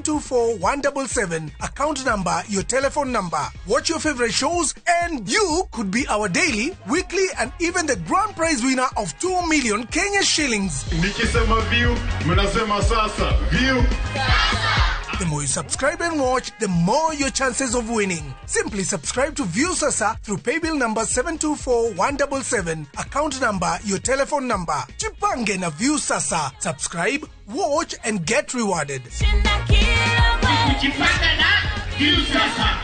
724177, account number, your telephone number. Watch your favorite shows and you could be our daily, weekly and even the grand prize winner of 2 million Kenya shillings. Nikisema view, mnasema sasa. View. The more you subscribe and watch, the more your chances of winning. Simply subscribe to Viusasa through paybill number 724177, account number, your telephone number. Jipange na Viusasa. Subscribe, watch and get rewarded. Jipange na Viusasa.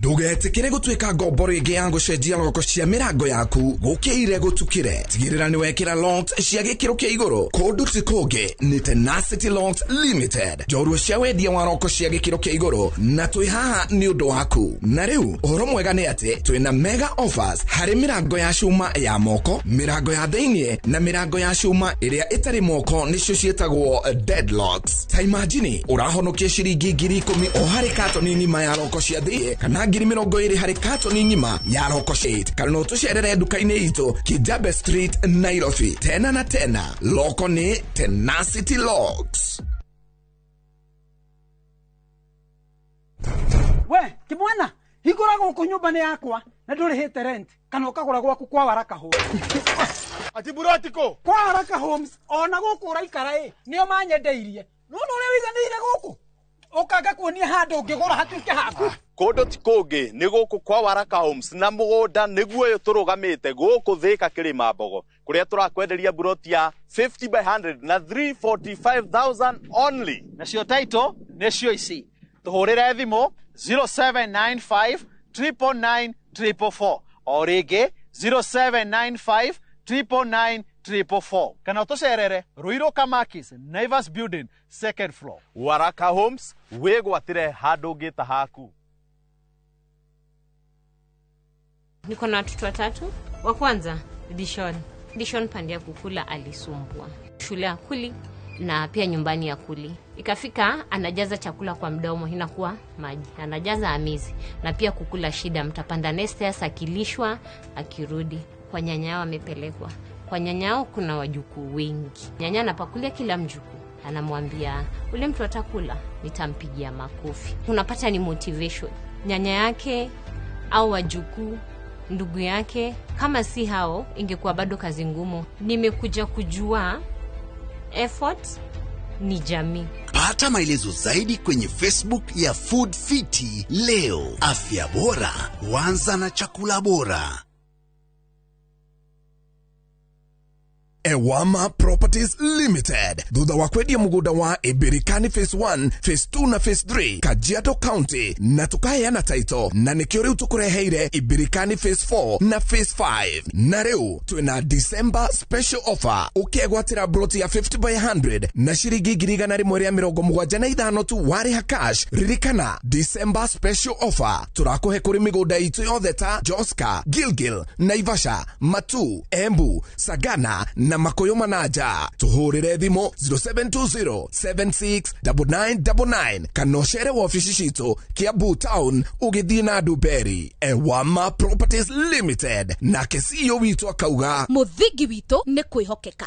Ndugetikire gutuika ngombo ringi ya gucenjia roko cia mirango yaku gukiire gutukire. Tigirira ni wekira locks cia gikiro kia iguru kundu ti kungi ni Tenacity Locks Limited, njorua cia wendia wa roko cia gikiro kia iguru, na twi haha ni undu waku. Na riu uhoro mwega ni ati twina mega offers hari mirango ya cuma ya moko, mirango ya thiini na mirango ya cuma iria itari moko, nicio cietagwo deadlocks. Ta imagine urahonokia ciringi 10,000 o hari katoni ng'ima ya roko cia thiini kana 20,000 harĩ katoni ng'ima ya roko 8. Kana no tũcerere nduka-inĩ itũ Kijabe Street, Nairobi. Tena na tena, loko ni Tenacity Locks. We kimwana, hingũra gũkũ nyũmba nĩ yakwa na ndũrĩhĩte rent, kana ũkagũra gwaku kwa Waraka Homes. Ati buratiko kwa Waraka Homes ona gũkũ ũraikara ĩ nĩo manyendeirie. Nĩwona ũrĩa wĩiganĩire gũkũ, ũkanga kuonia handũ ũngĩgũra hatuĩke haku. Kũndũ ti kũngĩ nĩ gũkũ kwa Waraka Homes na mũgũnda nĩguo ũyũ tũrũgamĩte gũkũ Thĩka Kĩrĩma Mbogo, kũrĩa tũrakwenderia buroti ya 50 by 100 na 345,000 only. Nacio title nĩcio ici. Tũhũrĩre thimũ 0795 999 444 o rĩngĩ 0795 999 444, kana ũtũcerere Ruiru Kamakis, Naivas Building, second floor. Waraka Homes, wĩgwatĩre handũ ũngĩta haku. Niko na watoto watatu. Wa kwanza Dishon. Dishon pande ya kukula alisumbua. Shule ya kuli na pia nyumbani ya kuli. Ikafika anajaza chakula kwa mdomo inakuwa maji. Anajaza amizi na pia kukula shida, mtapanda nesters akilishwa akirudi. Kwa nyanya yao amepelekwa. Kwa nyanya yao kuna wajukuu wengi. Nyanya anapakulia kila mjukuu. Anamwambia ule mtu atakula nitampigia makofi. Unapata ni motivation. Nyanya yake au wajukuu, ndugu yake, kama si hao ingekuwa bado kazi ngumu. Nimekuja kujua effort ni jamii. Pata maelezo zaidi kwenye Facebook ya Food Fiti leo. Afya bora huanza na chakula bora. Ewama Properties Limited, thutha wa kwendia mugunda wa Ibirikani Phase 1, Phase 2 na Phase 3 Kajiado County, na tukaheana title na nikio riu tukureheire Ibirikani Phase 4 na Phase 5. Na riu twina December special offer, ukiegwatira broti ya 50 by 100 na ciringi 1,175 tu wariha cash. Ririkana December special offer turakuhe kuri migunda itu yothe ta Joska, Gilgil, Naivasha, Matu, Embu, Sagana na Makoyo Manaja. Tuhurire thimu 0720 769999 kana ũcere wabici citũ Kiambu Town ũgĩthiĩ na Nduberi. Ewama Properties Limited, nake CEO witũ akauga mũthingi witũ nĩ kwĩhokeka.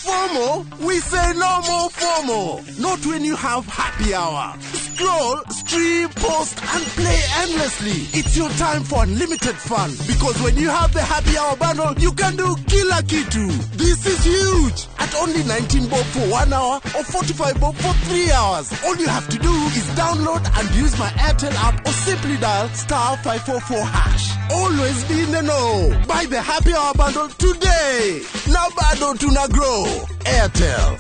FOMO? We say no more FOMO. Not when you have happy hour. Scroll, stream, post, and play endlessly. It's your time for unlimited fun. Because when you have the happy hour bundle, you can do kila kitu. This is huge. At only 19 bob for 1 hour or 45 bob for 3 hours. All you have to do is download and use my Airtel app or simply dial *544#. Always be in the know. Buy the happy hour bundle today. Now bado tuna grow. Airtel.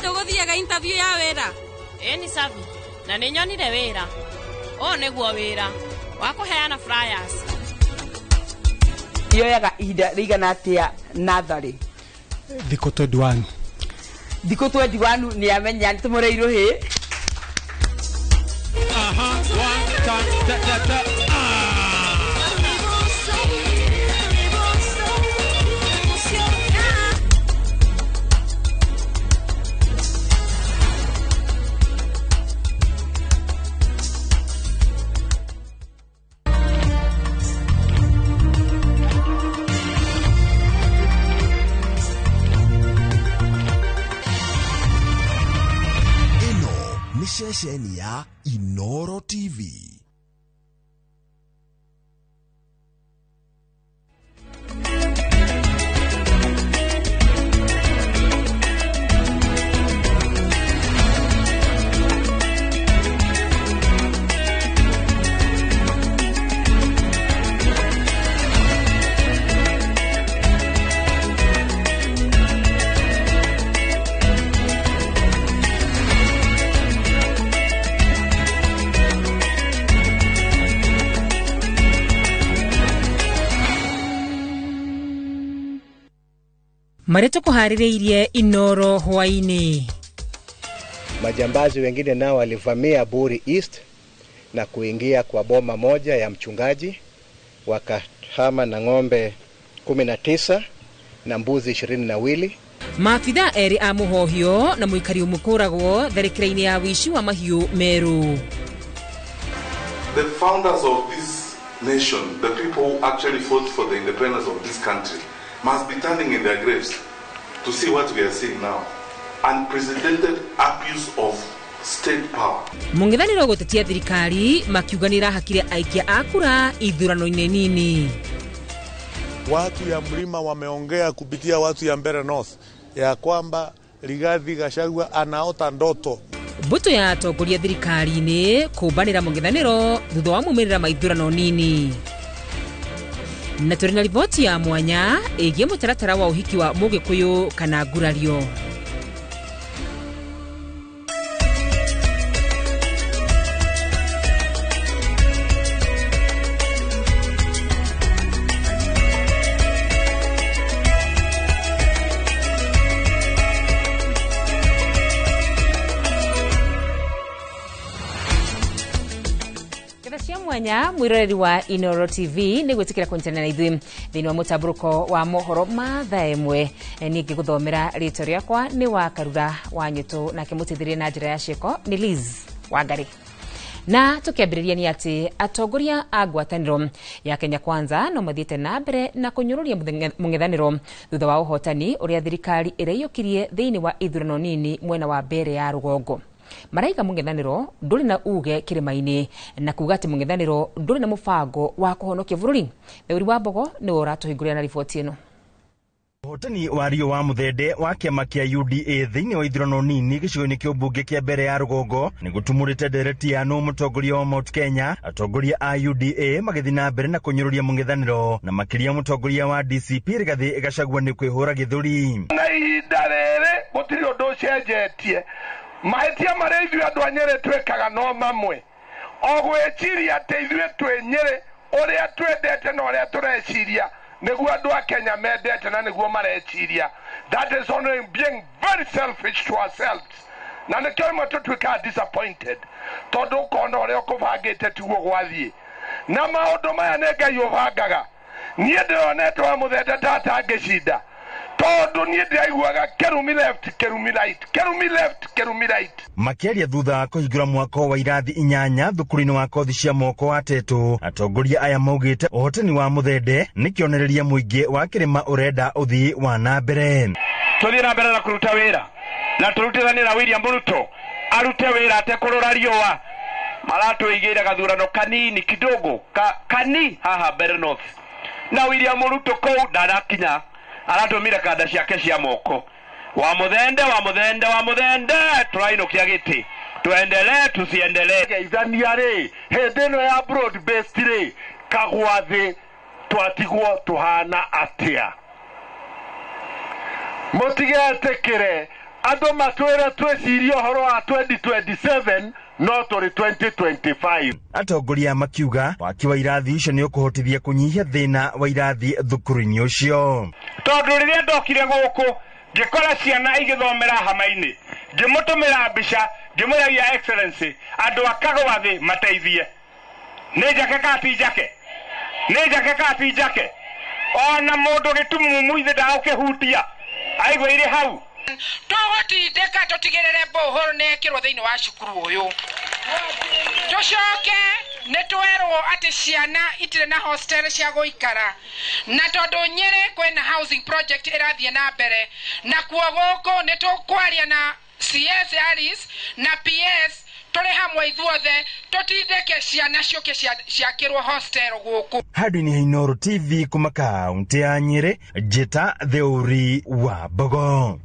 Tuguthiaga interview ya wira. Ĩ ni safi. Na nĩ nyonire wira. Ũũ nĩguo wira wa kũheana flyers. Yoyaga ihinda rĩigana atĩa natharĩ? Thikũ 21. Thikũ 21 nĩ amenya nĩ tũmũreirwo hĩ. Aha, one, two, ta, ta, ta. Ceceni ya Inoro TV. Marĩa tũkũharĩrĩirie Inoro hwainĩ. Majambazi wengine nao walivamia Buri East na kuingia kwa boma moja ya mchungaji, wakahama na ng'ombe 19 na mbuzi 22. Maabitha erĩ a mũhohio na mũikari ũmwe kũragwo tharĩkĩra-inĩ ya wĩici wa mahiũ Meru. The founders of this nation, the people who actually fought for the independence of this country, must be turning in their graves to see what we are seeing now. Unprecedented abuse of state power. Mũng'ethanĩro gũtetia thirikari makiuga nĩĩrahakire aikia a kura ithurano-inĩ nini. Watu ya mlima wameongea kupitia watu ya Mbeere North ya kwamba Rigathi Gachagua anaota ndoto. Mbũtũ ya atongoria thirikari-inĩ kũmbanĩra mũng'ethanĩro thutha wa maumĩrĩra ma ithurano nini. Na tũrĩ na riboti ya mwanya ĩgiĩ mũtaratara wa ũhiki wa Mũgĩkũyũ kana ngurario. Mwanya mwiroreri wa Inoro TV nĩ gwĩtĩkĩra kũnyitanĩra na ithuĩ thĩinĩ wa mũtambũrũko wa mohoro ma thaa ĩmwe. Niĩ ngĩgũthomera rĩtwa rĩakwa nĩ wa Karura wa Nyũtũ, nake mũteithĩrĩria na njĩra ya ciĩko nĩ Liz Wangari. Na tũkĩambĩrĩria nĩ atĩ atongoria a ngwatanĩro ya Kenya Kwanza no mathiĩte na mbere na kũnyũrũria mũng'ethanĩro thutha wa ũhotani ũrĩa thirikari ĩraiyũkirie thĩinĩ wa ithurano nini mwena wa Mbeere ya rũgongo. Maraiga mũng'ethanĩro ndũrĩ na uge kĩrĩma-inĩ na kuga atĩ mũng'ethanĩro ndũrĩ na mũbango wa kũhonokia bũrũri. Theuri wa Mbogo nĩwe ũratũhingũrĩra na riboti ĩno. Ũhotani wa Rio wa Muthende wa kĩama kĩa UDA thĩinĩ wa ithurano nini gĩcigo-inĩ kĩa ũmbunge kĩa Mbeere ya rũgongo nĩ gũtumũrĩte ndereti ya nũ mũtongoria wa Mount Kenya. Atongoria a UDA magĩthiĩ na mbere na kũnyũrũria mũng'ethanĩro na makĩria mũtongoria wa DCP Rigathi Gachagua nĩ kwĩhũra gĩthũri. Na ihinda rĩrĩ gũtirĩ ũndũ ũcenjetie. Mahĩtia marĩa ithuĩ andũ a Nyĩrĩ twĩkaga no mamwe, o gwĩciria atĩ ithuĩ twĩ Nyĩrĩ ũrĩa twendete na ũrĩa tũreciria nĩguo andũ a Kenya mendete na nĩguo mareciria. That is only being very selfish to ourselves, na nĩkĩo rĩmwe tũtuĩkaga disappointed tondũ ũkona ũrĩa ũkũbangĩte tiguo gwathiĩ. Na maũndũ maya nĩ Ngai ũbangaga. Niĩ ndĩronete wa Mũthende tatangĩcinda tondũ niĩ ndĩraiguaga kĩrumi left kĩrumi right kĩrumi left kĩrumi right. Makĩaria thutha wa kũhingũra mwako wa irathi 8 thukuru-inĩ wa kothi cia moko wa Tetũ, atongoria aya maugĩte ũhotani wa Mũthende nĩ kĩonereria mũingĩ wa kĩrĩma ũrenda ũthii wa na mbere. Tũthiĩ na mbere na kũruta wĩra na tũrutithanie na William Ruto arute wĩra atekũrora riũa. Maratũigĩire gathurano kanini kidogo kani haha Mbeere North, na William Ruto kũu ndanakinya, aratũmire kanda ciake cia moko. Wa Mũthende, wa Mũthende, wa Mũthende, tũrainũkia gĩtĩ, tuendelee tusiendelee. Geithania rĩ hĩndĩ ĩno ya broad based rĩ kagwa thĩ twatigwo tũhana atĩa? Mũtigetĩkĩre andũ matwĩre twĩcirie ũhoro wa 2027 no tũrĩ 2025. Atongoria makiuga waki wa irathi icio nĩ ũkũhotithia kũnyihia thĩna wa irathi thukuru-inĩ ũcio. Tondũ rĩrĩa ndokire gũkũ ngĩkora ciana igĩthomera hama-inĩ, ngĩmũtũmĩra mbica ngĩmwĩra Your Excellency andũ a Kagwa thĩ mateithie. Nĩ njake kana ti njake? Nĩ njake kana ti njake? Ona mũndũ gĩtumumu ithe ndagũkĩhutia aigua irĩ hau. Tũgũtindĩka tũtigĩrĩre borehole nĩ yekĩrwo thĩinĩ wa cukuru ũyũ. Tũcoke nĩ twerwo atĩ ciana itirĩ na hostel cia gũikara, na tondũ Nyĩrĩ kwĩna housing project ĩrathiĩ na mbere, na kuo gũkũ nĩ tũkwaria na CS Alice na PS ithuothe tũtindĩke ciana ciũke ciakĩrwo hostel gũkũ. Handũ-inĩ ha Inooro TV kuma kaunti ya Nyĩrĩ, Njĩta Theuri wa Mbogo.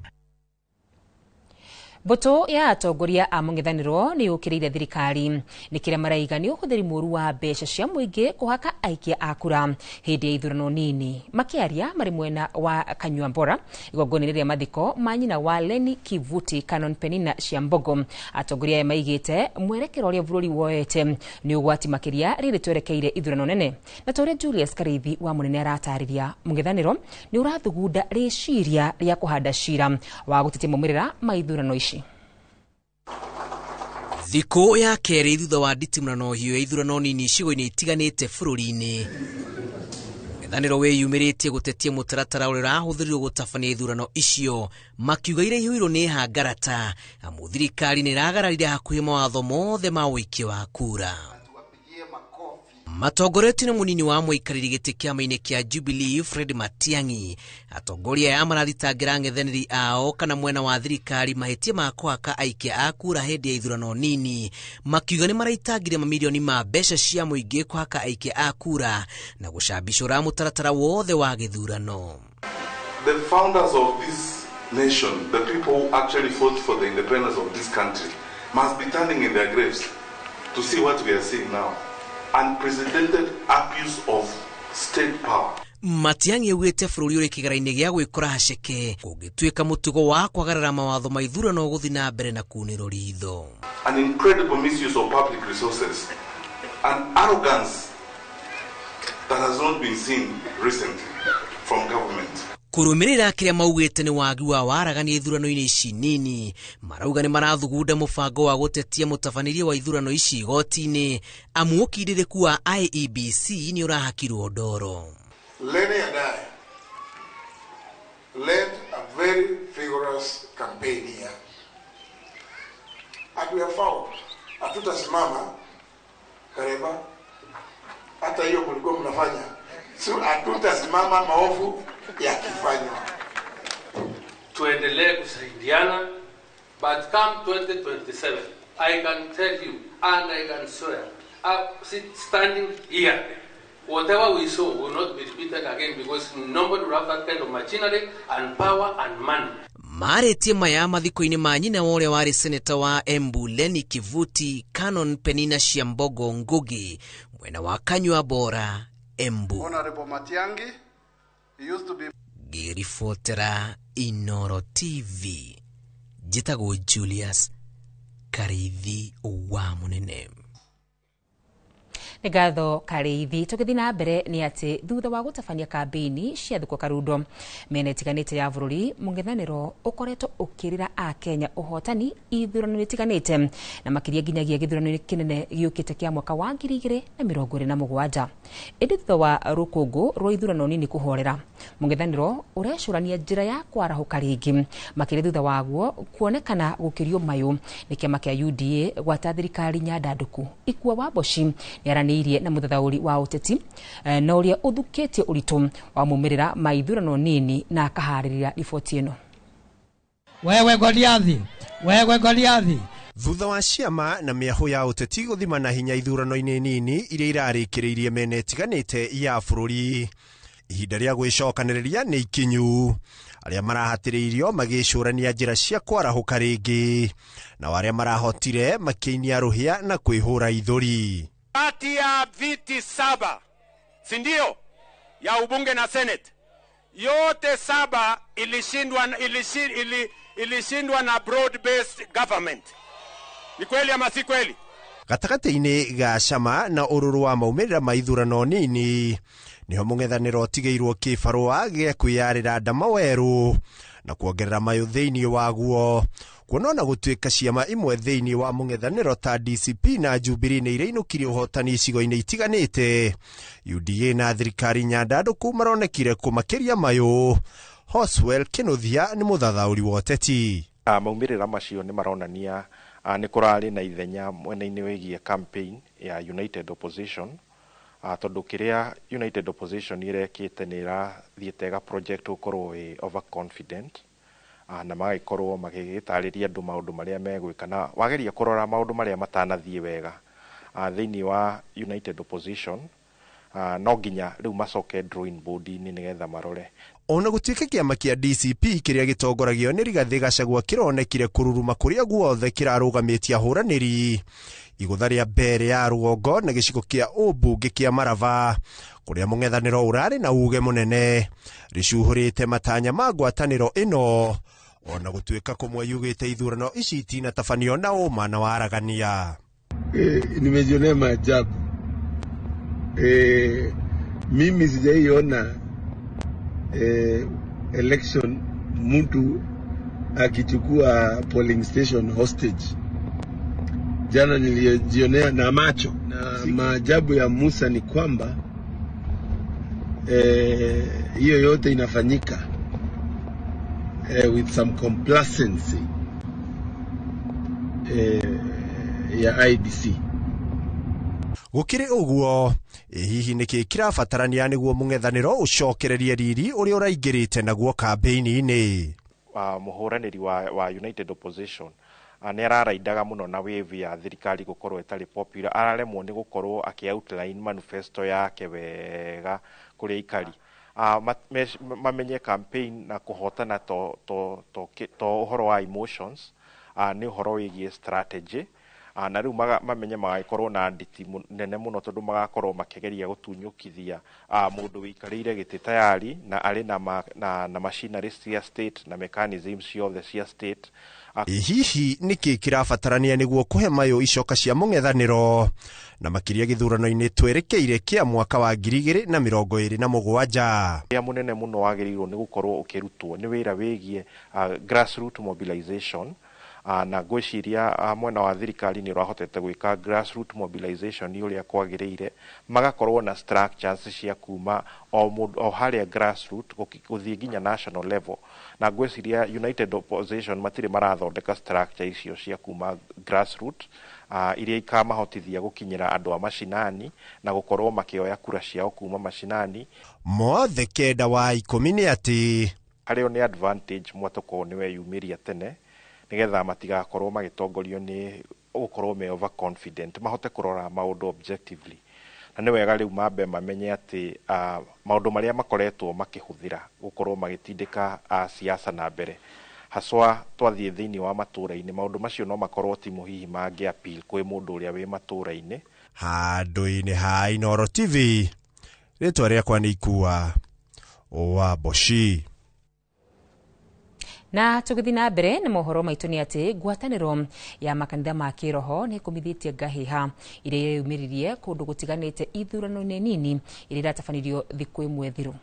Mbũtũ ya atongoria a mũng'ethanĩro nĩ yũkĩrĩire thirikari nĩ kĩrĩa maraiga nĩ ũhũthĩri mũru wa mbeca cia mũingĩ kũhaka aikia a kura hĩndĩ ya ithurano nini. Makĩaria marĩ mwena wa Kanyuambora igongona-inĩ rĩa mathiko ma nyina wa Leni Kivuti Canon Penina Ciambogo, atongoria aya maigĩte mwerekero ũrĩa bũrũri woete nĩ ũgwati makĩria rĩrĩ twerekeire ithurano nene. Na ta ũrĩa Julius Karithi wa Mũnene aratarĩria, mũng'ethanĩro nĩ ũrathugunda rĩciria rĩa kũhanda cira wa gũtetia maumĩrĩra ma ithurano ici. Thikũ ya kerĩ thutha wa nditimũrano hiũ ya ithurano nini icigo-inĩ itiganĩte bũrũri-inĩ, mũng'ethanĩro wĩyumĩrĩtie gũtetia mũtaratara ũrĩa ũrahũthĩrirwo gũtabania ithurano icio, makiuga iria ihũirwo nĩ hangarata amu thirikari nĩ ĩragararire hakuhĩ mawatho mothe ma ũikia wa kura. Matongoretio nĩ mũnini wa mũikarĩri gĩtĩ kĩama-inĩ kĩa Jubilee Fred Matiang'i, atongoria aya marathitangĩra ang'ethanĩri ao kana mwena wa thirikari mahĩtia ma kũhaka aikia a kura hĩndĩ ya ithurano nini, makiuga nĩ maraitangire mamirioni ma mbeca cia mũingĩ kũhaka aikia a kura na gũcambicũra mũtaratara wothe wa gĩthurano. The founders of this nation, the people who actually fought for the independence of this country, must be turning in their graves to see what we are seeing now. Unprecedented abuse of state power. Matiang'i augĩte bũrũri ũrĩ kĩgera-inĩ gĩa gwĩkora haceke kũngĩtuĩka mũtugo wa kwagarara mawatho ma ithurano gũthiĩ na mbere na kunĩrwo ritho. An incredible misuse of public resources and arrogance that has not been seen recently from government. Kũrũmĩrĩra kĩrĩa maugĩte nĩ wagi wa waragania ithurano-inĩ ici nini, marauga nĩ marathugunda mũbango wa gũtetia mũtabanĩrie wa ithurano ici igoti-inĩ amu ũkindĩrĩku wa IEBC nĩ ũrahakirwo ndoro. Lenny and I led a very vigorous campaign here, and we have found hatutasimama Kareba, hata hiyo mlikuwa mnafanya, so hatutasimama maovu yakifanywa. Tuendelee kusaidiana, but come 2027 I can tell you and I can swear, standing here, whatever we saw will not be repeated again because nobody will have that kind of machinery and power and money. Marĩtie maya mathiko-inĩ ma nyina wa ũrĩa warĩ seneta wa Embu Leni Kivuti Canon Penina Ciambogo Ngugi mwena wa Kanyuambora Embu. Honorable Matiang'i, he used to be ngĩribotera Inooro TV, njĩtagwo Julius Karithi wa Mũnene. Nĩ ngatho Karithi. Tũgĩthiĩ na mbere nĩ atĩ thutha wa gũtabania kambĩini cia Thukũ Karundo mĩena ĩtiganĩte ya bũrũri, mũng'ethanĩro ũkoretwo ũkĩrĩra Akenya ũhotani ithurano-inĩ itiganĩte na makĩria nginyagia gĩthurano-inĩ kĩnene gĩũkĩte kĩa mwaka wa 2027. Ĩndĩ thutha wa rũkũngũ rwa ithurano nini kũhorera, mũng'ethanĩro ũrecũrania njĩra ya kwarahũka rĩngĩ, makĩria thutha waguo kuonekana gũkĩrio mayũ nĩ kĩama kĩa UDA gwata thirikari nyandandũku. Ikua wa Mboci nĩ aranĩirie na mũthathaũri wa ũteti na ũrĩa ũthukĩtie ũritũ wa maumĩrĩra ma ithurano nini na akaharĩria riboti ĩno. Wewe Goliathi, wewe Goliathi. Thutha wa ciama na mĩahũ ya ũteti gũthima na hinya ithurano-inĩ nini iria irarĩkĩrĩirie mĩena ĩtiganĩte ya bũrũri, ihinda rĩa gwĩcokanĩrĩria nĩ ikinyu. Arĩa marahatĩrĩirio magĩcũrania njĩra cia kwarahũka rĩngĩ, nao arĩa marahotire makĩinia rũhĩa na kwĩhũra ithũri. Kati ya viti 7, si ndio, ya ubunge na senate, yote 7 ilishindwa na broad based government. Ni kweli ama si kweli? Gatagatĩ-inĩ ga cama na ũrũrũ wa maumĩrĩra ma ithurano nini niho mũng'ethanĩro ũtigĩirwo kĩbarũa gĩa kwĩyarĩra ndama werũ na kuongerera mayũ thĩinĩ waguo, kuona ona gũtuĩka ciama imwe thĩinĩ wa mũng'ethanĩro ta DCP na Jubilee nĩ irainũkirie ũhotani icigo-inĩ itiganĩte, UDA na thirikari nyandandũku maronekire kũmakĩria mayũ. Hoswell Kĩnuthia nĩ mũthathaũri wa ũteti. Maumĩrĩra macio nĩ maronania nĩ kũrarĩ na ithenya mwena-inĩ wĩgiĩ campaign ya United Opposition, tondũ kĩrĩa United Opposition ĩrekĩte nĩ ĩrathiĩte ĩga project gũkorwo ĩ overconfident, Na magagĩkorwo magĩgĩtarĩria andũ maũndũ marĩa megwĩka, na wageria kũrora maũndũ marĩa matanathiĩ wega thĩinĩ wa United Opposition, no nginya rĩu macoke drawing board-inĩ nĩgetha marore. Ona gũtuĩka kĩama kĩa DCP kĩrĩa gĩtongoragio nĩ Rigathĩ Gachagua kĩronekire kũruruma kũrĩa guothe kĩrarũgamĩtie ahũranĩri igũtha rĩa mbere ya rũgongo na gĩcigo kĩa ũmbunge kĩa Marava kũrĩa mũng'ethanĩro ũrarĩ na uge mũnene rĩcuhũrĩte matanya ma ngwatanĩro ĩno, ona gũtuĩka kũmwe yugĩte ithurano ici itinatabanio na ũma na waragania. Nimejionea maajabu. Mimi sijaiona election mtu akichukua polling station hostage. Jana nilijionea na macho. Na maajabu ya Musa ni kwamba hiyo yote inafanyika with some complacency ya IEBC. Gũkĩrĩ ũguo, hihi nĩkĩ kĩrabatarania nĩguo mũng'ethanĩro ũcokererie riri ũrĩa ũraingĩrĩte naguo kambĩini-inĩ? Mũhũranĩri wa United Opposition nĩ araraindaga mũno na wave ya thirikari gũkorwo ĩtarĩ popular, araremwo nĩ gũkorwo akĩ outline manifesto yake wega kũrĩ aikari. Mamenye campaign na kũhotana to ũhoro wa emotions, nĩ ũhoro wĩgiĩ strategy. Na rĩu mamenye magagĩkorwo na nditi nene mũno tondũ magakorwo makĩgeria gũtunyũkithia mũndũ wĩikarĩire gĩtĩ tayari na arĩ na machinery cia state na mechanism ciothe cia state. Hihi nĩkĩ kĩrabatarania nĩguo kũhe mayũ icoka cia mũng'ethanĩro na makĩria gĩthurano-inĩ twerekeire kĩa mwaka wa 2027? Wĩra mũnene mũno wagĩrĩirwo nĩ gũkorwo ũkĩrutwo nĩ wĩra wĩgiĩ grassroot mobilization. Na ngwĩciria mwena wa thirikari nĩ ũrahotete gwĩka grassroot mobilization ũrĩa kwagĩrĩire, magakorwo na structures cia kuma o harĩa grassroot gũthiĩ nginya national level. Na ngwĩciria United Opposition matirĩ marathondeka structure icio cia kuma grassroot iria ikamahotithia gũkinyĩra andũ a macinani na gũkorwo makĩoya kura ciao kuma macinani. Mothe 9 wa 10 nĩ atĩ harĩo nĩ advantage mwatũkorwo nĩ weyumĩria tene nĩgetha matigakorwo magĩtongorio nĩ gũkorwo me overconfident, mahote kũrora maũndũ objectively. Na nĩ wega rĩu mambe mamenye atĩ maũndũ marĩa makoretwo makĩhũthĩra gũkorwo magĩtindĩka siasa na mbere, haswa twathiĩ thĩinĩ wa matũũra-inĩ, maũndũ macio no makorwo ti hihi mangĩ appeal kwĩ mũndũ ũrĩa wĩ matũũra-inĩ. Handũ-inĩ ha Inooro TV, rĩtwa rĩakwa nĩ Ikua wa Boshi. Na tũgĩthiĩ na mbere na mohoro maitũ nĩ atĩ ngwatanĩro ya makanitha ma kĩroho nĩ ĩkũmithĩtie ngahĩha iria yeyumĩririe kũndũ gũtiganĩte ithurano-inĩ nini iria iratabanirio thikũ ĩmwe thiru.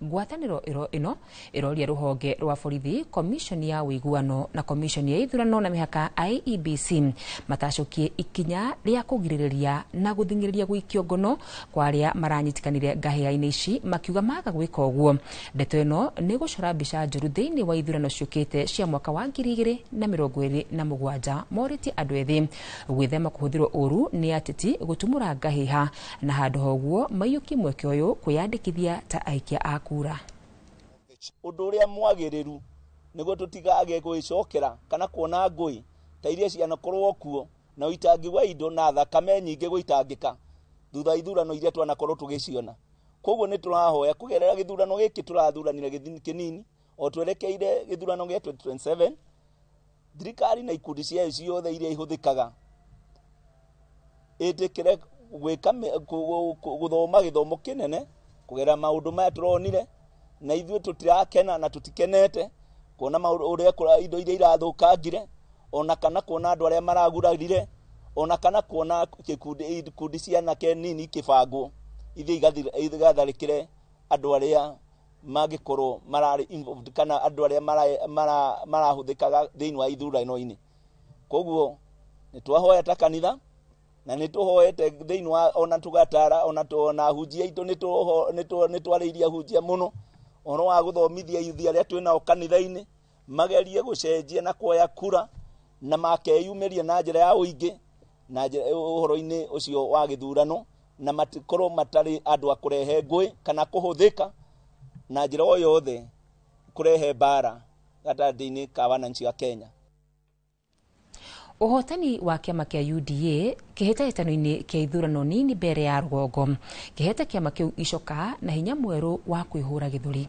Ngwatanĩro ĩno ĩroria rũhonge rwa borithi, komishoni ya ũiguano na komishoni ya ithurano na mĩhaka IEBC matacũkie ikinya rĩa kũgirĩrĩria na gũthing'ĩrĩria gũikio ngono kwa arĩa maranyitĩkanire ngahĩha-inĩ ici, makiuga maga gwĩka ũguo ndeto ĩno nĩ gũcora mbica njũru thĩinĩ wa ithurano ciũkĩte cia mwaka wa 2027. Morĩtie andũ ethĩ gwĩthema kũhũthĩrwo ũru nĩ ateti gũtumũra ngahĩha na handũ ha ũguo maiyũkie mweke ũyũ kwĩyandĩkithia ta aikia a kura. Ũndũ ũrĩa mwagĩrĩru nĩguo tũtigage gwĩcokera kana kuona ngũĩ ta iria cianakorwo kuo na ũitangi wa indo na thakame nyingĩ gũitangĩka thutha ithurano iria twanakorwo tũgĩciona. Koguo nĩ tũrahoya kũgerera gĩthurano gĩkĩ tũrathuranire kĩnini o twerekeire gĩthurano gĩa 2027, thirikari na ikundi ciayo ciothe iria ihũthĩkaga ĩtĩkĩre gwĩka gũthoma gĩthomo kĩnene kũgerera maũndũ maya tũronire, na ithuĩ tũtirakena na tũtikenete kuona maũndũ ũrĩa indo iria irathũkangire, ona kana kuona andũ arĩa maragurarire, ona kana kuona ikundi cia anake nini ikĩbangwo ithiĩ igatharĩkĩre andũ arĩa mangĩkorwo mararĩ involved kana andũ arĩa marahũthĩkaga thĩinĩ wa ithurano-inĩ. Koguo nĩ twahoya ta kanitha na nĩ tũhoete thĩinĩ wa ona tũgatara ona ahunjia aitũ nĩ twarĩirie ahunjia mũno ũhoro wa gũthomithia yuthi arĩa twĩnao kanitha-inĩ magerie gũcenjia na kuoya kura na makeyumĩria na njĩra ya ũingĩ na ũhoro-inĩ ũcio wa gĩthurano, na matikorwo matarĩ andũ a kũrehe ngũĩ kana kũhũthĩka na njĩra o yothe kũrehe mbara gatagatĩ-inĩ ka wananchi wa Kenya. Ũhotani wa kĩama kĩa UDA kĩhĩtahĩtano-inĩ kĩa ithurano nini mbere ya rũgongo kĩhete kĩama kĩu icoka na hinya mwerũ wa kwĩhũra gĩthũri.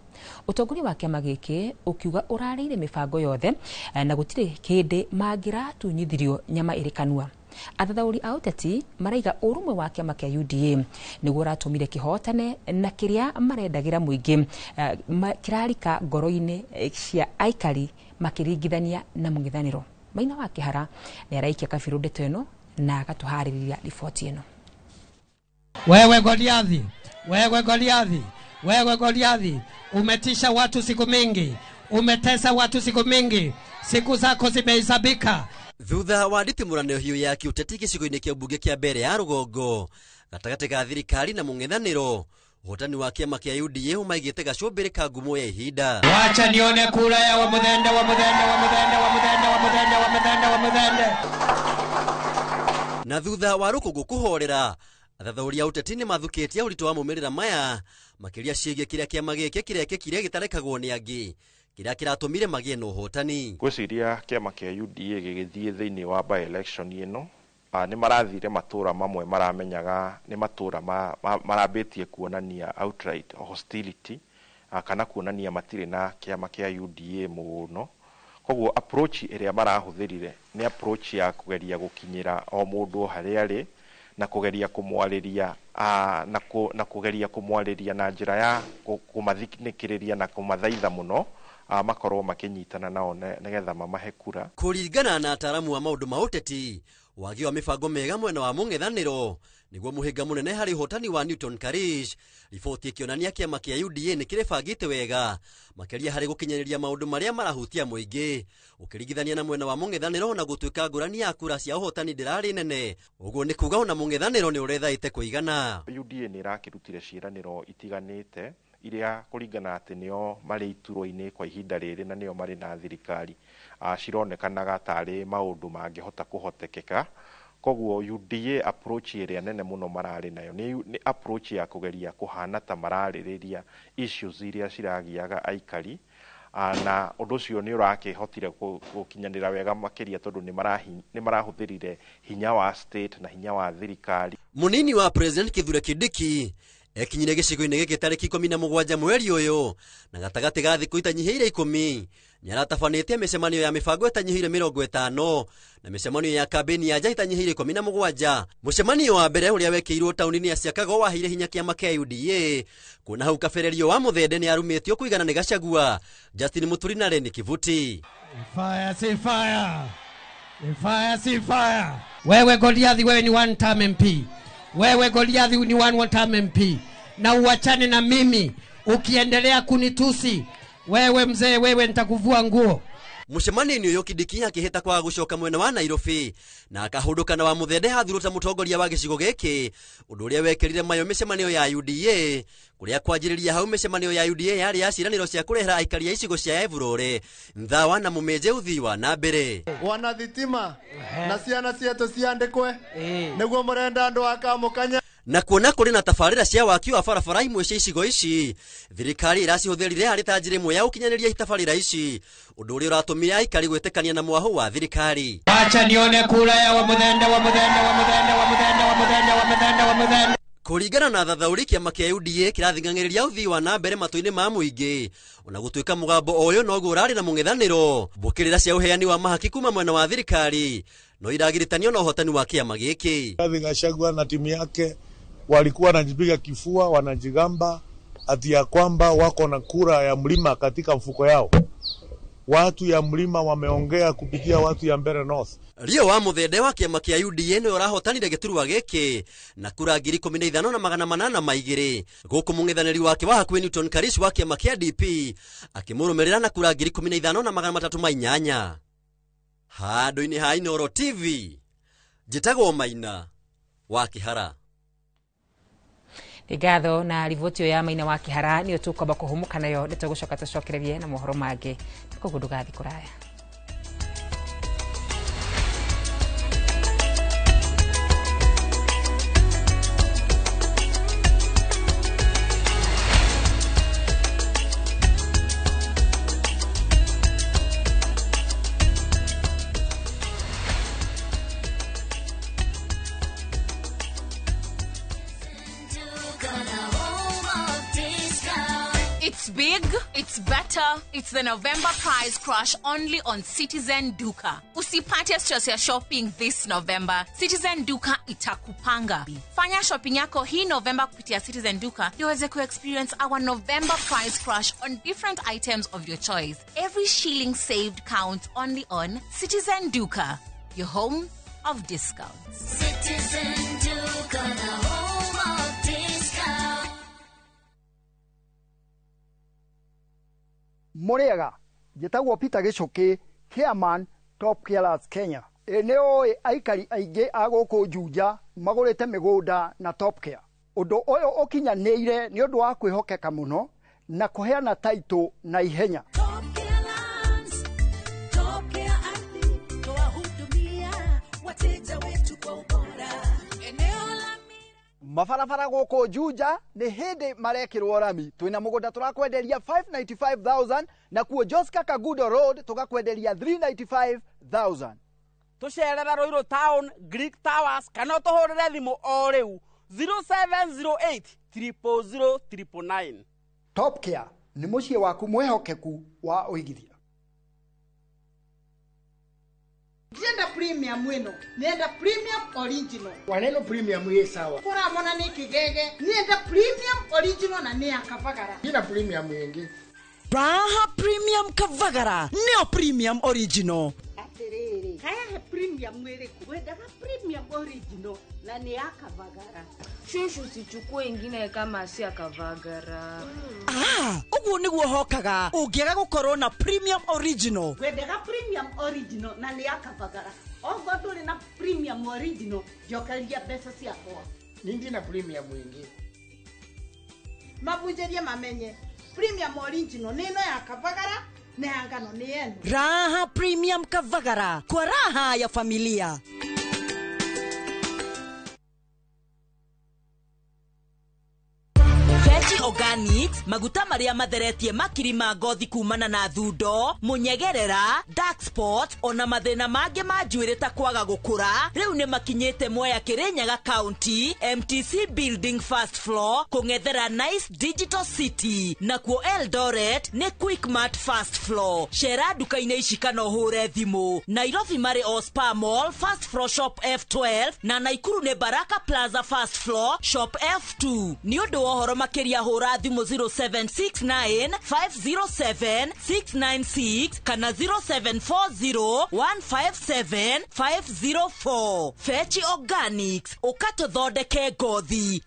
Ũtongoria wa kĩama gĩkĩ ũkiuga ũrarĩire mĩbango yothe na gũtirĩ kĩndĩ mangĩratunyithirio nyama ĩrĩ kanua. Athathaũri a ũteti maraiga ũrũmwe wa kĩama kĩa UDA nĩguo ũratũmire kĩhotane na kĩrĩa marendagĩra mũingĩ kĩrarika ngoro-inĩ cia aikari makĩringithania na mũng'ethanĩro. Maina wa Kĩhara nĩ araikia kabirũ ndeto ĩno na agatuharĩrĩria riboti ĩno. Wewe Goliathi, wewe Goliathi, wewe Goliathi, umetisha watu siku mingi, umetesa watu siku mingi, siku zako zimehesabika. Thutha wa nditimũrano hiũ ya kĩũteti gĩcigo-inĩ kĩa mbunge kĩa mbere ya rũgongo gatagatĩ ga thirikari na mũng'ethanĩro, ũhotani wa kĩama kĩa UDA ũmaigĩte gacũmbĩrĩ ka ngumo ya ihinda. Wacha nione kura ya wa Muthende, wa Muthende, wa Muthende, wa Muthende, wa Muthende, wa Muthende, wa Muthende. Na thutha wa rũkũngũ kũhorera, athathaũri a ũteti nĩ mathukĩtie ũritũ wa maumĩrĩra maya makĩria ciĩgiĩ kĩrĩa kĩama gĩkĩ kĩrekĩkire gĩtarekagwo nĩ angĩ kĩrĩa kĩratũmire magĩe na ũhotani. Ngwĩciria kĩama kĩa UDA gĩgĩthiĩ thĩinĩ wa by election ĩno nĩ marathire matũra mamwe maramenyaga nĩ matũra marambĩtie kuonania outright hostility kana kuonania matirĩ na kĩama kĩa UDA mũno. Koguo approach ĩrĩa marahũthĩrire nĩ approach ya kũgeria gũkinyĩra o mũndũ harĩa arĩ na kũgeria kũmwarĩria na kũgeria kũmwarĩria na njĩra ya kũmathinĩkĩrĩria na kũmathaitha mũno makorwo makĩnyitana nao nĩgetha mamahe kura. Kũringana na ataaramu a maũndũ ma ũteti, wagi wa mĩbango mĩega mwena wa mũng'ethanĩro nĩguo mũhĩnga mũnene harĩ ũhotani wa Newton Karish. Riboti ĩkĩonania kĩama kĩa UDA nĩ kĩrĩbangĩte wega makĩria harĩ gũkinyanĩria maũndũ marĩa marahutia mũingĩ ũkĩringithania na mwena wa mũng'ethanĩro, na gũtuĩka ngũrani ya kura cia ũhotani ndĩrarĩ nene. Ũguo nĩ kuga ona mũng'ethanĩro nĩ ũrethaĩte kũigana. UDA nĩ ĩrakĩrutire ciĩranĩro itiganĩte iria kũringana atĩ nĩo marĩ iturwa-inĩ kwa ihinda rĩrĩ na nĩo marĩ na thirikari cironekanaga tarĩ maũndũ mangĩhota kũhotekeka. Koguo UDA approach ĩrĩa nene mũno mararĩ nayo nĩ approach ya kũgeria kũhana ta mararĩrĩria issues iria ciragiaga aikari na ũndũ ũcio nĩ ũrakĩhotire gũkinyanĩra wega makĩria tondũ nĩ marahũthĩrire hinya wa state na hinya wa thirikari. Mũnini wa President Kithure Kindiki ekinyire gĩcigo-inĩ gĩkĩ tarĩki 17 mweri ũyũ na gatagatĩ ga thikũ itanyihĩire 10 nĩaratabanĩtie mĩcemanio ya mĩbango ĩtanyihĩire 50 na mĩcemanio ya kambĩni ya nja ĩtanyihĩire 17. Mũcemanio wa mbere ũrĩa wekĩirwo taũni-inĩ ya Siakago waheire hinya kĩama kĩa UDA kuona hau kabererio wa Muthende nĩarumĩtio kũigana nĩ Gachagua, Justin Muturi na Lenny Kivuti. Fire, si fire. Fire, si fire. Wewe Goliathi, wewe ni one term MP. Wewe Goliathi ni one term MP. Na uachane na mimi. Ukiendelea kunitusi, wewe mzee, wewe nitakuvua nguo. Mũcemanio-inĩ ũyũ Kindiki akĩhĩta kwaga gũcoka mwena wa Nairobi na akahũndũka na wa Muthende hathurwo ta mũtongoria wa gĩcigo gĩkĩ, ũndũ ũrĩa wekĩrire mayo mĩcemanio ya UDA kũrĩa kwanjĩrĩria hau mĩcemanio ya UDA yarĩ ya ciĩranĩro cia kũrehera aikari a icigo cia Evurore Nthawa na Mũmĩnje ũthii wa na mbere. Wana thitima na ciana cietũ ciandĩkwe nĩguo mũrenda andũ a Kamũkanya. Na kuona kũrĩ na tabarĩra cia waki wa barabara imwe cia icigo ici, thirikari ĩracihũthĩrire harĩ ta njĩra ĩmwe ya gũkinyanĩria tabarĩra ici, ũndũ ũrĩa ũratũmire aikari gwĩtĩkania na mwahũ wa thirikari. Wacha nione kura ya wa Muthende, wa Muthende, wa Muthende, wa Muthende, wa Muthende, wa Muthende, wa Muthende. Kũringana na thathaũri, kĩama kĩa UDA kĩrathing'ang'ĩrĩria ũthii wa na mbere matũ-inĩ ma mũingĩ, ona gũtuĩka mũgambo ũyũ noguo ũrarĩ na mũng'ethanĩro. Mbũkĩrĩra cia ũheani wa mahaki kuma mwena wa thirikari no iragiritania na ũhotani wa kĩama gĩkĩ. Rigathi Gachagua na timu yake walikuwa wanajipiga kifua, wanajigamba ati ya kwamba wako na kura ya mlima katika mfuko yao. Watu ya mlima wameongea kupitia watu ya Mbeere North. Rio wa Muthende wa kĩama kĩa UDA nĩwe ũrahotanire gĩturwa gĩkĩ na kura 15,802 gũkũ mũng'ethanĩri wake wa hakuhĩ Newton Karish wa kĩama kĩa DP akĩmũrũmĩrĩra na kura 15,308. Handũ-inĩ ha Inooro TV njĩtagwo Maina wa Kĩhara. Ngatho na riboti ya Maina wa Kĩhara nĩyo tũkwamba kũhũmũka nayo nĩ tũgũcoka tũcokererie na mohoro mangĩ. Koguo ndũgathiĩ kũraya. It's big, it's better, it's the November price crash only on Citizen Duka. Usipate stress ya shopping this November. Citizen Duka itakupanga. Fanya shopping yako hii November kupitia Citizen Duka ndio uweze ku-experience our November price crash on different items of your choice. Every shilling saved counts only on Citizen Duka, your home of discounts. Citizen Duka, the home of discount. Mũrĩega, njĩtagwo Peter Gĩcũkĩ, chairman Top Carers Kenya. Ĩ nĩ ũĩ aikari aingĩ a gũkũ Juja magũrĩte mĩgũnda na Top Care. Ũndũ ũyũ ũkinyanĩire nĩ ũndũ wa kwĩhokeka mũno na kũheana taitũ na ihenya. Top Care Ardhi, twahudumia wateja wetu kwa ubora. Eneo la Mabarabara gũkũ Juja nĩ hĩndĩ marekĩrwo rami. Twĩna mũgũnda tũrakwenderia 595,000 na kuo Joska Kagudo Road tũgakwenderia 395,000. Tũcerere Ruiru Town, Greek Towers kana ũtũhũrĩre thimũ o rĩu 0708 000 999. Top Care nĩ mũciĩ waku mwĩhokeku wa ũigithia. Ndienda premium ĩno, nenda premium original. Waneno premium ĩ sawa. Kũramona nĩ kĩgege, nenda premium original na nĩ ya Kavagara. Ina premium ĩngĩ. Raha Premium Kavagara nĩyo premium original. Atĩrĩrĩ, kayahe premium ĩrĩkũ? Wendaga premium original na nĩ ya Kavagara. Shushu, usichukue ingine kama si ya Kavagara. Ah, ũguo nĩguo hokaga ũngĩaga gũkorwo na premium original. Wendaga premium original na nĩ ya Kavagara. Okorwo ndũrĩ na premium original, njokeria mbeca ciakwa. Nindi na premium ĩngĩ. Mabunjĩrie mamenye premium original nĩ ĩno ya Kavagara na ya ngano nĩ ĩno. Raha Premium Kavagara kwa raha ya familia. Fechi Organics maguta maria matheretie makiri ma ngothi kumana na thundo munyegerera dark spot ona mathina mangi ma njuiri ta kwaga gukura riu ni makinyite Mwea Kirinyaga County MTC Building first floor kung'ethera Nice Digital City nakuo Eldoret ni Quickmart first floor. Cera nduka-inĩ ici kana ũhũre thimũ. Nairobi marĩ o Spa Mall first floor shop F12 na Naikuru nĩ Baraka Plaza first floor shop F2. Nĩ ũndũ wa ũhoro makĩria hũra thimũ 0769 507 696 kana 0740 157 504. Fechi Organics, ũkatũthondeke ngothi.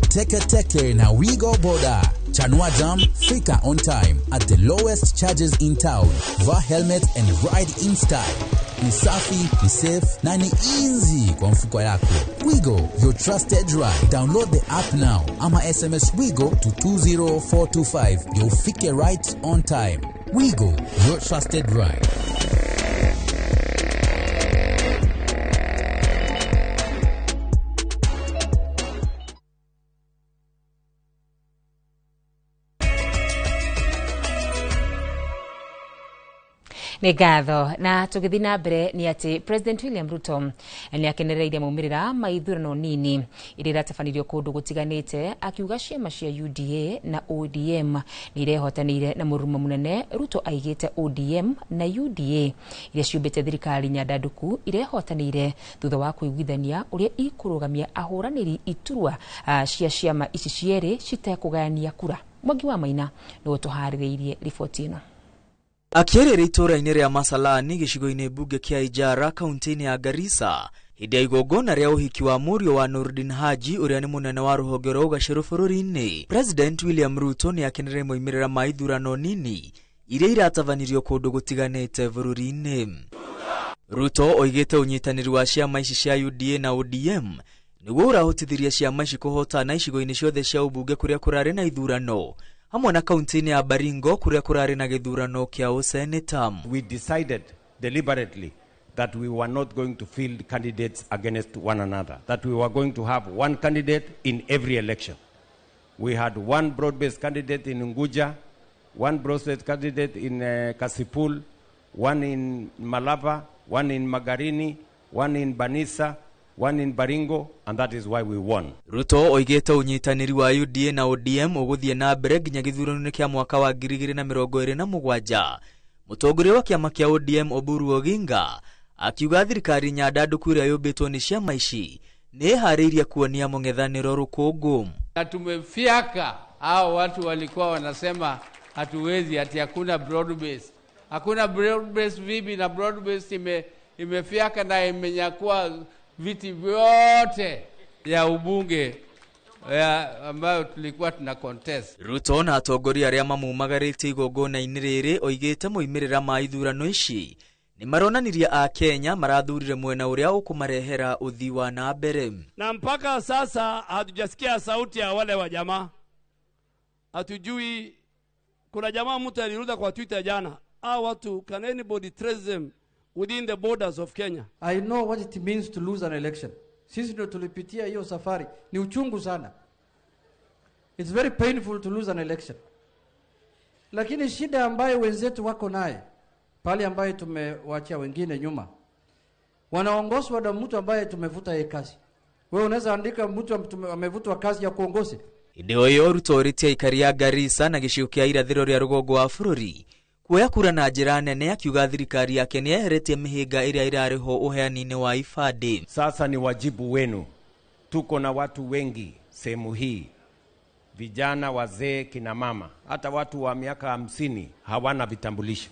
Teke Teke na Wigo Boda. Chanua Jam, fika on time at the lowest charges in town. Vaa helmet and ride in style. Ni safi, ni safe na ni easy kwa mfuko yako. Wigo, your trusted ride. Download the app now ama SMS Wigo to 20425. You'll fike right on time. Wigo, your trusted ride. Nĩ ngatho na tũgĩthiĩ na mbere nĩ atĩ President William Ruto nĩ akenereire maumĩrĩra ma ithurano nini iria iratabanirio kũndũ gũtiganĩte akiuga ciama cia UDA na ODM nĩ irehotanĩire na mũrurumo mũnene. Ruto aigĩte ODM na UDA iria ciumbĩte thirikari nyandanduku irehotanĩire thutha wa kũiguithania ũrĩa ikũrũgamia ahũranĩri iturwa cia ciama ici cierĩ citekũgayania kura. Mwangi wa Maina nĩwe ũtũharĩrĩirie riboti ĩno. Akĩarĩria itũũra-inĩ rĩa Masalani gĩcigo-inĩ mbunge kĩa Ijara kaunti-inĩ ya Garissa hĩndĩ ya igongona rĩa ũhiki wa mũriũ wa Nurdin Haji ũrĩa nĩ mũnene wa rũhonge rwa ũgacĩru bũrũri-inĩ, President William Ruto nĩ akenereire moimĩrĩra ma ithurano nini iria iratabanirio kũndũ gũtiganĩte bũrũri-inĩ. Ruto oigĩte ũnyitanĩri wa ciama ici cia UDA na ODM nĩguo ũrahotithirie ciama ici kũhotana icigo-inĩ ciothe cia ũmbunge kũrĩa kũrarĩ na ithurano hamwe na kaunti-inĩ ya Baringo kũrĩa kũrarĩ na gĩthurano kĩa ũseneta. We decided deliberately that we were not going to field candidates against one another, that we were going to have one candidate in every election. We had one broad-based candidate in Unguja, one broad-based candidate in Kasipul, one in Malava, one in Magarini, one in Banisa, one in Baringo, and that is why we won. Ruto oigĩte ũnyitanĩri wa UDA na ODM ũgũthiĩ na mbere nginya gĩthurano-inĩ kĩa mwaka wa 2027. Mũtongoria wa kĩama kĩa ODM Oburu Oginga akiuga thirikari nyandandũku ĩrĩa yũmbĩtwo nĩ ciama ici nĩ ĩharĩirie kuonia mũng'ethanĩro rũkũngũ. Na tumefyaka hao watu walikuwa wanasema hatuwezi, ati hakuna broad base. Hakuna broad base vipi? Na broad base imefyaka na imenyakua viti vyote ya ubunge ambayo tulikuwa tuna contest. Ruto na atongoria arĩa mamumagarĩtie igongona-inĩ rĩrĩ oigĩte moimĩrĩra ma ithurano ici nĩ maronanirie a Kenya marathurire mwena ũrĩa ũkũmarehera ũthii wa na mbere. Na mpaka sasa hatujasikia sauti ya wale wa jamaa. Hatujui. Kuna jamaa mtu aliruda kwa Twitter jana. Hao watu, can anybody trace them within the borders of Kenya? I know what it means to lose an election. Sisi ndio tulipitia hiyo safari. Ni uchungu sana. It's very painful to lose an election. Lakini shida ambayo wenzetu wako naye, pale ambayo tumewachia wengine nyuma, wanaongozwa na mtu ambaye tumevuta yeye kazi. Wewe unaweza andika mtu amevutwa kazi ya kuongozi. Hĩndĩ o ĩyo Ruto orĩtie aikari a Garissa na gĩcigo kĩa irathĩro rĩa rũgongo wa bũrũri kuoya kura na njĩra nene, akiuga thirikari yake nĩ yeheretie mĩhĩnga ĩrĩa ĩrarĩ ho ũheani-inĩ wa ibandĩ. Sasa ni wajibu wenu. Tuko na watu wengi sehemu hii, vijana, wazee, kina mama, hata watu wa miaka 50 hawana vitambulisho.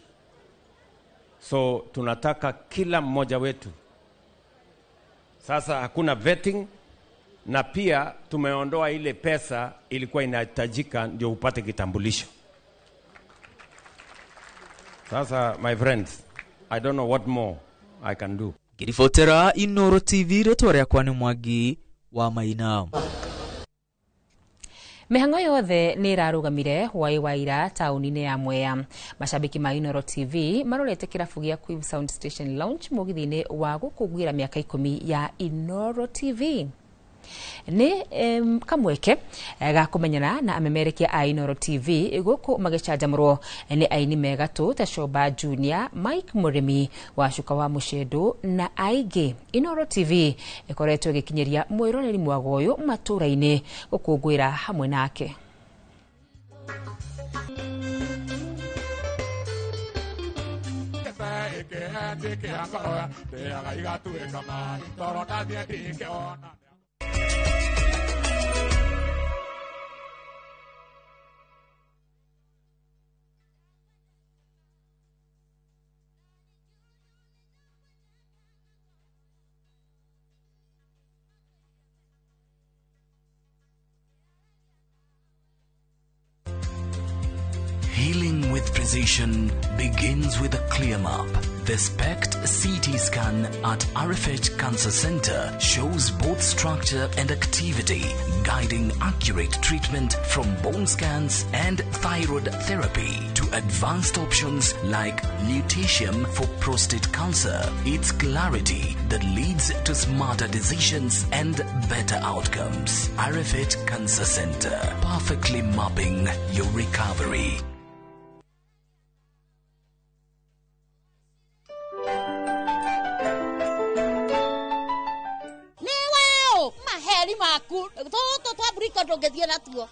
So tunataka kila mmoja wetu. Sasa hakuna vetting, na pia tumeondoa ile pesa ilikuwa inahitajika ndio upate kitambulisho. Sasa my friends, I don't know what more I can do. Ngiribotera Inoro TV, rĩtwa rĩakwa nĩ Mwangi wa Maina. Mĩhang'o yothe nĩ ĩrarũgamire hwaĩ wa ira taũni-inĩ ya Mwea. Macambĩki ma Inoro TV marorete kĩrabu gĩa Quiv Sound Station Lounge mũgithi-inĩ wa gũkũngũĩra mĩaka 10 ya Inoro TV. Nĩ kamweke ga kũmenyana na amemerekia a Inoro TV gũkũ magĩcanjamũrwo nĩ aini megatũ ta Shoba Junior, Mike Mũrĩmi wa Cuka wa Mũcendo na aingĩ. Inoro TV ĩkoretwo ĩgĩkinyĩria mwĩroreri mwago ũyũ matũra-inĩ gũkũngũĩra hamwe nake. Healing with precision begins with a clear map. The SPECT CT scan at RFH Cancer Center shows both structure and activity, guiding accurate treatment from bone scans and thyroid therapy to advanced options like lutetium for prostate cancer. It's clarity that leads to smarter decisions and better outcomes. RFH Cancer Center, perfectly mapping your recovery. Tũtũ twamburika ndũngĩthiĩ natuo.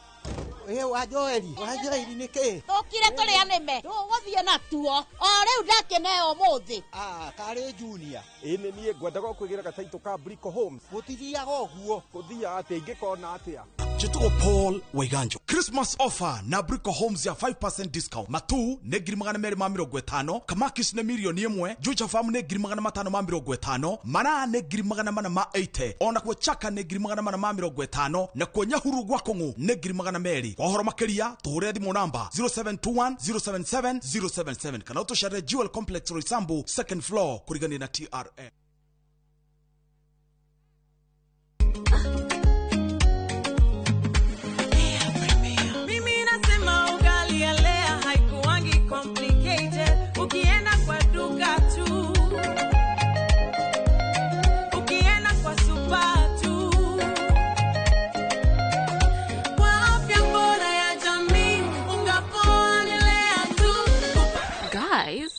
Ĩ wa Joeli, wa Joeli nĩ kĩ? Tũkire tũrĩa nĩme, tũgũthiĩ natuo. O rĩu ndakĩneo ũmũthĩ. Ah, karĩ Junior. Ĩ nĩ niĩ ngwendaga kwĩgĩra gataitũ ka Brico Homes. Gũtithiaga ũguo. Gũthiaga atĩa ingĩkona atĩa? Chitugo Paul Waiganjo. Christmas offer na Brico Homes ya 5% discount. Matu nĩ 250, Kamakis nĩ 1,000,000, Juja Farm nĩ 550, Mara nĩ 480, ona kuo Chaka nĩ 450, na kuo Nyahuru gwa Kong'u nĩ 200. Kwa ũhoro makĩria tũhũre thimũ namba 0721 077 077 kana ũtũcere Jewel Complex Roysambu second floor kũrigania na TRA. Guys,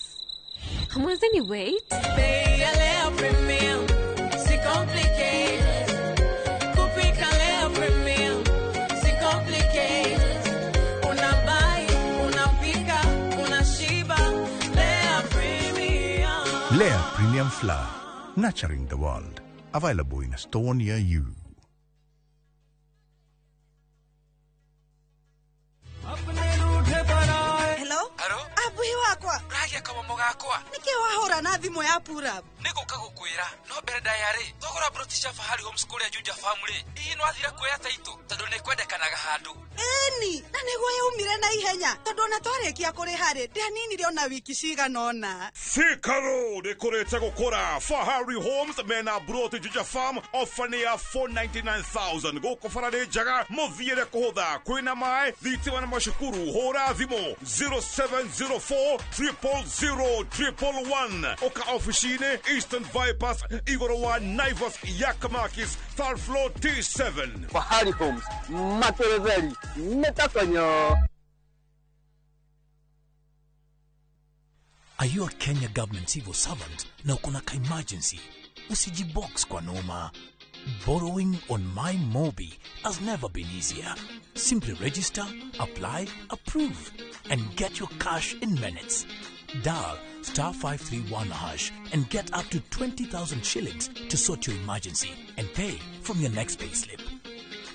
hamwezi ni wait? Bei ya Lea Premium. Layer Premium Flour, nurturing the world. Available in a store near you. Hello? Abuhi wakwa. Uragia kamomo gakwa. Niki wahura na thimu ya pura? Niguka gukwira no mbere ndaya ri thogora broti cia Fahari Homes kuria Juja Farm ri hihi no athira kuoya taito tondu ni kwendekanaga handu. Ĩni, na nĩguo yaumire na ihenya tondu ona twarikia kũrĩha rĩ ndianinire ona wiki cigana ũna. Thika Road ĩkũrĩte gũkũra. Fahari Homes mena broti Juja Farm ofa nĩ ya 499,000 gũkũ bara nĩ njega mũthiĩre kũhũtha kwĩna maĩ thitima na macukuru. Hũra thimũ 0704 000 111 ũka ofici-inĩ Eastern Bypass igũrũ wa Naivas Yakamakis third floor T7. Fahari Homes materezeri metakonyo. Are you a Kenya government civil servant na uko na ka-emergency? Usijibox kwa noma. Borrowing on My Mobi has never been easier. Simply register, apply, approve, and get your cash in minutes. Dial star 531 hash and get up to 20,000 shillings to sort your emergency and pay from your next payslip.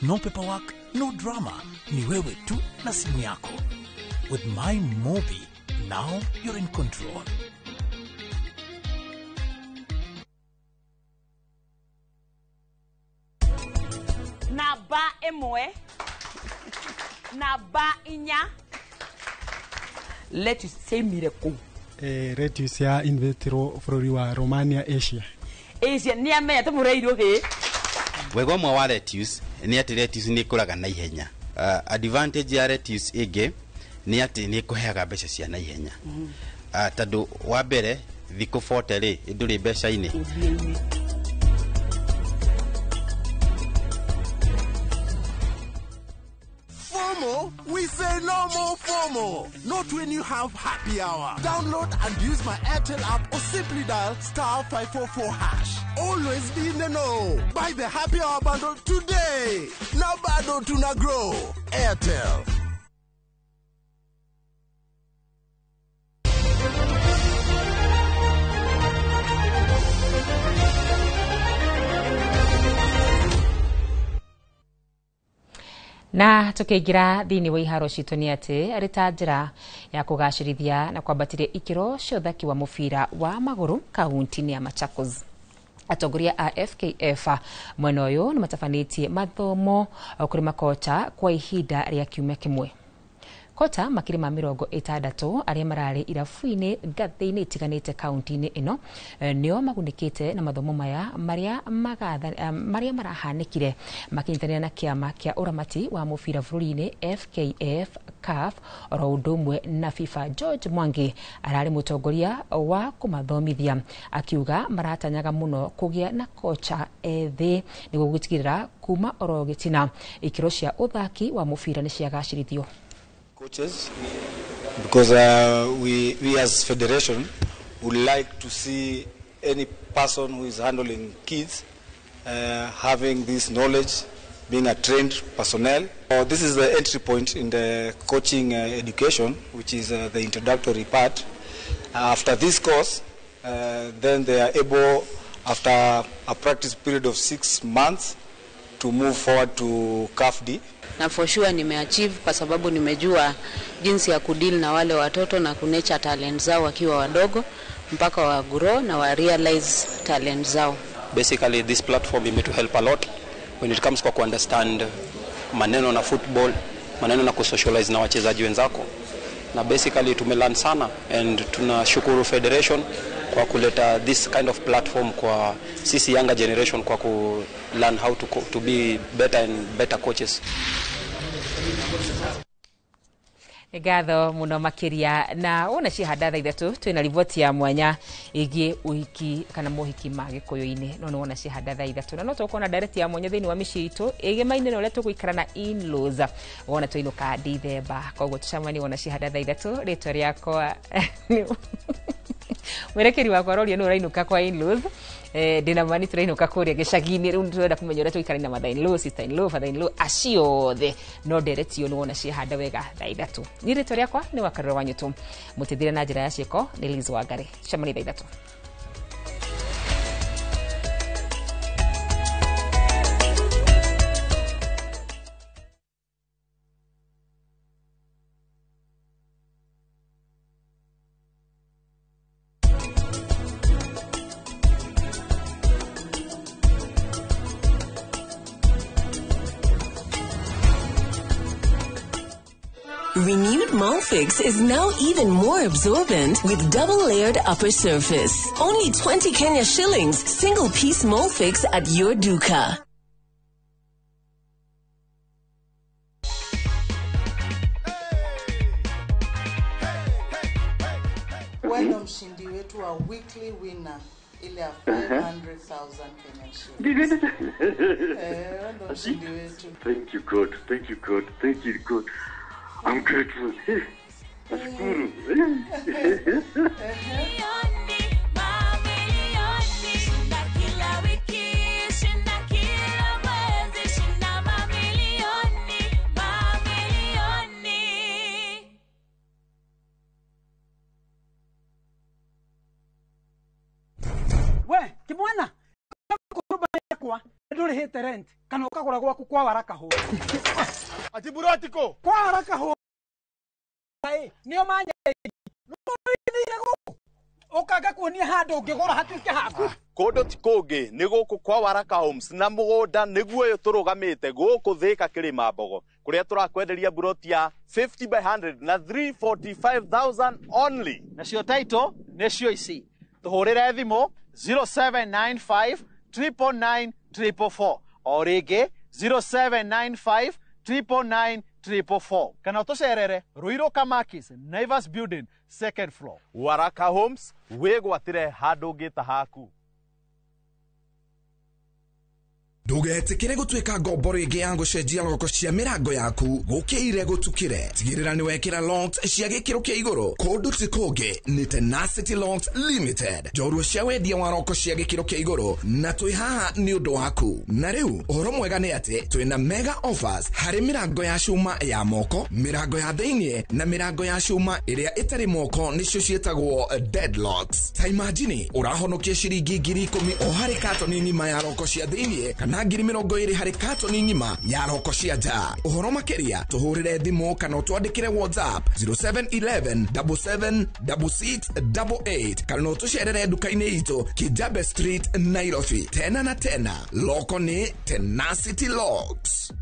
No paperwork, no drama. Ni wewe tu na simu yako. With My Mobi, now you're in control. Namba 1, namba 4. Lettuce ciaumire kũ? Lettuce ya inventirwo bũrũri wa Romania, Asia. Asia nĩ amenya tũmũreirwo hĩ. Wega ũmwe wa lettuce nĩ atĩ lettuce nĩ ĩkũraga na ihenya. Advantage ya lettuce ĩngĩ nĩ atĩ nĩ ĩkũheaga mbeca cia na ihenya. Tondũ wa mbere thikũ 40 rĩ ndũrĩ mbeca-inĩ. FOMO? We say no more FOMO. Not when you have happy hour. Download and use my Airtel app or simply dial star 544 hash. Always be in the know. Buy the happy hour bundle today. Now bado tuna grow. Airtel. Na tukiingira thiini wa iharo citũ nĩ atĩ arĩ ta njĩra ya kũgacĩrithia na kwambatĩria ikĩro cia ũthaki wa mũbira wa magũrũ kaunti-inĩ ya Machakos. Atongoria a FKF mwena ũyũ nĩ matabanĩtie mathomo kũrĩ makocha kwa ihinda rĩa kiumia kĩmwe. Kota makiri ma 60 arĩa mararĩ irabu-inĩ ngathĩ-inĩ itiganĩte kaunti-inĩ ĩno nĩo magunĩkĩte na mathomo maya marĩa marahanĩkire makĩnyitanĩra na kĩama kĩa ũramati wa mũbira bũrũri-inĩ FKF CAF oro ũndũ ũmwe na FIFA. George Mwangi ararĩ mũtongoria wa kũmathomithia akiuga maratanyaga mũno kũgĩa na kocha ethĩ nĩguo gũtigĩrĩra kuma oro gĩtina ikĩro cia ũthaki wa mũbira nĩ ciagacĩrithio. Coaches, because we as federation would like to see any person who is handling kids having this knowledge, being a trained personnel. This is the entry point in the coaching education, which is the introductory part. After this course, then they are able, after a practice period of 6 months, to move forward to CAF D. Na for sure nimeachieve kwa sababu nimejua jinsi ya kudeal na wale watoto na kunecha talent zao wakiwa wadogo mpaka wa grow na wa realize talent zao. Basically this platform imetu help a lot when it comes kwa ku understand maneno na football, maneno na kusocialize na wachezaji wenzako. Na basically tumelearn sana and tunashukuru federation kwa kuleta this kind of platform kwa sisi younger generation kwa ku learn how to be better and better coaches. Ngatho muno makiria na wona cihanda thaa ithatũ twĩna riboti ya mwanya ĩgiĩ ũhiki kana mohiki ma gĩkũyũ-inĩ no nĩwona cihanda thaa ithatũ na no tũkona ndareti ya mwanya thĩinĩ wa mĩciĩ itũ ĩgemaine na ũrĩa tũgũikara na in-laws wona twainũka Dithemba koguo tũcemanie wona cihanda thaa ithatũ rĩtwa rĩakwa mwerekeri wakwa aroria nũ ũrainũka kwa in-laws ndĩna mani tũrainũka kũrĩa gĩcagi-inĩ rĩu tũrenda kũmenya ũrĩa tũikara na mother in law, sister in law, father in law acio othe no nderetio nĩ wona ciahanda wega thaa ithatũ. Niĩ rĩtwa rĩakwa nĩ Wakarura Wanyũtũ mũtithire na njĩra ya ciĩko nĩ Liz Wangari. Cemania thaa ithatũ. Renewed Molfix is now even more absorbent with double layered upper surface. Only 20 Kenya shillings, single piece Molfix at your duka. Wewe ndo mshindi wetu wa weekly winner ile ya 500,000 Kenyan shillings. Wewe ndo mshindi wetu. Thank you God, thank you God, thank you God. I'm grateful. Nashukuru. We kimwana nyumba yakwa ndurihite rent kana ukagura gwaku kwa warakaho ati burotiko kwa warakaho nio manya nire guku ukaga kuonia handu ungigura hatuike haku. Kũndũ ti kũngĩ nĩ gũkũ kwa Waraka Homes na mũgũnda nĩguo ũyũ tũrũgamĩte gũkũ Thĩka Kĩrĩma Mbogo kũrĩa tũrakwenderia buroti ya 50 by 100 na 345,000 only. Nacio title nĩcio ici, tũhũrĩre thimũ 0795 999 444 o rĩngĩ 0795 999 444 kana ũtũcerere Ruiru Kamakis, Naivas Building, second floor. Waraka Homes, wĩgwatĩre handũ ũngĩta haku. Ndũgetĩkĩre gũtuĩka ngombo rĩngĩ ya gũcenjia roko cia mĩrango yaku gũkĩire gũtukĩre. Tigĩrĩra nĩ wekĩra locks cia gĩkĩro kĩa igũrũ. Kũndũ ti kũngĩ nĩ Tenacity Locks Limited, njorua cia wendia wa roko cia gĩkĩro kĩa igũrũ, na twĩ haha nĩ ũndũ waku. Na rĩu ũhoro mwega nĩ atĩ twĩna mega offers harĩ mĩrango ya cuma ya moko, mĩrango ya thĩinĩ na mĩrango ya cuma ĩrĩa ĩtarĩ moko, nĩcio ciĩtagwo deadlocks. Ta imagine ũrahonokia ciringi 10,000 o harĩ katoni ng'ima ya roko cia thĩinĩ kana 20,000 harĩ katoni ng'ima ya roko cia nja. Ũhoro makĩria tũhũrĩre thimũ kana ũtwandĩkĩre WhatsApp 0711 77 66 88 kana ũtũcerere nduka-inĩ itũ Kijabe Street, Nairobi. Tena na tena, loko nĩ Tenacity Locks.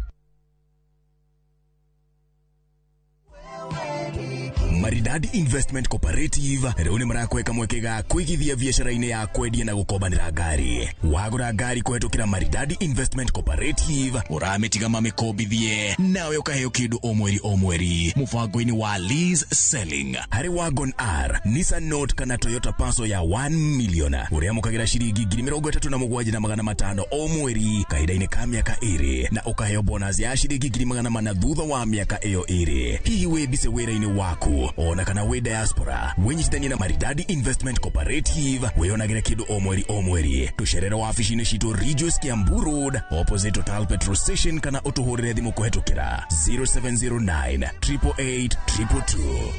Maridadi Investment Cooperative rĩu nĩ marakweka mweke ga kũigithia biacara-inĩ ya kwendia na gũkombanĩra ngari. Wagũra ngari kũhetũkĩra Maridadi Investment Cooperative ũramĩtiga mamĩkombithie nawe ũkaheo kĩndũ o mweri o mweri mũbango-inĩ wa lease selling. Harĩ Wagon R, Nissan Note kana Toyota Passo ya 1 million ũrĩamũkagĩra ciringi 37,500 o mweri kahinda-inĩ ka mĩaka 2 na ũkaheo bonus ya ciringi 400 thutha wa mĩaka ĩyo 2. Hihi wĩ busy wĩra-inĩ waku ona kana wĩ diaspora, wĩnyitithanie na Maridadi Investment Cooperative wĩonagĩre kĩndũ o mweri o mweri. Tũcerere wabici-inĩ citũ Ridgeways Kiambu Road opposite Total Petrol Station kana ũtũhũrĩre thimũ kũhetũkĩra 0709 888 222.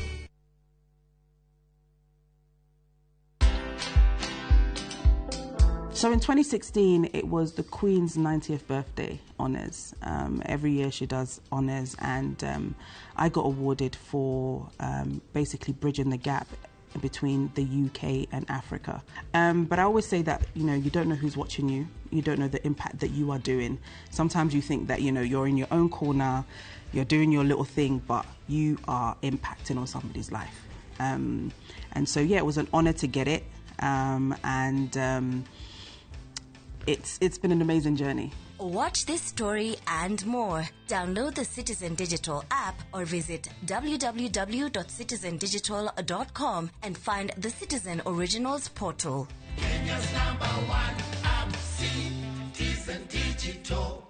So in 2016, it was the Queen's 90th birthday honours. Every year she does honours, and I got awarded for basically bridging the gap between the UK and Africa. But I always say that, you know, you don't know who's watching you. You don't know the impact that you are doing. Sometimes you think that, you know, you're in your own corner, you're doing your little thing, but you are impacting on somebody's life. And so, yeah, it was an honour to get it. It's been an amazing journey. Watch this story and more. Download the Citizen Digital app or visit www.citizendigital.com and find the Citizen Originals portal. Kenya's number one app, Citizen Digital.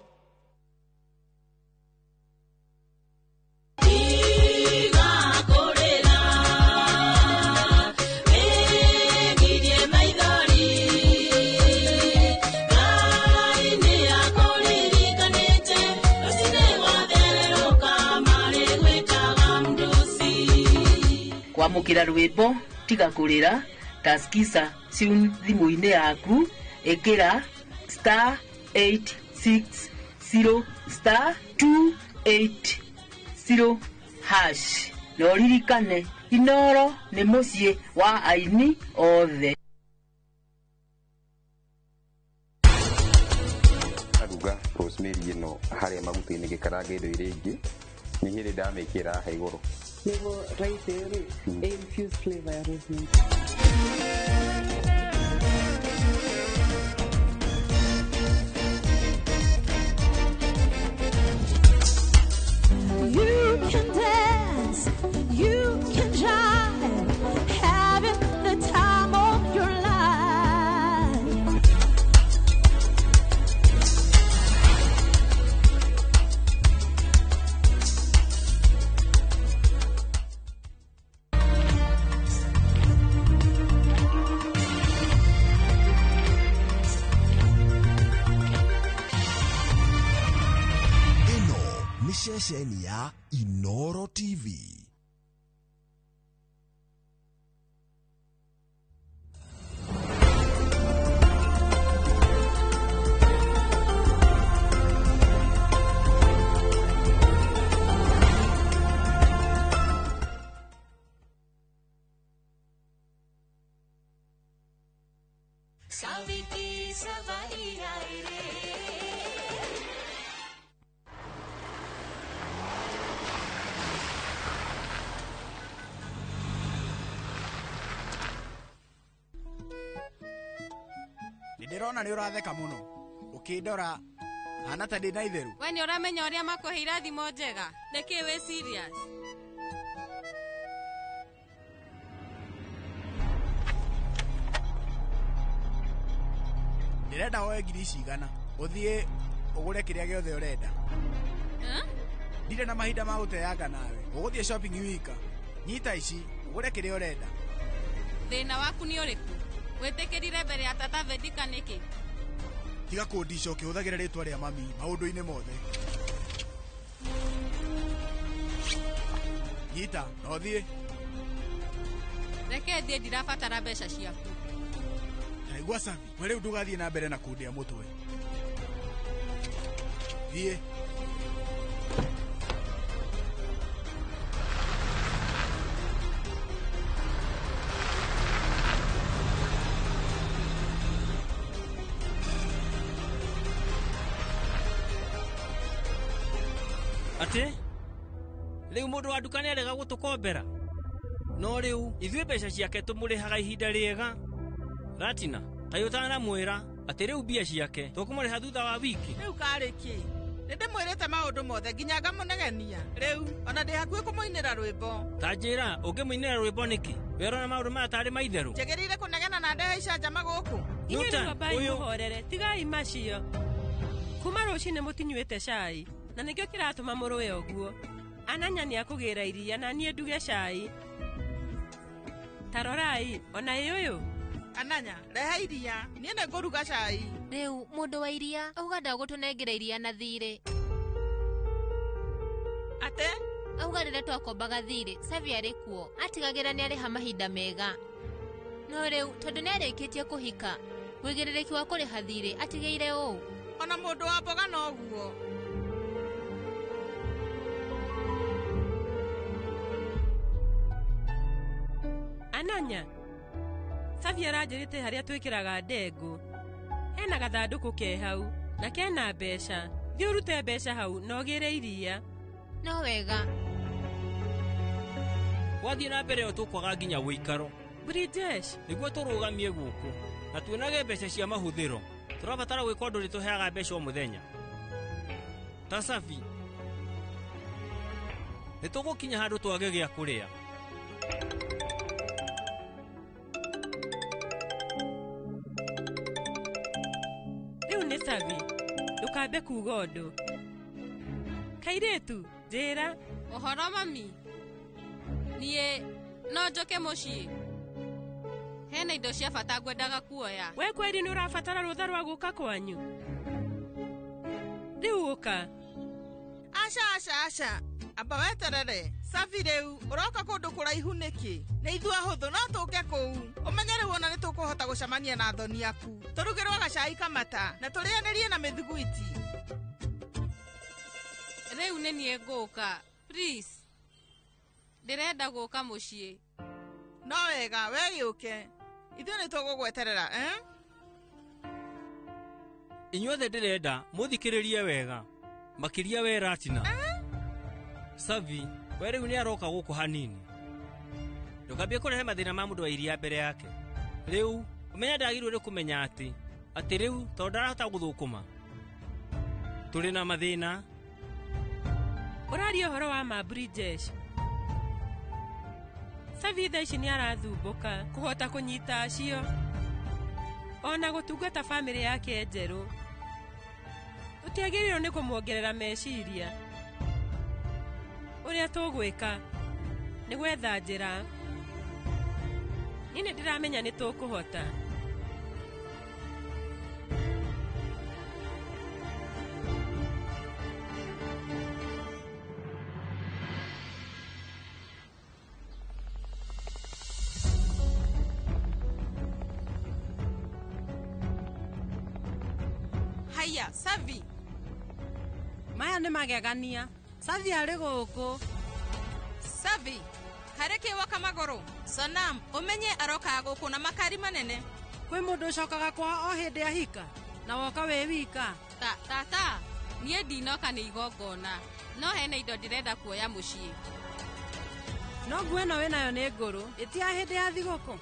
Kwamũkĩra rwĩmbo tiga kũrĩra taskisa tune thimũ-inĩ yaku ĩkĩra star 860 star 280 hash na ũririkane Inoro nĩ mũciĩ wa aini othe. Aruga rosemary ĩno harĩa maguta-inĩ gĩkaranga indo iria ingĩ Nĩ hĩndĩ ndamĩkĩra haha igũrũ. Nĩguo rice ĩyo rĩ, ĩ infuse flavor ya rosemary. You can dance, you can jive, having the time of your life. Ĩno nĩ ceceni ya Inoro TV. Saviki सवारी आए रे। Nĩ ndĩrona nĩ ũratheka mũno ũkĩndora hana ta ndĩ na itheru. We nĩ ũramenya ũrĩa makũheire thimũ njega? Nĩkĩ wĩ serious? Ndĩrenda woe ngiri ici 100 ũthiĩ ũgũre kĩrĩa gĩothe ũrenda. Huh? Ndirĩ na mahinda ma gũteanga nawe, ũgũthiĩ shopping wika. Nyita ici ũgũre kĩrĩa ũrenda. Thĩna waku nĩ ũrĩkũ? Wĩtĩkĩrire mbere ya tata Vedika nĩkĩ? Tiga kũndica ũkĩhũthagĩra rĩtwa rĩa mami maũndũ-inĩ mothe. Nyita na ũthiĩ. Reke thiĩ, ndirabatara mbeca ciaku. Taigua Savi, we rĩu ndũgathiĩ na mbere na kũndĩa mũtwe. Thiĩ. Atĩ rĩu mũndũ wa nduka nĩarega gũtũkombera, no rĩu ithuĩ mbeca ciake tũmũrĩhaga ihinda rĩega. Ratina, kaĩ ũtanamwĩra atĩ rĩu mbia ciake tũkũmũrĩha thutha wa wiki? Rĩu karĩ kĩ? Nĩ ndĩmwĩrĩte maũndũ mothe nginya ngamũnegenia. Rĩu ona ndĩ hakuhĩ kũmũinĩra rwĩmbo. Ta njĩra, ũngĩmũinĩra rwĩmbo nĩkĩ? Werona maũndũ maya tarĩ maitherũ. Njagĩrĩire kũnegena na ndehe icanjama gũkũ? Inyuĩ Newton, rĩu ambai ũyũ- mũhorere, tigai macio. Kuma rũcinĩ mũtinyuĩte cai, na nĩkĩo kĩratũma mũrũe ũguo. Ananya nĩakũgĩra iria na niĩ nduge cai. Ta rorai, ona ĩ ũyũ. Ananya, rehe iria, niĩ nĩngũruga cai. Rĩu mũndũ wa iria auga ndagũtũnengera iria na thirĩ. Atĩ? Auga rĩrĩa twakombaga thirĩ, Savi arĩ kuo, atigagĩra nĩarĩha mahinda mega. No rĩu tondũ nĩarĩkĩtie kũhika, wĩigĩrĩrĩki wa kũrĩha thirĩ atigĩire ũũ. Ona mũndũ wa mboga noguo. Ananya, Savi aranjĩrĩte harĩa twĩkĩraga ndengũ. Hena gathandũkũ ke hau, na kena mbeca. Thiĩ ũrute mbeca hau na ũgĩre iria. No wega. Gwathiĩ na mbere o tũkwaga nginya wĩikaro. Brijesh, nĩguo tũrũgamie gũkũ na tuonage mbeca cia mahũthĩro, tũrabatara gwĩka ũndũ rĩtũheaga mbeca o mũthenya. Ta Savi, nĩ tũgũkinya handũ twage gĩa kũrĩa. Rĩu nĩ Savi, ndũkambe kuuga ũndũ. Kairĩtu, njĩra. Ũhoro mami? Niĩ no njũke mũciĩ? Hena indo cia bata ngwendaga kuoya. We kweri nĩ ũrabatara rũtha rwa gũka kwanyu? Rĩu ũka. Aca, aca, aca. Amba weterere. Savi rĩu, ũroka kũndũ kũraihu nĩkĩ? Nĩ ithuĩ ahũthũ no tũke kũu. Ũmenye rĩu ona nĩtũkũhota gũcemania na athoni aku. Tũrugĩrwo gacai kamata na tũrĩanĩrie na mĩthiguiti. Rĩu nĩ niĩ ngũka. Please. Ndĩrenda gũka mũciĩ. No wega, we gĩũke. Ithuĩ nĩtũgũgweterera, eh? Inyuothe ndĩrenda mũthikĩrĩrie wega, makĩria we Ratina. Savi, we rĩu nĩ aroka gũkũ hanini. Ndũkambie kũrehe mathĩna ma mũndũ wa iria mbere yake. Rĩu ũmenya ndagĩrĩirwo nĩ kũmenya atĩ rĩu tondũ ndarahota gũthũkũma. Tũrĩ na mathĩna. Ũraria ũhoro wa ma Bridges. Savi thaa ici nĩ arathumbũka kũhota kũnyita acio ona gũtungata bamĩrĩ yake njerũ. Tũtiagĩrĩirwo nĩ kũmuongerera meciria. Ũrĩa tũgwĩka nĩ gwetha njĩra. Niĩ nĩ ndĩramenya nĩ tũkũhota. Haya, Savi. Maya nĩ magegania. Savi arĩ gũkũ. Savi, harĩ kĩ woka magũrũ? Sonam, ũmenye arokaga gũkũ na makari manene. Kwĩ mũndũ ũcokaga kwao o hĩndĩ ahika na woka wĩ wika. Tata, niĩ ndinoka nĩ igongona, no hena indo ndĩrenda kuoya mũciĩ. No nguo ĩno wĩnayo nĩ ngũrũ, ĩtia hĩndĩ ya thigũkũ.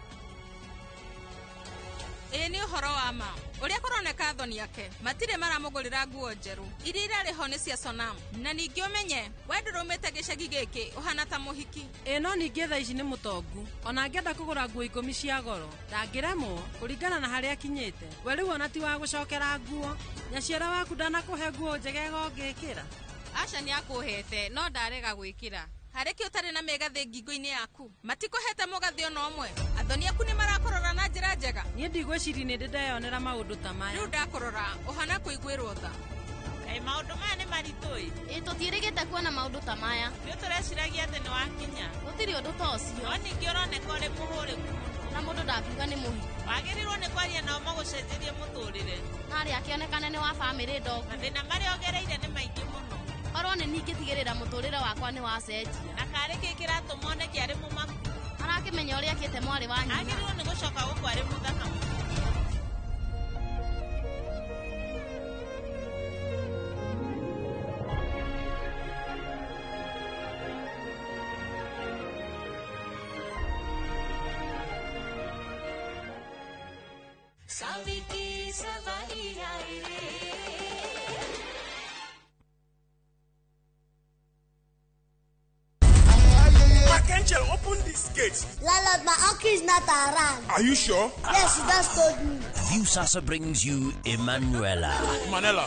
Ĩĩ nĩ ũhoro wa ma. Ũrĩa kũroneka thoni yake matirĩ maramũgũrĩra nguo njerũ. Iria irarĩ ho nĩ cia Sonam. Na ningĩ ũmenye we ndũrũmĩte gĩcagi gĩkĩ ũhana ta mũhiki. Ĩĩ no ningĩ thaa ici nĩ mũtongu. Ona angĩenda kũgũra nguo 10 cia goro ndangĩremwo kũringana na harĩa akinyĩte. We rĩu ona ti wa gũcokera nguo. Nyaciara waku ndanakũhe nguo njegega ũngĩkĩra. Aca nĩ akũhete no ndarega gwĩkĩra. Harĩ kĩ ũtarĩ na mĩgathĩ ngingo-inĩ yaku? Matikũhete mũgathĩ ona ũmwe. Athoni aku nĩ marakũrora na njĩra njega. Niĩ ndigwĩciria nĩ ndĩ ndeyonera maũndũ ta maya. Rĩu ndakũrora ũhana kũiguĩrwo tha. Kaĩ maũndũ maya nĩ maritũ-ĩ. Ĩ tũtiĩrĩgĩte kuona maũndũ ta maya. Nĩ tũreciragia atĩ nĩ wakinya. Gũtirĩ ũndũ ta ũcio. No ningĩ ũroneka ũrĩ mũhũrĩku mũno. Na mũndũ ndangiuga nĩ mũhiku. Wagĩrĩirwo nĩ kwaria nao magũcenjerie mũtũrĩre. Narĩ akĩonekane nĩ wa bamĩrĩ ndogo. Mathĩna marĩa ũgereire nĩ maingĩ mũno. Korwo nĩ niĩ ingĩtigĩrĩra mũtũrĩre wakwa nĩ wacenjia. Na karĩ kĩ kĩratũma oneke arĩ mũmaku? Arakĩmenya ũrĩa akĩte mwarĩ wa nyina. Agĩrĩirwo nĩ gũcoka gũkũ arĩ mũthaka mũno. Savi ki savari ai re. Angel, open this gate. Landlord, my uncle is not around. Are you sure? Yes, he just told me. Viusasa brings you Emanuela. Manela,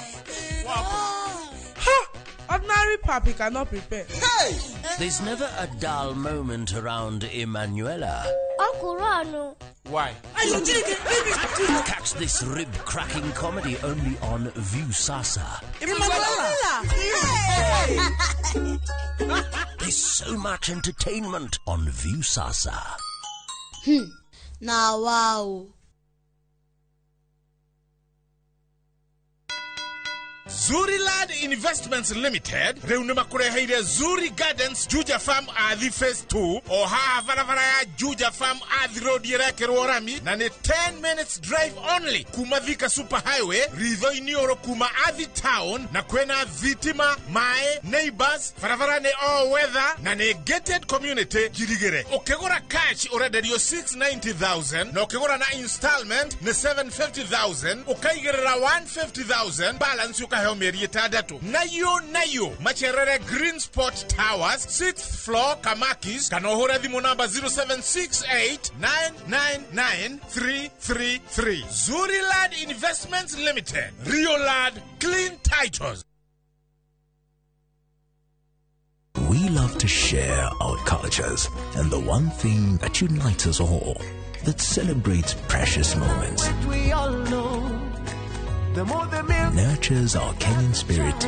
what happened? Ha! Ordinary papi cannot prepare. Hey! There's never a dull moment around Emanuela. Uncle Ronald. Why? Catch this rib-cracking comedy only on Viusasa. Emanuela! There's so much entertainment on Viusasa. Now, wow. Zuriland Investments Limited rĩu nĩ makũreheire Zuri Gardens Juja Farm Athi Phase 2 o haha barabara ya Juja Farm Athi Road ĩrekĩrwo rami na nĩ 10 minutes drive only kuma Thika Super Highway ritho-inĩ ũrũ kuma Athi Town na kwĩna thitima maĩ neighbors barabara nĩ all weather na nĩ gated community njirigĩre. Ũkĩgũra cash ũrenderio 690,000 na ũkĩgũra na installment nĩ 750,000 ũkaigĩrĩra 150,000 balance ũkaheo mĩeri 6. Nayo macerere Green Spot Towers 6th floor Kamakis kana ũhũre thimũ namba 0768999333. Zuriland Investments Limited, Riolad Clean Titles. We love to share our cultures and the one thing that unites us all, that celebrates precious moments, We all know. The more the milk nurtures our Kenyan spirit,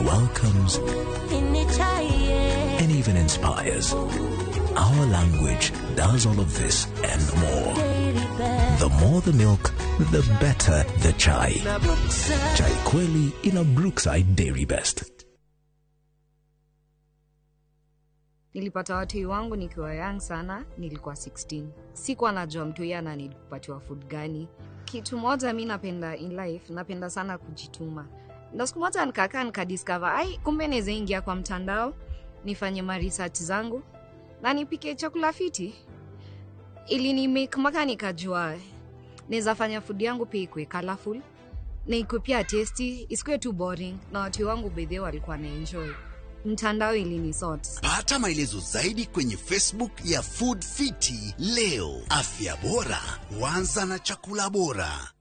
welcomes, and even inspires. Our language does all of this and more. The more the milk, the better the chai. Chai Kweli in a Brookside Dairy Best. Nilipata watoi wangu nikiwa young sana, nilikuwa 16. Sikuwa najua mtu yeye ananipatiwa food gani. Kitu moja mi napenda in life, napenda sana kujituma. Ndo siku moja nikakaa nikadiscover, ai, kumbe naweza ingia kwa mtandao nifanye ma research zangu na nipike chakula fiti. Ili make mpaka nikajua naweza fanya food yangu pia ikuwe colorful na ikuwe pia tasty, isikuwe too boring, na watu wangu bedhe walikuwa na enjoy. Mtandao ilinisort. Pata maelezo zaidi kwenye Facebook ya Food Fiti leo. Afya bora huanza na chakula bora.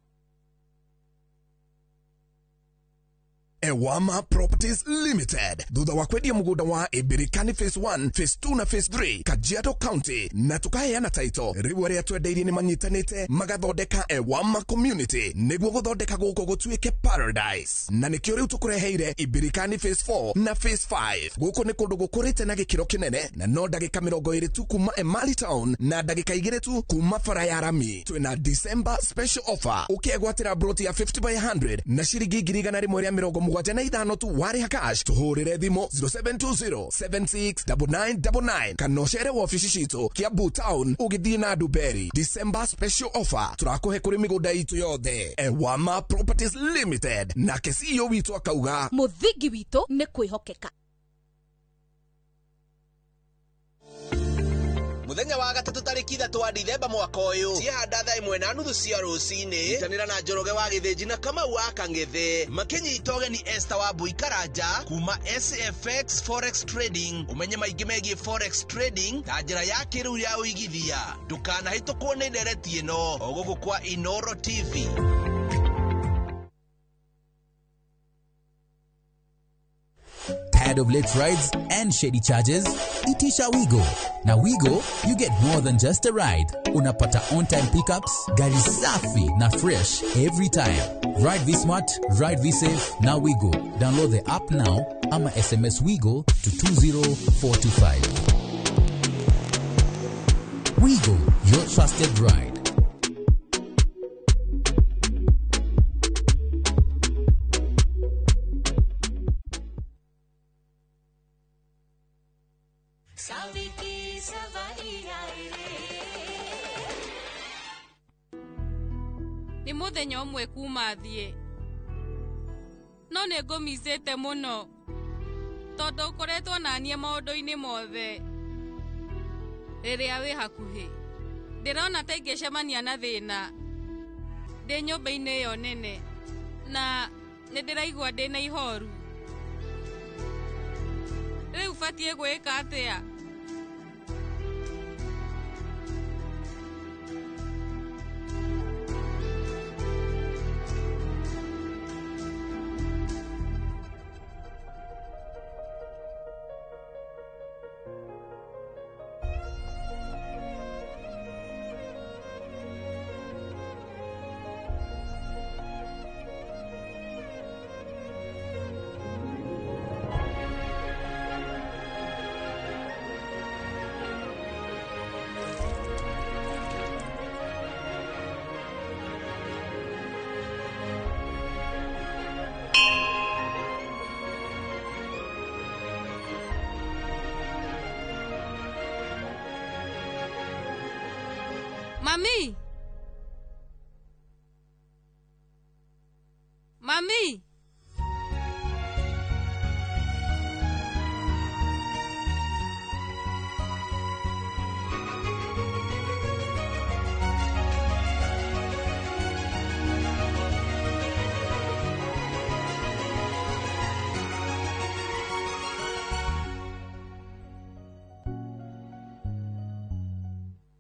Ewama Properties Limited thutha wa kwendia mugunda wa Ibirikani phase 1 phase 2 na phase 3 Kajiado County na tukaheana title riu aria twendeirie ni manyitanite magathondeka Ewama Community niguo guthondeka guku gutuike paradise na nikio riu tukureheire Ibirikani phase 4 na phase 5. Guku ni kundu gukurite na gikiro kinene na no ndagika 20 tu kuma Emali Town na ndagika 2 tu kuma bara ya rami. Twina December special offer ukiegwatira broti ya 50 by 100 na ciringi 175 tu warĩha cash. Tũhũrĩre thimũ 0720 769999 kana ũcere wabici citũ Kiambu Town ũgĩthiĩ na Nduberi. December special offer tũrakũhe kũrĩ mĩgũnda itũ yothe. Ewama Properties Limited nake CEO witũ akauga Mũthingi witũ nĩ kwĩhokeka. Muthenya wa gatatũ tarĩki 3 wa Dithemba mwaka ũyũ ciahanda thaa 1:30 cia rũcinĩ nyitanĩra na Njoroge wa Gĩthĩnji na Kamau wa Kang'ethe makĩnyita ũgeni Esther wa Mbui Karanja kuma SFX Forex Trading. Ũmenye maingĩ megiĩ forex trading ta njĩra ya kĩrĩu ya ũigithia. Ndũkanahĩtũkwo nĩ ndereti ĩno o gũkũ kwa Inoro TV. Tired of late rides and shady charges? Itisha Wigo. Now Wigo, you get more than just a ride. Unapata on-time pickups, gari safi na fresh every time. Ride V Smart, ride V Safe, now Wigo. Download the app now ama SMS Wigo to 20425. Wigo, your trusted ride. Nĩ mũthenya ũmwe kuma thiĩ no nĩ ngũmicĩte mũno tondũ ũkoretwo naniĩ maũndũ-inĩ mothe. Rĩrĩa wĩ hakuhĩ ndĩrona ta ingĩcemania na thĩna ndĩ nyũmba-inĩ ĩyo nene na nĩ ndĩraigua ndĩna ihoru. Rĩu batiĩ gwĩka atĩa? Mami! Mami!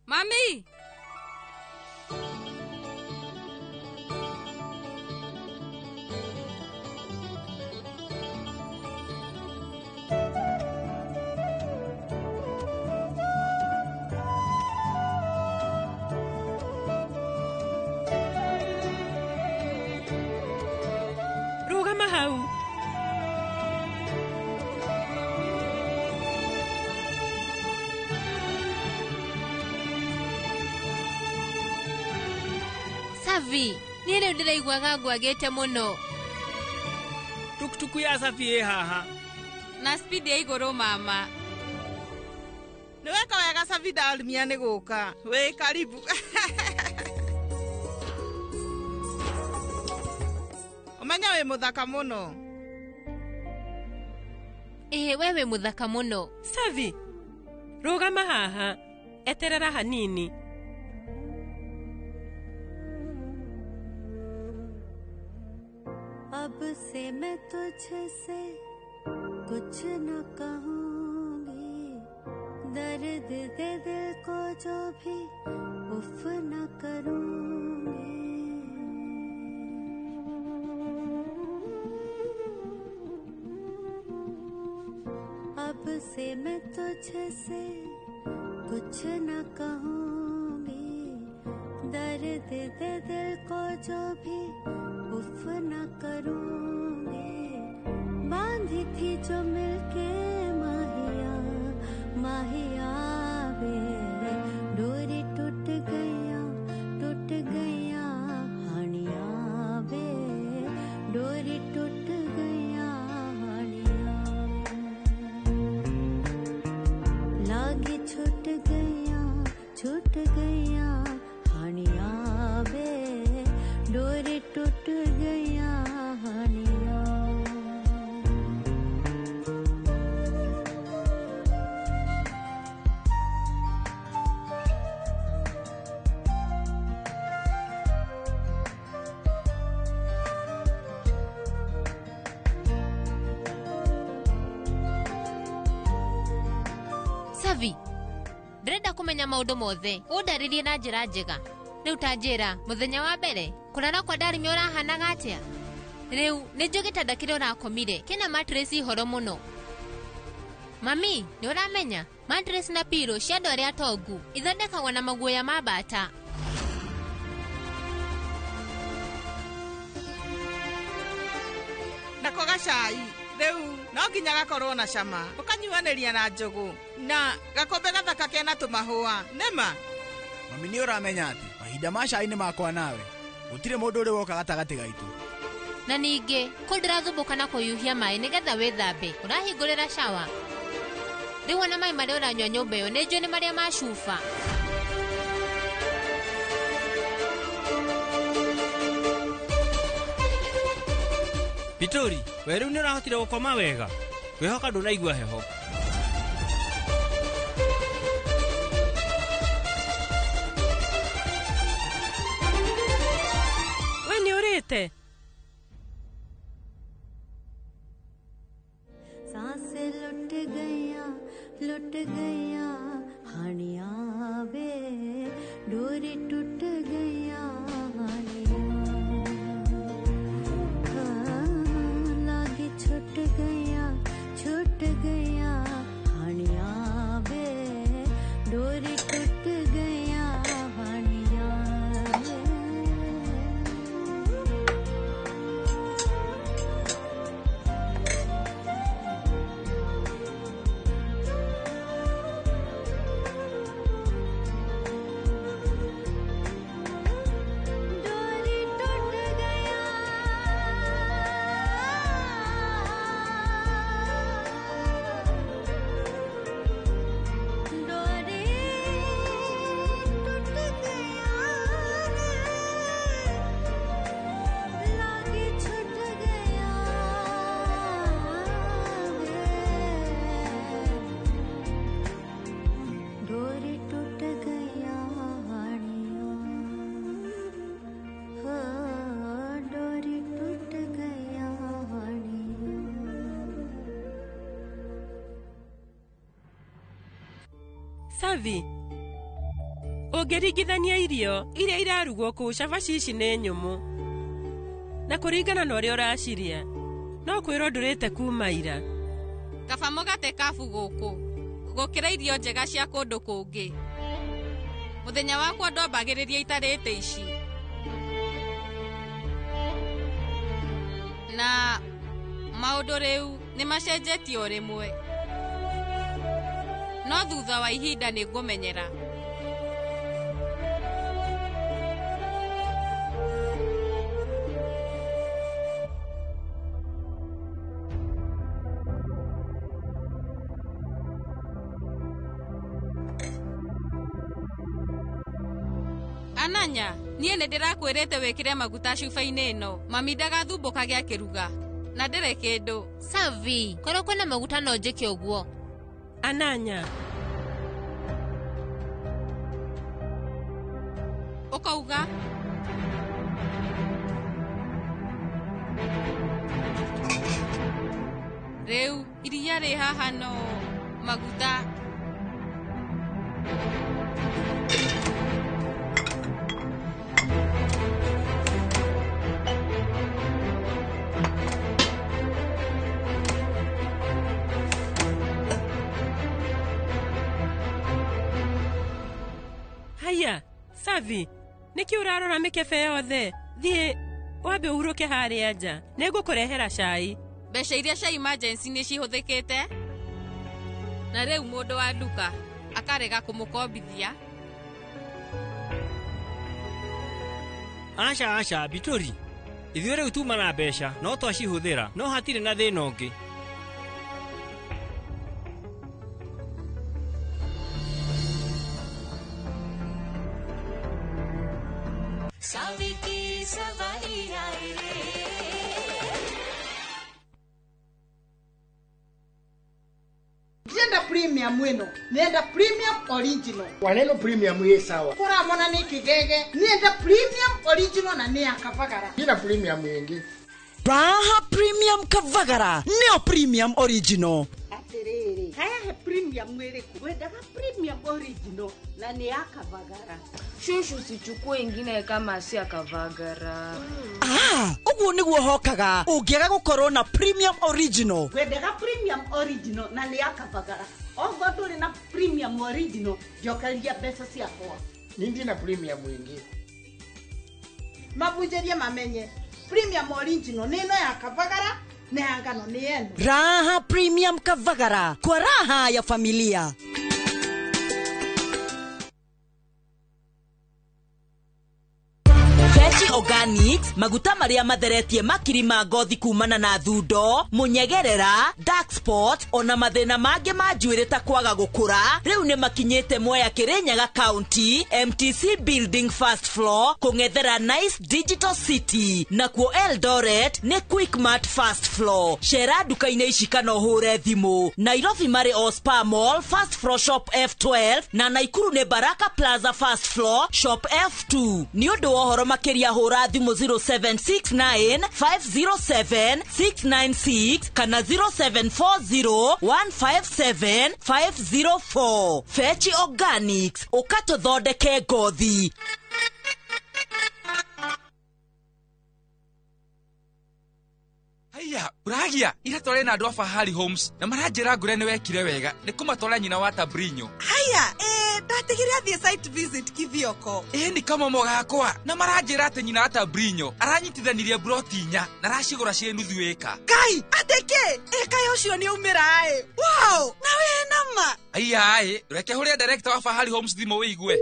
Mami! Rũgama hau. Savi, niĩ rĩu ndĩraiguaga ngwagĩte mũno. Tuktuku ya Savi ĩ haha. Na speed ya igũrũ mama. Nĩ weka wega Savi Dalmia nĩ gũka. Wĩ karibu. Ũmenye wĩ mũthaka mũno. Ĩĩ, we wĩ mũthaka mũno. Savi, rũgama haha, eterera hanini. अब से मैं तुझसे कुछ न कहूंगी, दर्द दे दिल को जो भी उफ न करूंगी। अब से मैं तुझसे कुछ न कहूंगी, दर्द दे दिल को जो भी उफ न करूंगी। बांधी थी जो मिलके माहिया माहिया वे, डोरी टूट गया हानिया वे, डोरी टूट गया हानिया, लागी छूट गया हानिया वे, डोरी टूट गया हानिया। Savi, ndĩrenda kũmenya maũndũ mothe ũndarĩrie na njĩra njega. Rĩu ta njĩra, mũthenya wa mbere kũrara kwa ndarĩmi ũrahanaga atĩa? Rĩu nĩ njũĩ gĩtanda kĩrĩa ũrakomire kĩna mattress horo mũno. Mami, nĩ ũramenya mattress na pillow cia andũ arĩa atongu ithondekagwo na maguoya ma mbata. Nako gacai rĩu no nginya gakorwo na cama, ũkanyuanĩria na njũgũ na gakombe gathaka kena tũmahũa. Nĩma mami, nĩ ũramenya atĩ mahinda ma cai nĩ makwa nawe, gũtirĩ mũndũ ũrĩ woka gatagatĩ gaitũ. Na ningĩ kũ ndĩrathumbũka na kũhiũhia maĩ nĩgetha wĩthambe, ũrahingũrĩra shawa. Rĩu ona maĩ marĩa ũranyua nyũmba ĩyo nĩ njũĩ nĩ marĩa ma cuba. Pitori, we rĩu nĩ ũrahotire gũkoma wega? Ngwĩhoka ndũnaigua heho. We nĩ ũrĩte? सांसें लुट गया हानिया वे, डोरी टूट गया हानिया, लागी छूट गया हानिया वे, डोरी टूट गया हानिया। डोरी टूट गया, डोरी टूट गया रे, लागी छूट गया वे, डोरी टूट गया हानिया, हाँ, डोरी टूट गया हानिया। Savi, ũngĩringithania irio iria irarugwo kũu, cabaci ici nĩ nyũmũ. Na kũringana na ũrĩa ũraciria, no kwĩrwo ndũrĩte kuma ira. Kaba mũgate kabu gũkũ gũkĩra irio njega cia kũndũ kũngĩ. Mũthenya wakwa ndwambagĩrĩria itarĩte ici. Na maũndũ rĩu nĩ macenjetie o rĩmwe, no thutha wa ihinda nĩ ngũmenyera. Ananya, niĩ nĩ ndĩrakwĩrĩte wĩkĩre maguta cuba-inĩ ĩno. Mami ndagathumbũkage akĩruga. Na ndĩrĩ kĩndũ. Savi, korwo kwĩna maguta no njĩke ũguo. Ananya. Ũkauga? Rĩu iria rĩ haha no maguta. Haya, Savi, nĩkĩ ũrarora mĩkebe yothe? Thiĩ wambe ũhurũke harĩa nja. Nĩngũkũrehera cai. Mbeca iria cia emergency nĩ cihũthĩkĩte. Na rĩu mũndũ wa nduka akarega kũmũkombithia. Aca aca Bitori, ithuĩ rĩu tuma na mbeca no twacihũthĩra, no hatirĩ na thĩna ũngĩ. Ndienda premium ĩno, nenda premium original. Waneno premium ĩ sawa. Kũramona nĩ kĩgege, nenda premium original na nĩ ya Kavagara. Ina premium ĩngĩ. Raha Premium Kavagara nĩyo premium original. Atĩrĩrĩ, haya he premium ĩrĩkũ? Wendaga premium original na nĩ ya Kavagara. Shushu, usichukue ingine kama si ya Kavagara. Ah, ũguo nĩguo hokaga ũngĩaga gũkorwo na premium original. Wendaga premium original na nĩ ya Kavagara. Ogo ndũrĩ na premium original, njokeria mbeca ciakwa. Ni ndina premium ĩngĩ. Mabunjĩrie mamenye premium original nĩ ĩno ya Kavagara na ya ngano nĩ ĩno. Raha Premium Kavagara kwa raha ya familia. Fechi Organics, maguta maria matheretie makiri ma ngothi kumana na thundo, munyegerera, dark spot, ona mathina mangĩ ma njuĩrĩ ta kwaga gũkũra, rĩu nĩ makinyĩte Mwea Kirinyaga County, MTC Building First Floor, kũng'ethera Nice Digital City, nakuo Eldoret nĩ Quickmart First Floor. Cera nduka-inĩ ici kana ũhũre thimũ. Nairobi marĩ o Spa Mall First Floor Shop F12 na Naikuru nĩ Baraka Plaza First Floor Shop F2. Nĩ ũndũ wa ũhoro makĩria hũra thimũ 0769 507 696 kana 0740 157 504. Fechi Organics, ũkatũthondeke ngothi. Haiya, uragia ira tware na andũ a Fahari Homes na maranjĩra ngũre nĩ wekire wega nĩ kũmatwara nyina wa Tabrinyo. Haya, ndatigire athiĩ site visit Kithioko. Ĩ nĩ kamomo gakwa na maranjĩra atĩ nyina wa Tabrinyo aranyitithanirie broti inya na aracigũra ciĩ nuthu ĩka. Ngai, atĩ kĩ? Ĩka ũcio nĩ aumĩra ĩ. Wow, na wĩ nama. Haiya ĩ, reke hũrĩre director wa Fahari Homes thimũ wĩigue.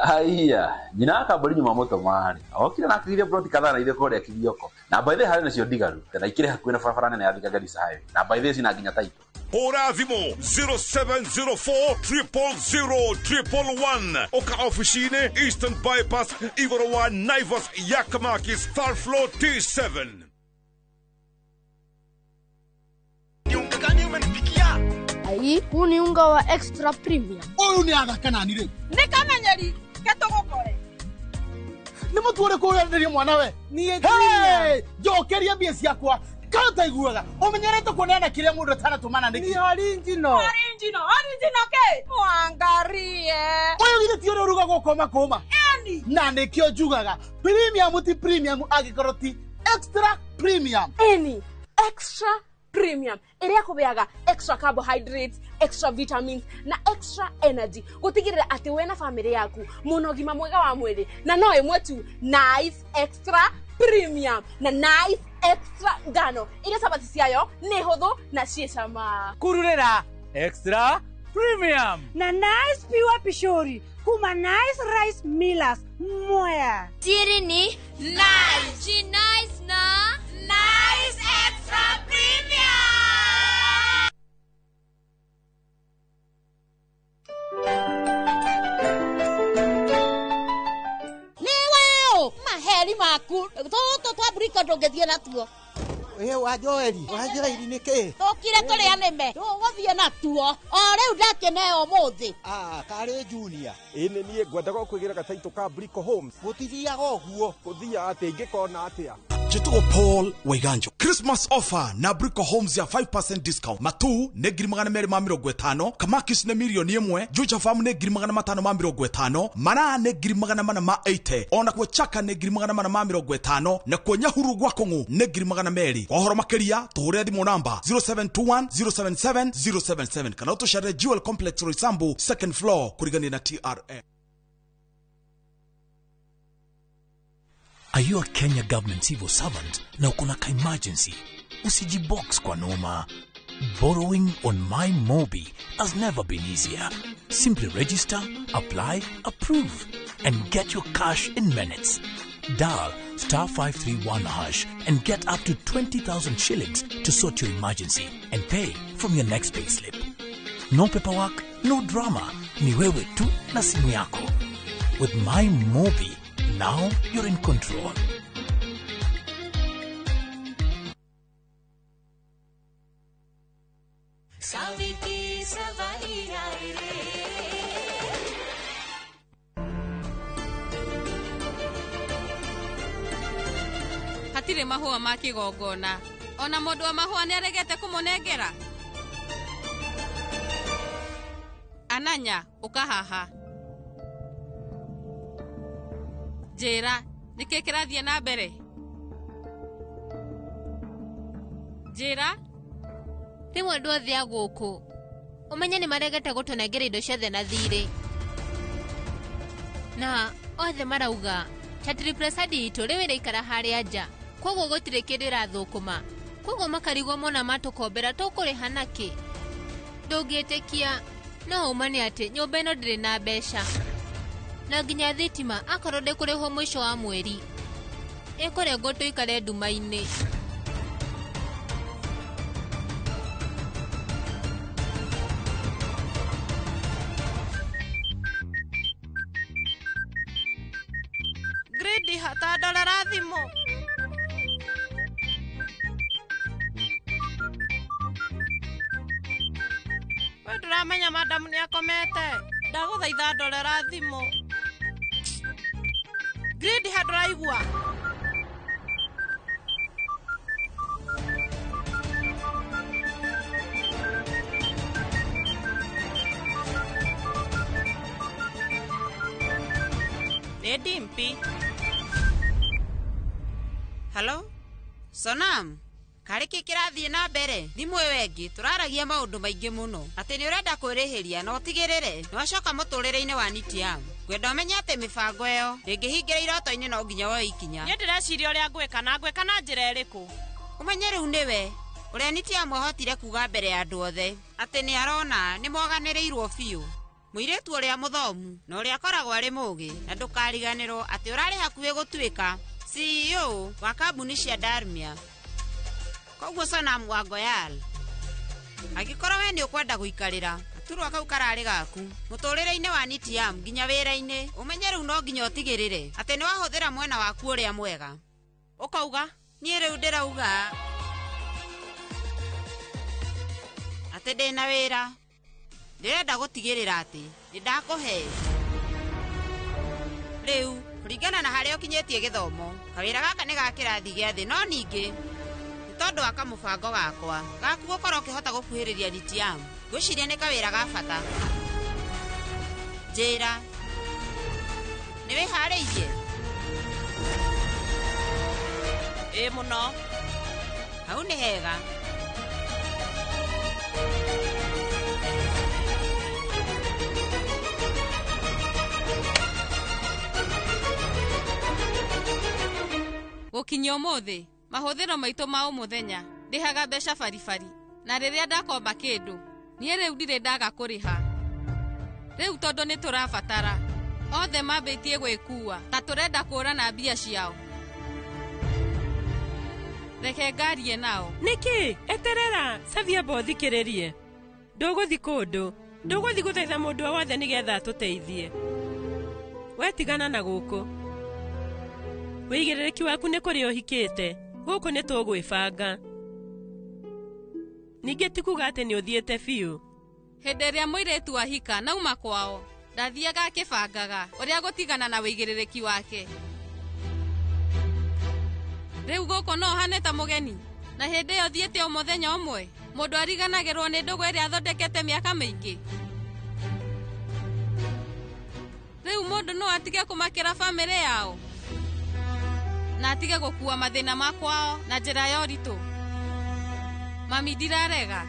Haiya, nyina wa Kaburi nyuma mũtũmari okire na akĩgithia broti kadhaa na ithe kũrĩa Kithioko na by the harĩ nacio ndigaru na ikĩrĩ hakuhĩ na barabara nene ya Thika Garissa Highway na by the cina nginya taito. Hũra thimũ 0704 000 111 oka ofici-inĩ Eastern Bypass igũrũ wa Naivas Yakamakis third floor T7. Ai, huu ni unga wa extra premium. Ũyũ nĩ athaka nani rĩu? Nĩ kamenyeri ketũgũkore. Nĩ mũtu ũrĩkũ ũrenderio mwana we? Niĩ Hey, njokeria mbia ciakwa. Kana ũtaiguaga ũmenyerete kuoneana kĩrĩa mũndũ atanatũmana nĩkĩ? Ni original. Original, original kĩ? Mwangarie. Ũyũ githĩ ti ũrĩa ũrugagwo ũkoma kũma? Ĩni. Na nĩkĩo njugaga premium ti premium angĩkorwo ti extra premium. Ĩni, extra premium ĩrĩa kũbeaga extra carbohydrates, extra vitamins na extra energy gũtigĩrĩra atĩ we na famĩlĩ yaku mũna ũgima mwega wa mwĩrĩ na no ĩmwe tu Nice Extra Premium na Nice Extra ngano iria cabaci ciayo nĩ hũthũ na ciĩ cama. Kururĩra Extra Premium na Nice Pure Pishori kuma Nice Rice Millers Mwea. Siri ni Nice. She nice na Nice Extra Premium. Niweo mahe Joeli maku tũtũ twa mburiko ndũngĩthiĩ natuo. Ĩ wa Joeli, wa Joeli nĩ kĩ? Tũkire tũrĩa nĩme tũgũthiĩ natuo o rĩu ndakĩneo ũmũthĩ. Ah, karĩ Junior. Ĩ nĩ niĩ ngwendaga kwĩgĩra gataitũ ka Brico Homes. Gũtithiaga ũguo. Gũthiaga atĩa ingĩkona atĩa? Njĩtagwo Paul Waiganjo. Christmas offer na Brico Homes ya 5% discount. Matu nĩ 250,000, Kamakis nĩ 1,000,000, Juja Farm nĩ 550,000, Maraa nĩ 480,000, ona kuo Chaka nĩ 450,000, na kuo Nyahururu gwa Kũng'ũ nĩ 200,000. Kwa ũhoro makĩria tũhũrĩre thimũ namba 0721 077 077 kana ũtũcerere Jewel Complex Roysambu second floor kũrigania na TRM. Are you a Kenya government civil servant na uko na ka-emergency? Usijibox kwa noma. Borrowing on My Mobi has never been easier. Simply register, apply, approve, and get your cash in minutes. Dial star 531 hash and get up to 20,000 shillings to sort your emergency and pay from your next payslip. No paperwork, no drama. Ni wewe tu na simu yako. With My Mobi, now you're in control. Saviki सवारी आए रे Hatirĩ mahũa ma kĩgongona ona mũndũ wa mahũa nĩ aregete kũmũnengera. Ananya ũka haha njĩra nĩkĩ kĩrathiĩ na mbere. Njĩra. Rĩu andũ othe a gũkũ ũmenye nĩ maregete gũtũnengera indo ciothe na thirĩ, na othe marauga Chatri Prasad itũ rĩu ĩraikara harĩa nja, koguo gũtirĩ kĩndũ ĩrathũkũma, koguo makarigwo mona matũkombera tũkũrĩha nakĩ. Ndũngĩtĩkia no ũma nĩ atĩ nyũmba ĩno ndĩrĩ na mbeca na nginya thitima akorwo ndĩkũrĩhwo mũico wa mweri ĩkũrengwo tũikare nduma-inĩ. Gridi hatandorera thimũ. We ndũramenya madamu nĩakomete. Ndagũthaitha ndorera thimũ. Gridi handũraigua. Nĩ Dimpi. Halo? Sonam, karĩ kĩ kĩrathiĩ na mbere? Thimũ ĩyo ĩngĩ tũraragia maũndũ maingĩ mũno. Atĩ nĩ ũrenda kwĩrĩhĩria na ũtigĩrĩre nĩ wacoka mũtũrĩre-inĩ wa Nitiam. Ngwenda ũmenye atĩ mĩbango ĩyo ndĩngĩhingĩra iroto-inĩ no nginya woe ikinya. Niĩ ndĩreciria ũrĩa ngwĩka na ngwĩka na njĩra ĩrĩkũ. Ũmenye rĩu nĩwe ũrĩa Nitiam ahotire kuga mbere ya andũ othe atĩ nĩ arona nĩ moganĩrĩirwo biũ. Mũirĩtu ũrĩa mũthomu na ũrĩa akoragwo arĩ mũũgĩ na ndũkariganĩrwo atĩ ũrarĩ hakuhĩ gũtuĩka CEO wa kambuni cia Darmia. Koguo Sonam wa Goyal, angĩkorwo we nĩ ũkwenda gũikarĩra gaturwa kau kararĩ gaku mũtũrĩre-inĩ wa Nitiam nginya wĩra-inĩ, ũmenye rĩu no nginya ũtigĩrĩre atĩ nĩ wahũthĩra mwena waku ũrĩa mwega. Ũkauga? Niĩ rĩu ndĩrauga atĩ ndĩna wĩra. Ndĩrenda gũtigĩrĩra atĩ nĩ ndakũhe. Rĩu kũringana na harĩa ũkinyĩtie gĩthomo, kawĩra gaka nĩ ga kĩrathi gĩa thĩ, no ningĩ nĩ tondũ wa kamũbango gakwa gaku gũkorwo ũkĩhota gũkuhĩrĩria Nitiam, ngwĩciria nĩ kawĩra ga bata. Njĩra, nĩ wĩharĩirie? Ĩ mũno. Hau nĩ hega. Gũkinyia ũmũthĩ mahũthĩro maitũ ma ũmũthenya ndĩhaga mbeca baribari na rĩrĩa ndakomba kĩndũ niĩ rĩu ndirĩ ndaga kũrĩha. Rĩu tondũ nĩ tũrabatara othe mambĩtie gwĩkua ta tũrenda kũũra na mbia ciao. Reke ngarie nao. Nĩkĩ? Eterera, Savia amba ũthikĩrĩrie. Ndũgũthi kũndũ, ndũgũthi gũthaitha mũndũ o wothe nĩgetha atũteithie. We tigana na gũkũ. Wĩigĩrĩrĩki waku nĩ kũrĩa ũhikĩte. Gũkũ nĩ tũgwĩbanga. Ningĩ ti kuga atĩ nĩ ũthiĩte biũ. Hĩndĩ ĩrĩa mũirĩtu ahika nauma kwao, ndathiaga akĩbangaga ũrĩa gũtigana na wĩigĩrĩrĩki wake. Rĩu gũkũ no hane ta mũgeni, na hĩndĩ ĩyo thiĩte o mũthenya ũmwe, mũndũ ariganagĩrwo nĩ ndũgũ ĩrĩa athondekete mĩaka mĩingĩ. Rĩu mũndũ no atige kũmakĩra bamĩrĩ yao na atige gũkua mathĩna ma kwao na njĩra ya ũritũ. Mami ndirarega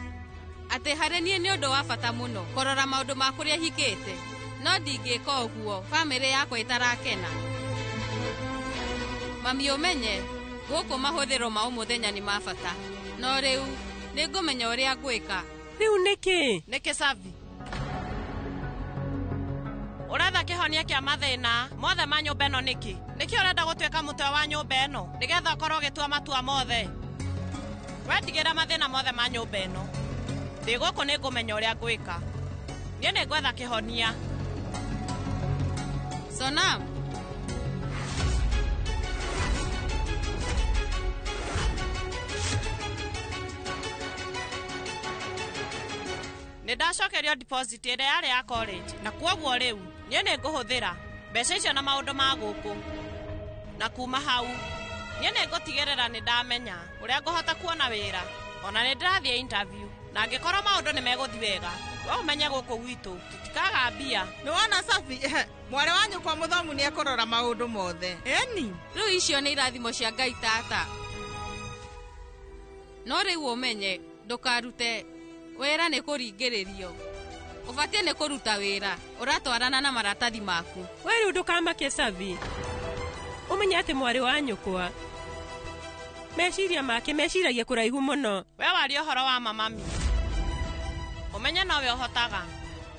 atĩ harĩ niĩ nĩ ũndũ wa bata mũno kũrora maũndũ ma kũrĩa hikĩte, no ndingĩka ũguo bamĩrĩ yakwa ĩtarakena. Mami ũmenye gũkũ mahũthĩro ma ũmũthenya nĩ ma bata, no rĩu nĩngũmenya ũrĩa ngwĩka. Rĩu nĩkĩ? Nĩkĩ Savi? Ũretha kĩhonia kĩa mathĩna mothe ma nyũmba ĩno nĩkĩ? Nĩkĩ ũrenda gũtuĩka mũtwe wa nyũmba ĩno nĩgetha ũkorwo ũgĩtua matua mothe? Wendigĩra mathĩna mothe ma nyũmba ĩno. Ndĩ gũkũ nĩngũmenya ũrĩa ngwĩka. Niĩ nĩngwetha kĩhonia. Sonam. Nĩ ndacokerio deposit ĩrĩa yarĩ ya college na kwoguo rĩu niĩ nĩngũhũthĩra mbeca icio na maũndũ ma gũkũ. Na kuma hau niĩ nĩngũtigĩrĩra nĩ ndamenya ũrĩa ngũhota kuona wĩra. Ona nĩ ndĩrathiĩ interview na angĩkorwo maũndũ nĩ megũthiĩ wega, we ũmenye gũkũ gwitũ tũtikaga mbia. Nĩ wona Safi, mwarĩ wa nyũkwa mũthomu nĩ ekũrora maũndũ mothe. Ĩni. Rĩu icio nĩ irathimo cia Ngai tata. No rĩu ũmenye ndũkarute wĩra nĩ kũringĩrĩrio. Ũbatiĩ nĩ kũruta wĩra ũratwarana na maratathi maku. We rĩu ndũkamake Savi. Ũmenye atĩ mwarĩ wa nyũkwa meciria make meciragia kũraihu mũno. We waria ũhoro wa mamami. Ũmenye nowe ũhotaga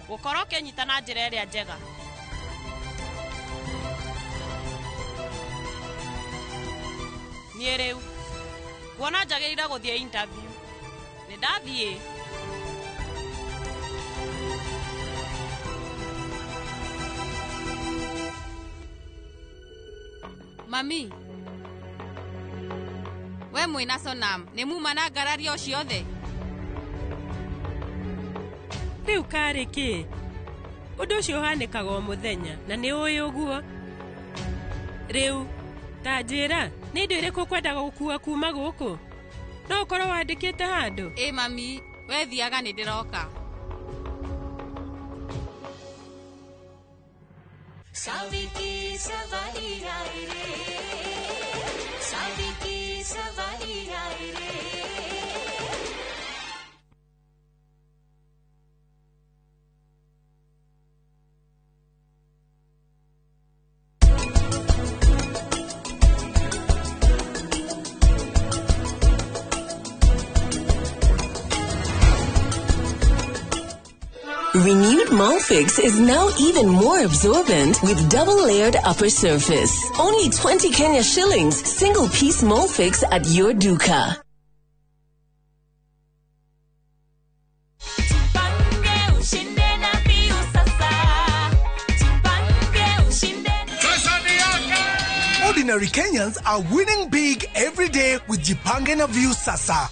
gũkorwo ũkĩnyita na njĩra ĩrĩa njega. Niĩ rĩu nguona njagĩrĩire gũthiĩ interview. Nĩ ndathiĩ. Mami, we mwĩna Sonam nĩ muma na ngarario ciothe? Rĩu karĩ kĩ? Ũndũ ũcio ũhanĩkaga o mũthenya na nĩ ũĩ ũguo. Rĩu ta njĩra nĩ indo irĩkũ ũkwendaga gũkua kuma gũkũ? No ũkorwo wandĩkĩte handũ? Ĩ mami, we thiaga nĩ ndĩroka. Saviki सवारी आए रे, साविकी सवारी आए रे। Renewed Molfix is now even more absorbent with double-layered upper surface. Only 20 Kenya shillings, single-piece Molfix at your duka. Ordinary Kenyans are winning big every day with Jipange na Viusasa.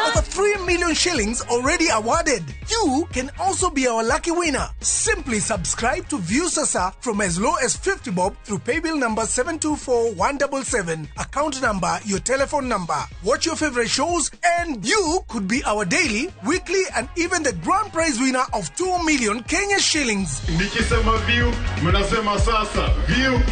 Over 3 million shillings already awarded. You can also be our lucky winner. Simply subscribe to Viusasa from as low as 50 bob through paybill number 724177, account number, your telephone number. Watch your favorite shows and you could be our daily, weekly and even the grand prize winner of 2 million Kenya shillings. Nikisema view, mnasema sasa. View.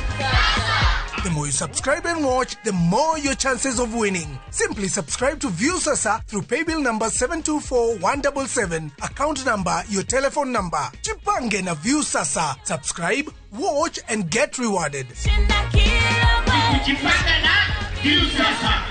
The more you subscribe and watch, the more your chances of winning. Simply subscribe to Viusasa through paybill number 724177, account number, your telephone number. Jipange na Viusasa. Subscribe, watch and get rewarded. Jipange na Viusasa.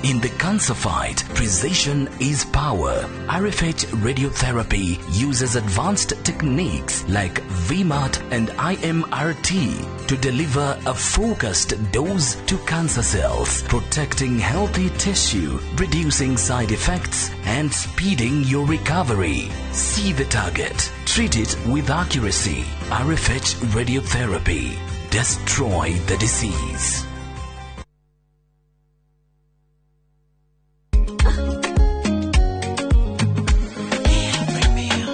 In the cancer fight, precision is power. RFH radiotherapy uses advanced techniques like VMAT and IMRT to deliver a focused dose to cancer cells, protecting healthy tissue, reducing side effects, and speeding your recovery. See the target. Treat it with accuracy. RFH radiotherapy. Destroy the disease.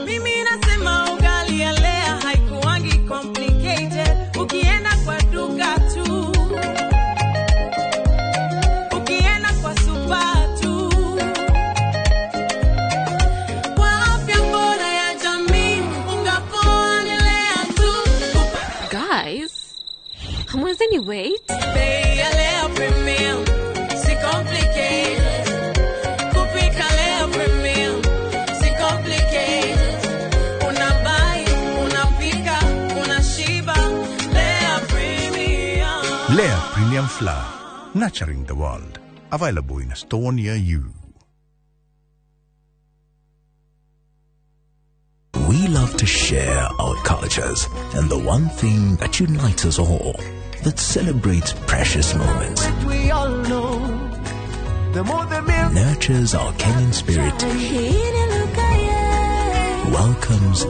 Mimi nasema ugali ya Lea haikuangi complicated. Ukienda kwa duka tu, ukienda kwa super tu, kwa afya bora ya jamii, unga poa ni Lea tu. Guys, hamwezeni wait? Bei ya Lea Premium si complicated. Kupika Lea Premium si complicated. Unabuy, unapika, unashiba. Lea Premium. Lea Premium Flour, nurturing the world. Available in a store near you. We love to share our cultures and the one thing that unites us all, that celebrates precious moments, We all know the more the milk nurtures our Kenyan spirit, welcomes,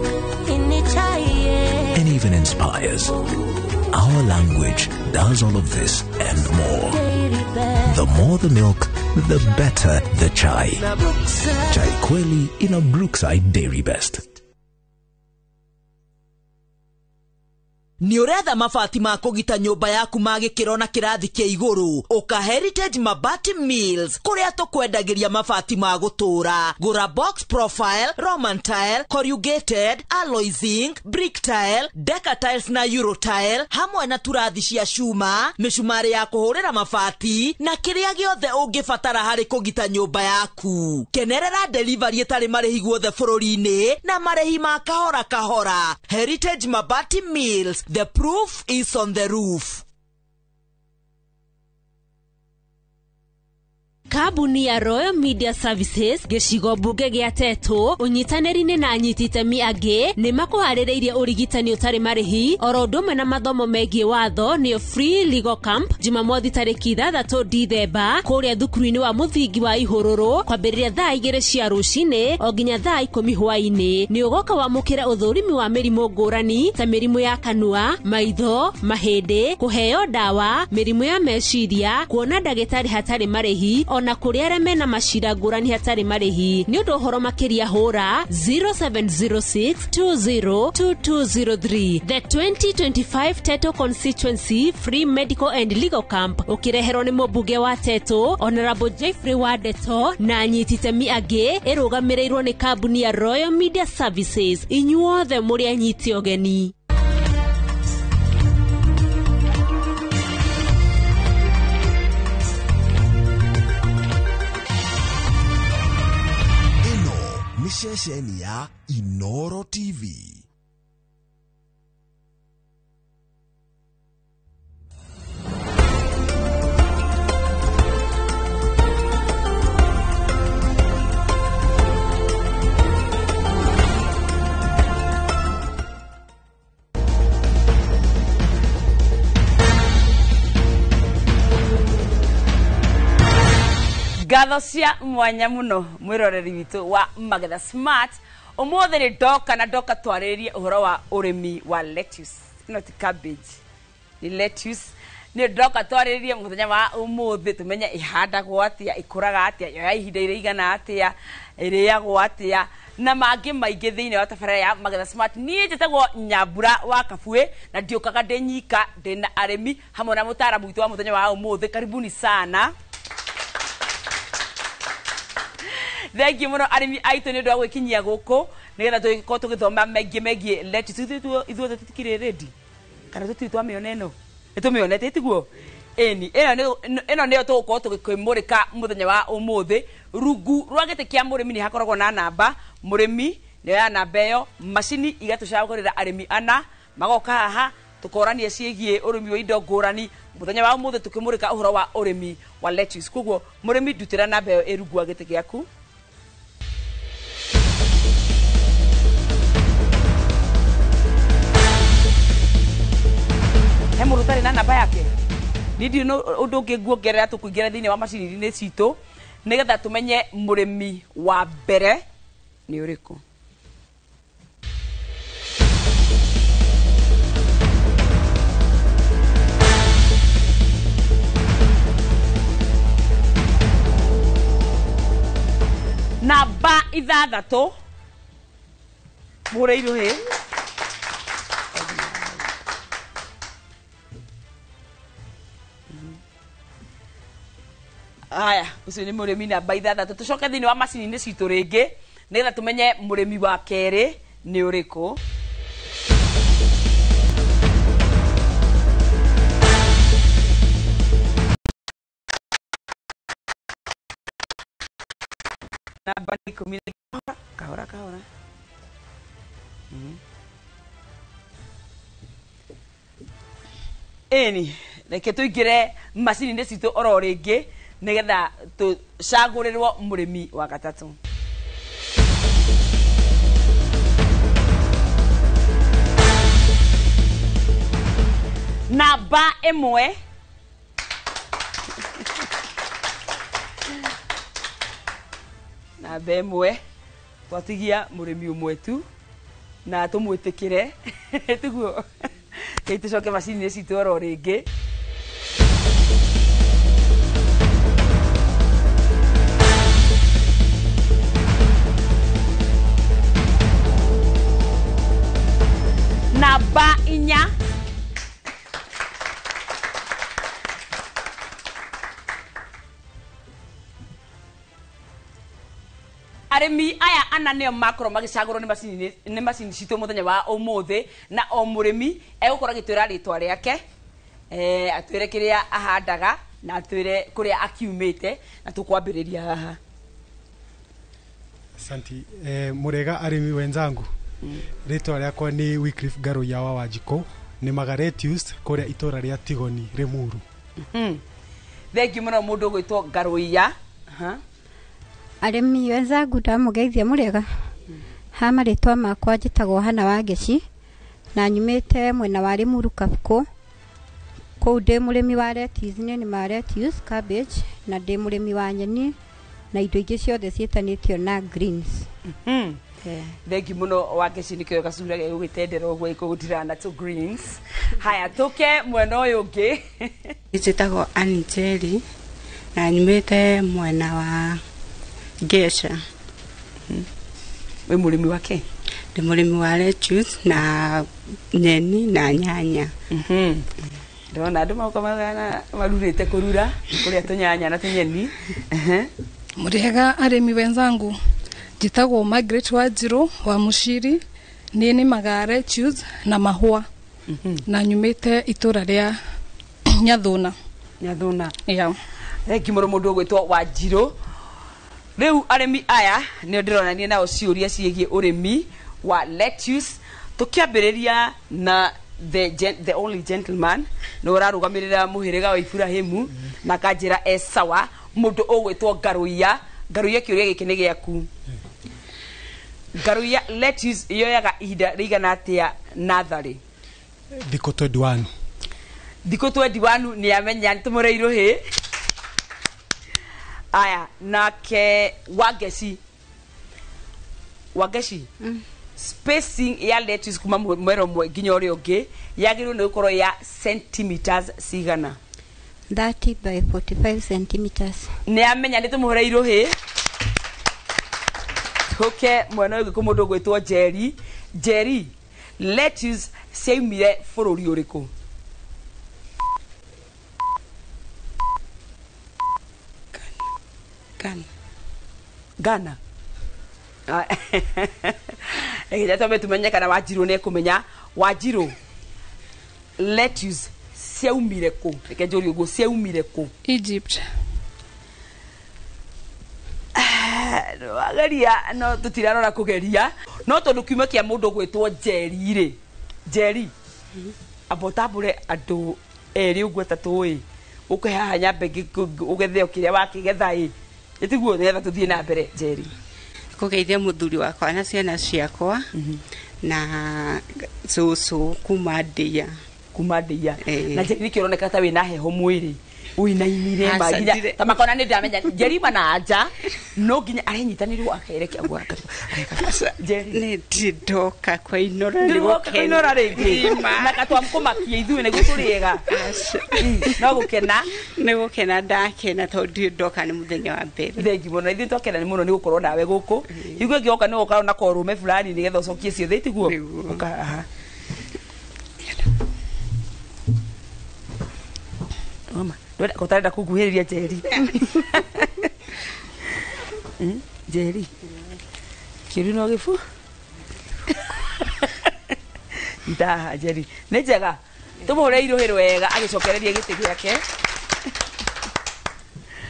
and even inspires. Our language does all of this and more. The more the milk, the better the chai. Chai Kweli in a Brookside Dairy Best. Nĩ ũretha mabati ma kũgita nyũmba yaku ma gĩkĩro na kĩrathi kĩa igũrũ? Ũka Heritage Mabati Mills, kũrĩa tũkwendagĩria mabati ma gũtũũra. Gũra box profile, Roman tile, corrugated, alloy zinc, brick tile, deca tiles na euro tile, hamwe na turathi cia cuma, mĩcumarĩ ya kũhũrĩra mabati na kĩrĩa gĩothe ũngĩbatara harĩ kũgita nyũmba yaku. Kenerera delivery ĩtarĩ marĩhi guothe bũrũri-inĩ na marĩhi ma kahora kahora. Heritage Mabati Mills, the proof is on the roof. Kambuni ya Royal Media Services gĩcigo mbunge gĩa Tetũ ũnyitanĩri-inĩ na anyiti itemi angĩ nĩ makũharĩrĩirie ũrigitani ũtarĩ marĩhi oro ũndũ ũmwe na mathomo megiĩ watho nĩyo Free Legal Camp Jumamothi tarĩki 6 Dithemba kũrĩa thukuru-inĩ wa mũthingi wa Ihũrũrũ kwambĩrĩria thaa 2 cia rũcinĩ o nginya thaa 10 hwaĩ-inĩ. Nĩ ũgoka wamũkĩre ũthũrimi wa mĩrimũ ngũrani ta mĩrimũ ya kanua, maitho, mahĩndĩ, kũheo ndawa, mĩrimũ ya meciria, kuona ndagĩtarĩ hatarĩ marĩhi ona kũrĩa arĩa mena macira ngũrani hatarĩ marĩhi. Nĩ ũndũ ũhoro makĩria hũra 0706202203. The 2025 Teto Constituency Free Medical and Legal Camp ũkĩreherwo nĩ mũmbunge wa Teto Honorable Jeffrey Wadeto na anyiti itemi angĩ, ĩrũgamĩrĩirwo nĩ kambuni ya Royal Media Services. Inyuothe mũrĩ anyiti ũgeni. Ceceni ya Inoro TV. Ngatho cia mwanya muno mwiroreri witũ wa Magetha Smart. Ũmũthĩ nĩ ndoka na ndoka twarĩrĩrie ũhoro wa ũrĩmi wa lettuce, not cabbage, ni lettuce. Nĩ ndoka twarĩrĩrie mũthenya wa ũmũthĩ tũmenye ĩhandagwo atĩa, ĩkũraga atĩa, yoya ihinda rĩigana atĩa, ĩrĩagwo atĩa na mangĩ maingĩ thĩinĩ wa tabarĩra ya Magetha Smart. Niĩ njĩtagwo Nyambura wa Kabue na ndiũkaga ndĩ nyika, ndĩ na arĩmi hamwe na mũtaaramu witũ wa mũthenya wa ũmũthĩ. Karibuni sana. Thank you muno arĩmi aitũ nĩ ũndũ wa gwĩkinyia gũkũ nĩgetha tũgĩkorwo tũgĩthoma maingĩ megiĩ lettuce. Ithuothe tũtikĩrĩ ready kana tũtirĩ twamĩona ĩno? Nĩ tũmĩonete tiguo? Ĩni ĩno nĩyo tũgũkorwo tũgĩkĩmũrĩka mũthenya wa ũmũthĩ. Rungu rwa gĩtĩ kĩa mũrĩmi nĩ hakoragwo na namba, mũrĩmi nĩyo ya namba ĩyo, macini igatũcagũrĩra arĩmi ana magoka haha tũkorania ciĩgiĩ ũrĩmi wa indo ngũrani, Muthenya wa umuthi tukimurika uhoro wa urimi wa lettuce. Koguo murimi ndutira namba ĩyo ĩrungu wa gĩtĩ gĩaku. He mũndũ ũtarĩ na namba yake? Niĩ ndiũĩ no ũndũ ũngĩ nguongerera tũkũingĩra thĩinĩ wa macini-inĩ citũ nĩgetha tũmenye mũrĩmi wa mbere nĩ ũrĩkũ. Namba 6 mũhũre irũhĩ. Aya, ũcio nĩ mũrĩmi namba 6. Tũcoke thĩinĩ wa macini-inĩ citũ rĩngĩ nĩgetha tũmenye mũrĩmi wa kerĩ nĩ ũrĩkũ. Namba 10 kahora kahora. Ĩni, reke tũingĩre macini-inĩ citũ oro rĩngĩ nĩgetha tũcagũrĩrwo mũrĩmi wa gatatũ. Namba 1 namba 1 twatigia mũrĩmi ũmwe tu na tũmwĩtĩkĩre tiguo. Reke tũcoke macini-inĩ citũ oro rĩngĩ. Namba 4 arĩmi aya ana nĩo makorwo magĩcagũrwo nĩ macini citũ mũthenya wa ũmũthĩ, na o mũrĩmi egũkorwo agĩtwĩra rĩtwa rĩake, atwĩre kĩrĩa ahandaga na atwĩre kũrĩa akiumĩte, na tũkwambĩrĩria haha. Asanti. Mũrega arĩmi wenzangu. Rĩtwa rĩakwa nĩ Wycliffe Ngaruiya wa Wanjikũ, nĩ Magaretius kũrĩa itũra rĩa Tigoni Limuru. Thengiũ mũno mũndũ ũgwĩtwo Ngaruiya. Arĩmi wenzangu ndamũgeithia mũrega. Ha marĩtwa makwa njĩtagwo Hana Wangeci na nyumĩte mwena wa Limuru Kabukũ. Kũu ndĩ mũrĩmi wa lettuce, nĩ nĩmaga lettuce, cabbage na ndĩ mũrĩmi wa nyeni na indo ingĩ ciothe ciĩtanĩtio na greens. Thengiũ mũno Wangeci, nĩkĩo gacura gegũgĩtendera ũguo gĩkũgũtirana na tũ greens. Haya, tũke mwena ũyũ ũngĩ. Njĩtagwo Ann Njeri na nyumĩte mwena wa Ngesha. Wĩ mũrĩmi wa kĩ? Ndĩ mũrĩmi wa lettuce na nyeni na nyanya. Ndĩrona andũ magoka marurĩte kũrura kũrĩa tũnyanya na tũnyeni. Mũrĩega arĩmi wenzangu, njĩtagwo Margaret Wanjirũ wa Mũciri, niĩ nĩmaga lettuce na mahũa na nyumĩte itũra rĩa Nyathuna. Nyathuna. Yeah. Thengiũ mũno mũndũ ũgwĩtwo Wanjirũ. Rĩu arĩmi aya nĩo ndĩronania nao ciũria ciĩgiĩ ũrĩmi wa lettuce. Tũkĩambĩrĩria na the only gentleman nĩ ũrarũgamĩrĩra mũhĩrĩga wa Ibrahimu na akanjĩra e sawa, mũndũ ũgwĩtwo Ngaruiya. Ngaruiya, kĩũria gĩkĩ nĩ gĩaku. Ngaruiya, lettuce yoyaga ihinda rĩigana atĩa natharĩ? Thikũ 21. Thikũ 21 nĩ amenya, tũmũre irũhĩ. Aya, nake Wangeci. Wangeci, spacing ya lettuce kuma mwero ũmwe nginya ũrĩa ũngĩ yagĩrĩirwo nĩ gũkorwo ya centimeters cigana? 30 by 45 centimeters. Nĩ amenya, nĩ tũmũhũre irũhĩ. Tũke mwena ũyũ kwĩ mũndũ ũgwĩtwo Njeri. Njeri, lettuce ciaumire bũrũri ũrĩkũ? Ghana. Ghana. Reke twambe tumenye kana Wanjirũ nĩ ekũmenya. Wanjirũ, lettuce ciaumire kũ? Reke njũrie ũguo, ciaumire kũ? Egypt. Wageria no tũtirarora kũgeria, no tondũ kiuma kĩa mũndũ ũgwĩtwo Njeri rĩ, Njeri, amba ũtambũre andũ Erĩ ũguo atatũ ĩ ũke haha nyambe ũgethe o kĩrĩa wakĩgetha ĩ ĩtiguo nĩgetha tũthiĩ na mbere Njeri. Kũgeithia mũthuri wakwa na ciana ciakwa na cũcũ kuma ndĩa. Kuma ndĩa. Na Njeri nĩkĩo ũroneka ta wĩna heho mwĩrĩ ũinainire Aca, ma nginya ndirĩ. ta makona nĩ ndamenya Njeri mana nja no nginya arenyitanĩrwo akerekia ũguo Njeri nĩ ndirĩ ndoka kwa Inora nĩ ndĩrĩ woka gũkena. Inora rĩngĩ Nĩma. na katwamkũmakia ithuĩ nĩguo tũrĩega no gũkena nĩ gũkena ndakena tondũ ndirĩ ndoka nĩ mũthenya wa mbere. Thengi mũno ithuĩ twakena nĩ mũno nĩ gũkorwo nawe gũkũ hingo ĩngĩ woka nĩ woka na korũme fulani nĩgetha ũcokie ciothe tiguo ũka aha mama ndwenda ũtarenda kũnguhĩrĩria Njeri. Njeri kĩũru no gĩbu ndaha Njeri nĩ njega tũmũhũre irũhĩ wega agĩcokereria gĩtĩ gĩake.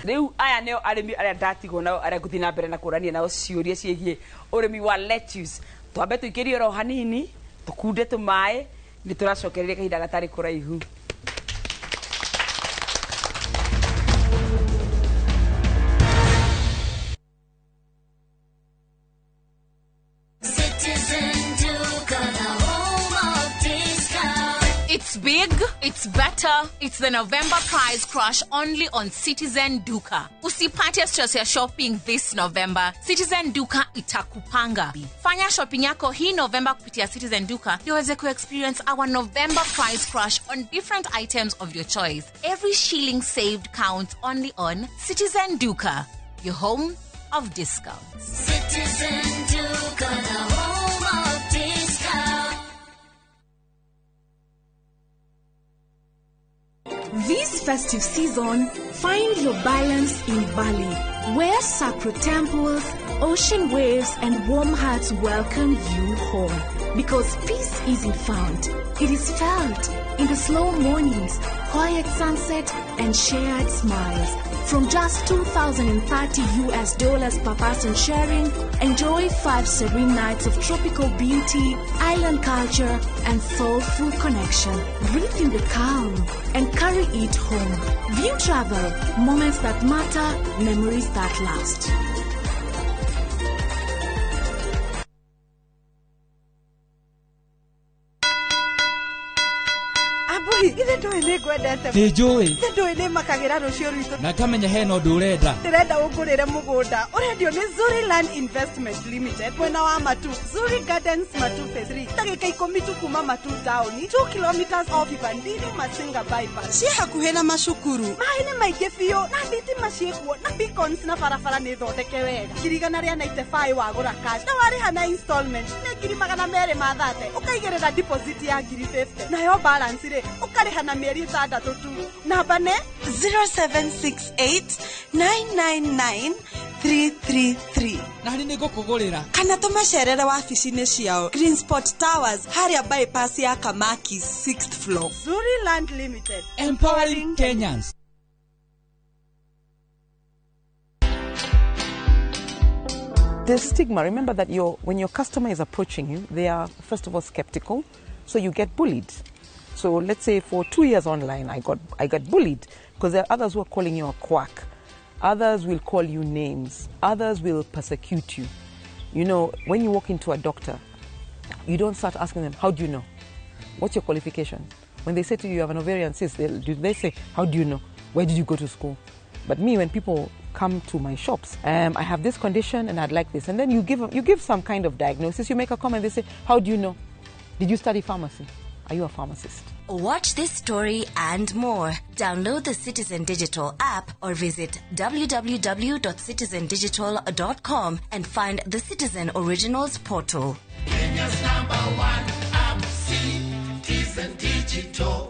Rĩu aya nĩo arĩmi arĩa ndatigwo nao arĩa ngũthiĩ na mbere na kũrania nao ciũria ciĩgiĩ ũrĩmi wa lettuce. Twambe tũikĩrie oro hanini tũkunde tũmaĩ nĩ tũracokereria kahinda gatarĩ kũraihu. Citizen Duka, the home of discount. It's big, it's better, it's the November price crash only on Citizen Duka. Usipate stress ya shopping this November. Citizen Duka itakupanga. Fanya shopping yako hii November kupitia Citizen Duka ndio uweze kuexperience our November price crash on different items of your choice. Every shilling saved counts only on Citizen Duka, your home of discounts. Citizen Duka, the home of discount. This festive season, find your balance in Bali, where sacred temples, ocean waves, and warm hearts welcome you home. Because peace isn't found, it is felt in the slow mornings, quiet sunset, and shared smiles. From just $2,030 US per person sharing, enjoy 5 serene nights of tropical beauty, island culture, and soulful connection. Breathe in the calm and carry it home. View Travel, moments that matter, memories that last. Ambui, ithe ndũĩ nĩ ngwendete. Nĩ njũĩ. Ithe ndũĩ nĩ makagĩra rũciũ rwitũ. Na ngamenya hena ũndũ ũrenda. Ndĩrenda ũngũrĩre mũgũnda ũrendio nĩ Zuri Land Investment Limited mwena wa Matu, Zuri Gardens Matu Phase 3, ndagĩka 10 tu kuma Matu town, 2 kilometers off Kivandini Masinga bypass. Ciĩ hakuhĩ na macukuru. Maĩ nĩ maingĩ biũ na thitima ciĩkuo na beacons na barabara nĩ thondeke wega. 195,000 wagũra cash na warĩha na installment nĩ 230,000 ũkaigĩrĩra deposit ya 50,000 nayo balance rĩ ũkarĩha na mĩeri 6 tu. Namba nĩ 0768 999 333. Na harĩ nĩ ngũkũgũrĩra. Kana tũmacerere wabici-inĩ ciao Green Spot Towers harĩa bypass ya Kamaki 6th floor. Zuri Land Limited, empowering Kenyans. There's stigma. Remember that when your customer is approaching you, they are first of all skeptical, so you get bullied. So let's say for 2 years online, I got bullied because there are others who are calling you a quack. Others will call you names. Others will persecute you. You know, when you walk into a doctor, you don't start asking them, how do you know? What's your qualification? When they say to you, you have an ovarian cyst, they say, how do you know? Where did you go to school? But me, when people come to my shops, I have this condition and I'd like this. And then you give some kind of diagnosis, you make a comment, they say, how do you know? Did you study pharmacy? Are you a pharmacist? Watch this story and more. Download the Citizen Digital app or visit www.citizendigital.com and find the Citizen Originals portal. Kenya's number one app, Citizen Digital.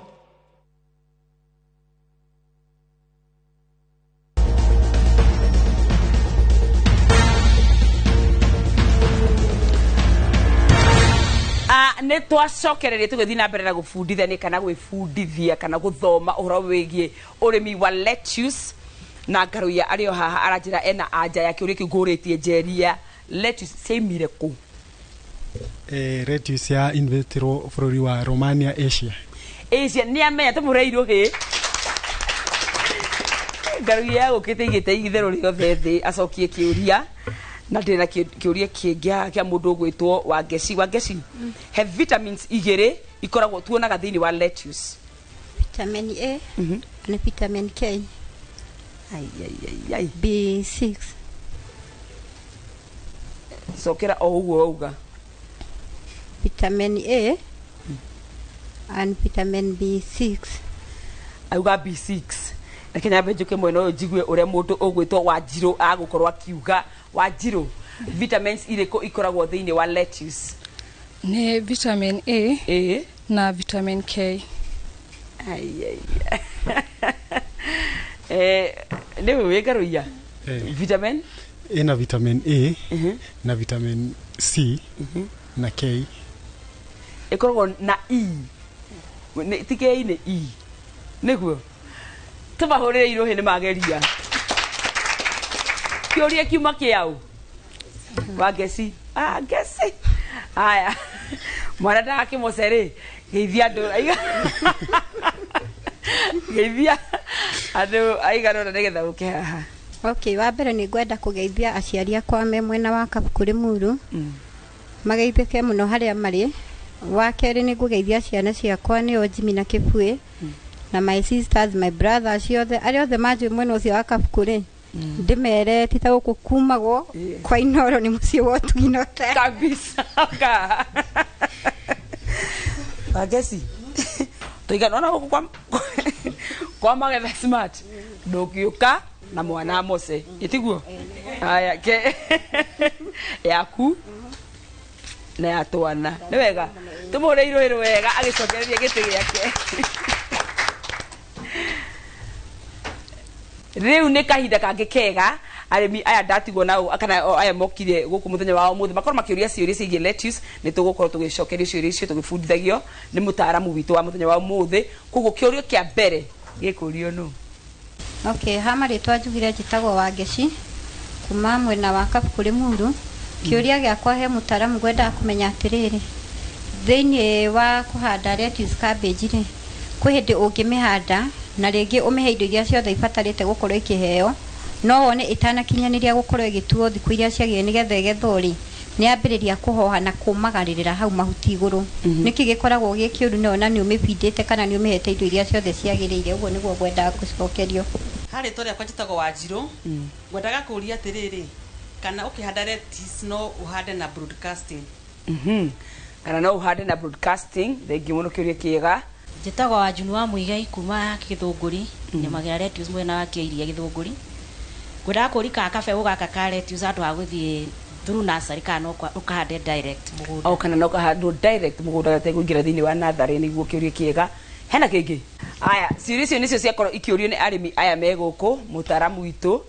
Nä twacokererie tå na mbere na gå bundithania kana gwä bundithia kana gå thoma å horo wä giä å rä mi wa lettuce na ngaruia arä o haha aranjä ra ena anja ya kä å ria kä u ngå rä tie njeria lettuce ciaimire kå. Lettuce ya investirwo bå rå ri wa Romania Asia. Asia nĩ amenya tũmũre irũhĩ Ngaruiya gũkĩte igĩte itherũ rĩothe thĩ acokie kĩũria na ndĩna kĩũria kĩngĩ haha kĩa mũndũ ũgwĩtwo Wangeci. Wangeci, he vitamins igĩrĩ ikoragwo tuonaga thĩinĩ wa lettuce. Vitamin A na vitamin K. Ai, ai, ai, ai. B6. Cokera o ũguo wauga. Vitamin A and vitamin B6. Auga B6. Reke nyambe njũke mwena ũyũ njigue ũrĩa mũndũ ũgwĩtwo Wanjirũ agũkorwo akiuga. Wanjirũ, vitamins irĩkũ ikoragwo thĩinĩ wa lettuce? Nĩ vitamin A na vitamin K. Ai, ai. Nĩ wĩ Ngaruiya? Vitamin? Ina vitamin A na vitamin C na K. Ĩkoragwo na E. Ti K nĩ E. Nĩguo? Tũmahũrĩre irũhĩ nĩ mageria. Kĩũria kiuma kĩaũ? Wangeci. Ah, Ngeci. Aya. Mwana ndagakĩmoce rĩ, geithia andũ geithia andũ aigana ũna nĩgetha ũke haha. Okay, wa mbere nĩ ngwenda kũgeithia aciari akwa me mwena wa Kabukũ Limuru. Mageithĩke mũno harĩa marĩ. Wa kerĩ nĩ ngũgeithia ciana ciakwa nĩo Jimmy na Kĩbuĩ na my sisters, my brothers ciothe arĩa othe manjũĩ mwena ũcio wa Kabukũ rĩ, ndĩmere ti ta gũkũ kumagwo kwa Inooro nĩ mũciĩ wa ũtugi na ũtee. Kabisa. Ka. Wangeci, tũigana ona gũkũ kwa Magetha Smart ndũngĩũka na mwana Mose ĩtiguo? Aya ke yaku na ya twana nĩ wega tũmũhũre irũhĩ wega agĩcokereria gĩtĩ gĩake. Rĩu nĩ kahinda kangĩ kega arĩmi aya ndatigwo nao kana aya mokire gũkũ mũthenya wa ũmũthĩ makorwo makĩũria ciũria ciĩgiĩ lettuce. Nĩ tũgũkorwo tũgĩcokerio ciũria icio tũgĩbundithagio nĩ mũtaaramu witũ wa mũthenya wa ũmũthĩ. Koguo kĩũria kĩa mbere gĩkũrio nũ? Okay, ha marĩtwa njugire njĩtagwo Wangeci kuma mwena wa Kabukũ Limuru. Kĩũria gĩakwa he mũtaaramu ngwendaga kũmenya atĩrĩrĩ, thĩinĩ wa kũhanda lettuce cabbage rĩ, kwĩ hĩndĩ ũngĩmĩhanda na rĩngĩ ũmĩhe indo iria ciothe ibatarĩte gũkorwo ikĩheo, no wone ĩtanakinyanĩria gũkorwo ĩgĩtuo thikũ iria ciagĩrĩire nĩgetha ĩgethwo rĩ, nĩ yambĩrĩria kũhoha na kũmagarĩrĩra hau mahuti igũrũ. Nĩkĩ gĩkoragwo gĩ kĩũru nayo na nĩ ũmĩbindĩte kana nĩ ũmĩhete indo iria ciothe ciagĩrĩire? Ũguo nĩguo ngwendaga gũcokerio. Harĩ rĩtwa rĩakwa njĩtagwo Wanjirũ. Ngwendaga kũũria atĩrĩrĩ, kana ũkĩhanda lettuce no ũhande na broadcasting? Kana no ũhande na broadcasting? Thengiũ mũno, kĩũria kĩega. Njĩtagwo Wanjunu wa Mũigai kuma Gĩthũngũri, nĩmagĩra lettuce mwena wa Kĩiria Gĩthũngũri. Ngwendaga kũũria kana kabegũ gaka ka lettuce handũ ha gũthiĩ through nursery kana no ũkahande direct mũgũnda. O kana no ũkahandwo direct mũgũnda gategũingĩra thĩinĩ wa natharĩ, nĩguo kĩũria kĩega. Hena kĩngĩ? Aya, ciũria icio nĩcio ciakorwo ikĩũrio nĩ arĩmi aya me gũkũ. Mũtaaramu witũ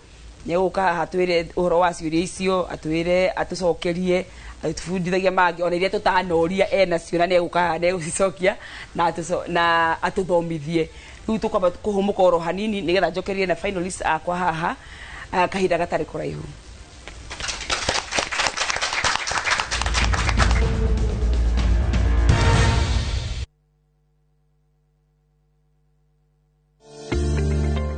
nĩegũka haha atwĩre ũhoro wa ciũria icio, atwĩre, atũcokerie, agĩtũbundithagia mangĩ ona iria tũtanoria enacio, na nĩegũka haha nĩegũcicokia na atũthomithie. Rĩu tũkwamba kũhũmũka oro hanini nĩgetha njokerie na finalist akwa haha kahinda gatarĩ kũraihu.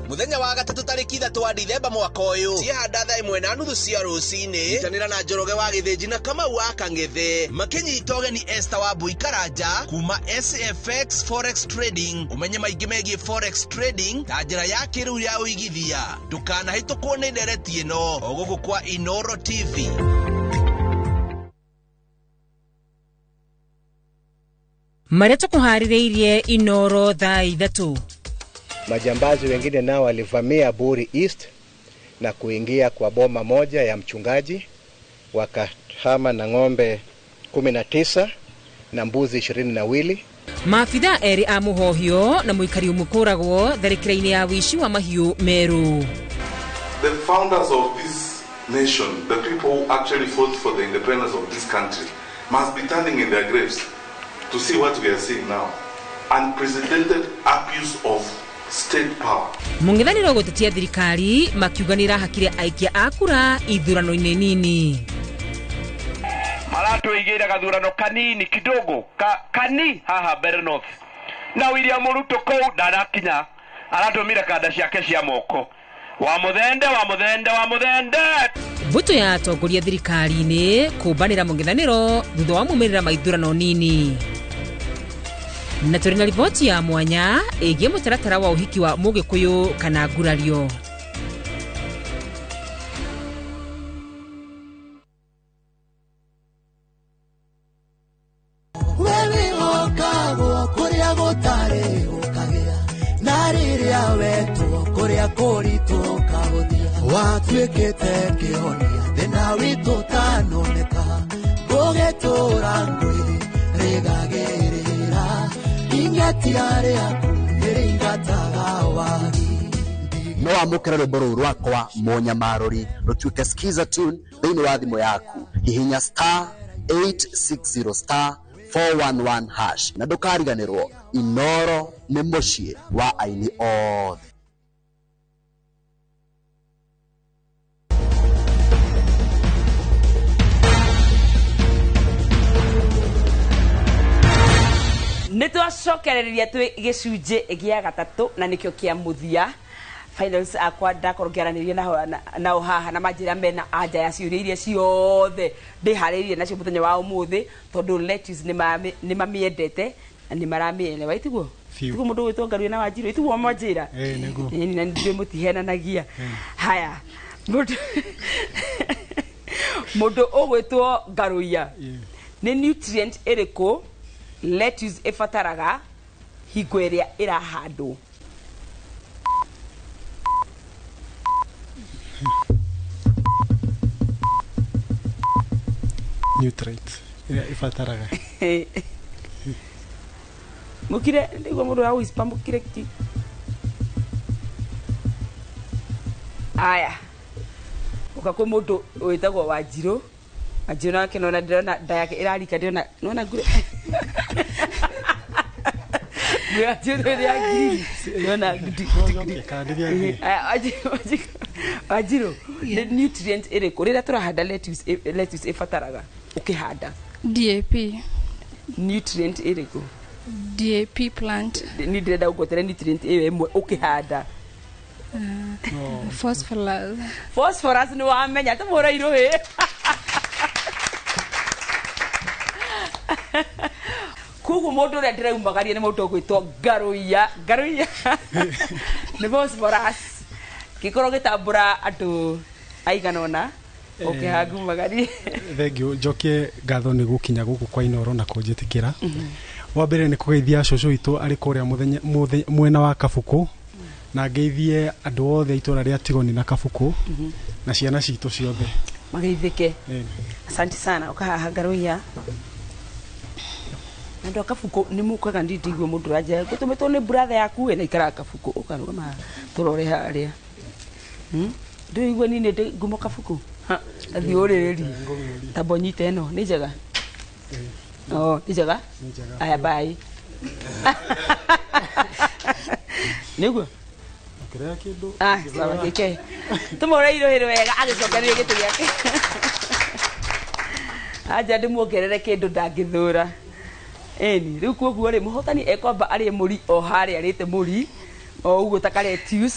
Muthenya wa gatatu tariki 3 wa Dithemba mwaka ũyũ ciehanda thaa 1:30 cia rũcinĩ nyitanĩra na Njoroge wa Gĩthĩnji na Kamau wa Kang'ethe makĩnyita ũgeni Esther wa Mbui Karanja kuma SFX Forex Trading. Ũmenye maingĩ megiĩ Forex Trading ta njĩra ya kĩrĩu ya ũigithia. Ndũkanahĩtũkwo nĩ ndereti ĩno o gũkũ kwa Inooro TV. Marĩa tũkũharĩrĩirie Inooro thaa 3. Majambazi wengine nao walivamia Buri East na kuingia kwa boma moja ya mchungaji, wakahama na ng'ombe 19 na mbuzi 22. Maabitha erĩ a mũhohio na mũikari ũmwe kũragwo tharĩkĩra-inĩ ya wĩici wa mahiũ Meru. The founders of this nation, the people who actually fought for the independence of this country, must be turning in their graves to see what we are seeing now. Unprecedented abuse of state power. Mũng'ethanĩro gũtetia thirikari makiuga nĩĩrahakire aikia a kura ithurano-inĩ nini. Maratũigĩire gathurano kanini kidogo kani haha Mbeere North. Na William Ruto kũu ndanakinya, aratũmire kanda ciake cia moko. Wa muthende, wa muthende, wa muthende. Mbũtũ ya atongoria thirikari-inĩ kũmbanĩra mũng'ethanĩro thutha wa maumĩrĩra ma ithurano nini. Na tũrĩ na riboti ya mwanya ĩgiĩ mũtaratara wa ũhiki wa mũgĩkũyũ kana ngurario. Wewihokagwo kũrĩa gũtarĩ gũkagĩa, na rĩrĩa wetwo kũrĩa kũritũ ũkahũthia. Watuĩkĩte kĩhonia thĩna witũ ũtanoneka, ngũgĩtũra ngwĩrĩgagĩrĩra, ing'etia rĩaku nĩrĩingataga wagi. No wamũkĩre rwĩmbo rũu rwakwa mũnyamarũri rũtuĩke skiza tune thĩinĩ wa thimũ yaku. Hihinya star 860 star 411 hash na ndũkariganĩrwo Inoro nĩ mũciĩ wa aini othe. Nĩ twacokereria twĩ gĩcunjĩ gĩa gatatũ na nĩkĩo kĩa mũthia. Finals akwa ndakorwo ngĩaranĩria nao haha na manjĩra mena anja ya ciũria iria ciothe ndĩharĩirie nacio mũthenya wa ũmũthĩ, tondũ lettuce nĩ mamĩendete na nĩ maramĩelewa. Itiguo tiguo mũndũ ũgwĩtwo Ngaruiya na Wanjirũ, itiguo mwanjĩra? Nĩguo. Ĩni, na nĩ mũtihenanagia. Haya, mũndũ ũgwĩtwo Ngaruiya, nĩ nutrient ĩrĩkũ lettuce ĩbataraga hingo ĩrĩa ĩrahandwo? Nutrient ĩrĩa ĩbataraga. Mukire ndigwo mũndũ wa whisper mukire ki. Aya, ũka kwĩ mũndũ wĩtagwo Wanjirũ. Wanjirũ nake nona ndĩrona nda yake ĩrarika, ndĩrona nona ngure. Wanjirũ nĩ ngiri. Ndĩrona Wanjirũ, nĩ nutrient ĩrĩkũ rĩrĩa tũrahanda lettuce ĩbataraga ũkĩhanda? DAP. Nutrient ĩrĩkũ? DAP plant. Ni ndĩrenda ũngwetere nutrient ĩyo ĩmwe ũkĩhanda. Phosphorus. Phosphorus nĩ wamenya tũmũre irũhĩ. Koguo mũndũ ũrĩa ndĩraumagaria nĩ mũndũ ũgwĩtwo Ngaruiya. Ngaruiya nĩ phosphorus. Gĩkorwo gĩtambũra andũ aigana ũna ũkĩhangumagarie. Thank you. Njokie ngatho nĩ gũkinya gũkũ kwa Inoro na kũnjĩtĩkĩra. Wa mbere nĩ kũgeithia cũcũ witũ arĩ kũrĩa mwena wa Kabukũ, na ngeithie andũ othe a itũra rĩa Tigoni na Kabukũ na ciana citũ ciothe. Mageithĩke. Asante sana. Ũkahaha Ngaruiya. Andũ a Kabukũ nĩ mũkaga ndindigua mũndũ ũranjĩra ngũtũmĩtwo nĩ brother yaku ĩ na ikaraga Kabukũ, ũkarũgama haha tũrore harĩa. Ndũigua niĩ nĩ ngumo Kabukũ? Athiĩ ũrĩrĩrie. Tamba ũnyite ĩno, nĩ njega? Oh, nĩ njega? Aya, bye. Nĩguo? Ah, sawa gĩke. Tũmũre irũhĩ wega agĩcokanĩria gĩtĩ gĩake. Anja ndĩmuongerere kĩndũ ndangĩthũra. Ĩni, rĩu koguo rĩ mũhotani ekwamba arĩe mũri o harĩa arĩte mũri o ũguo ta lettuce.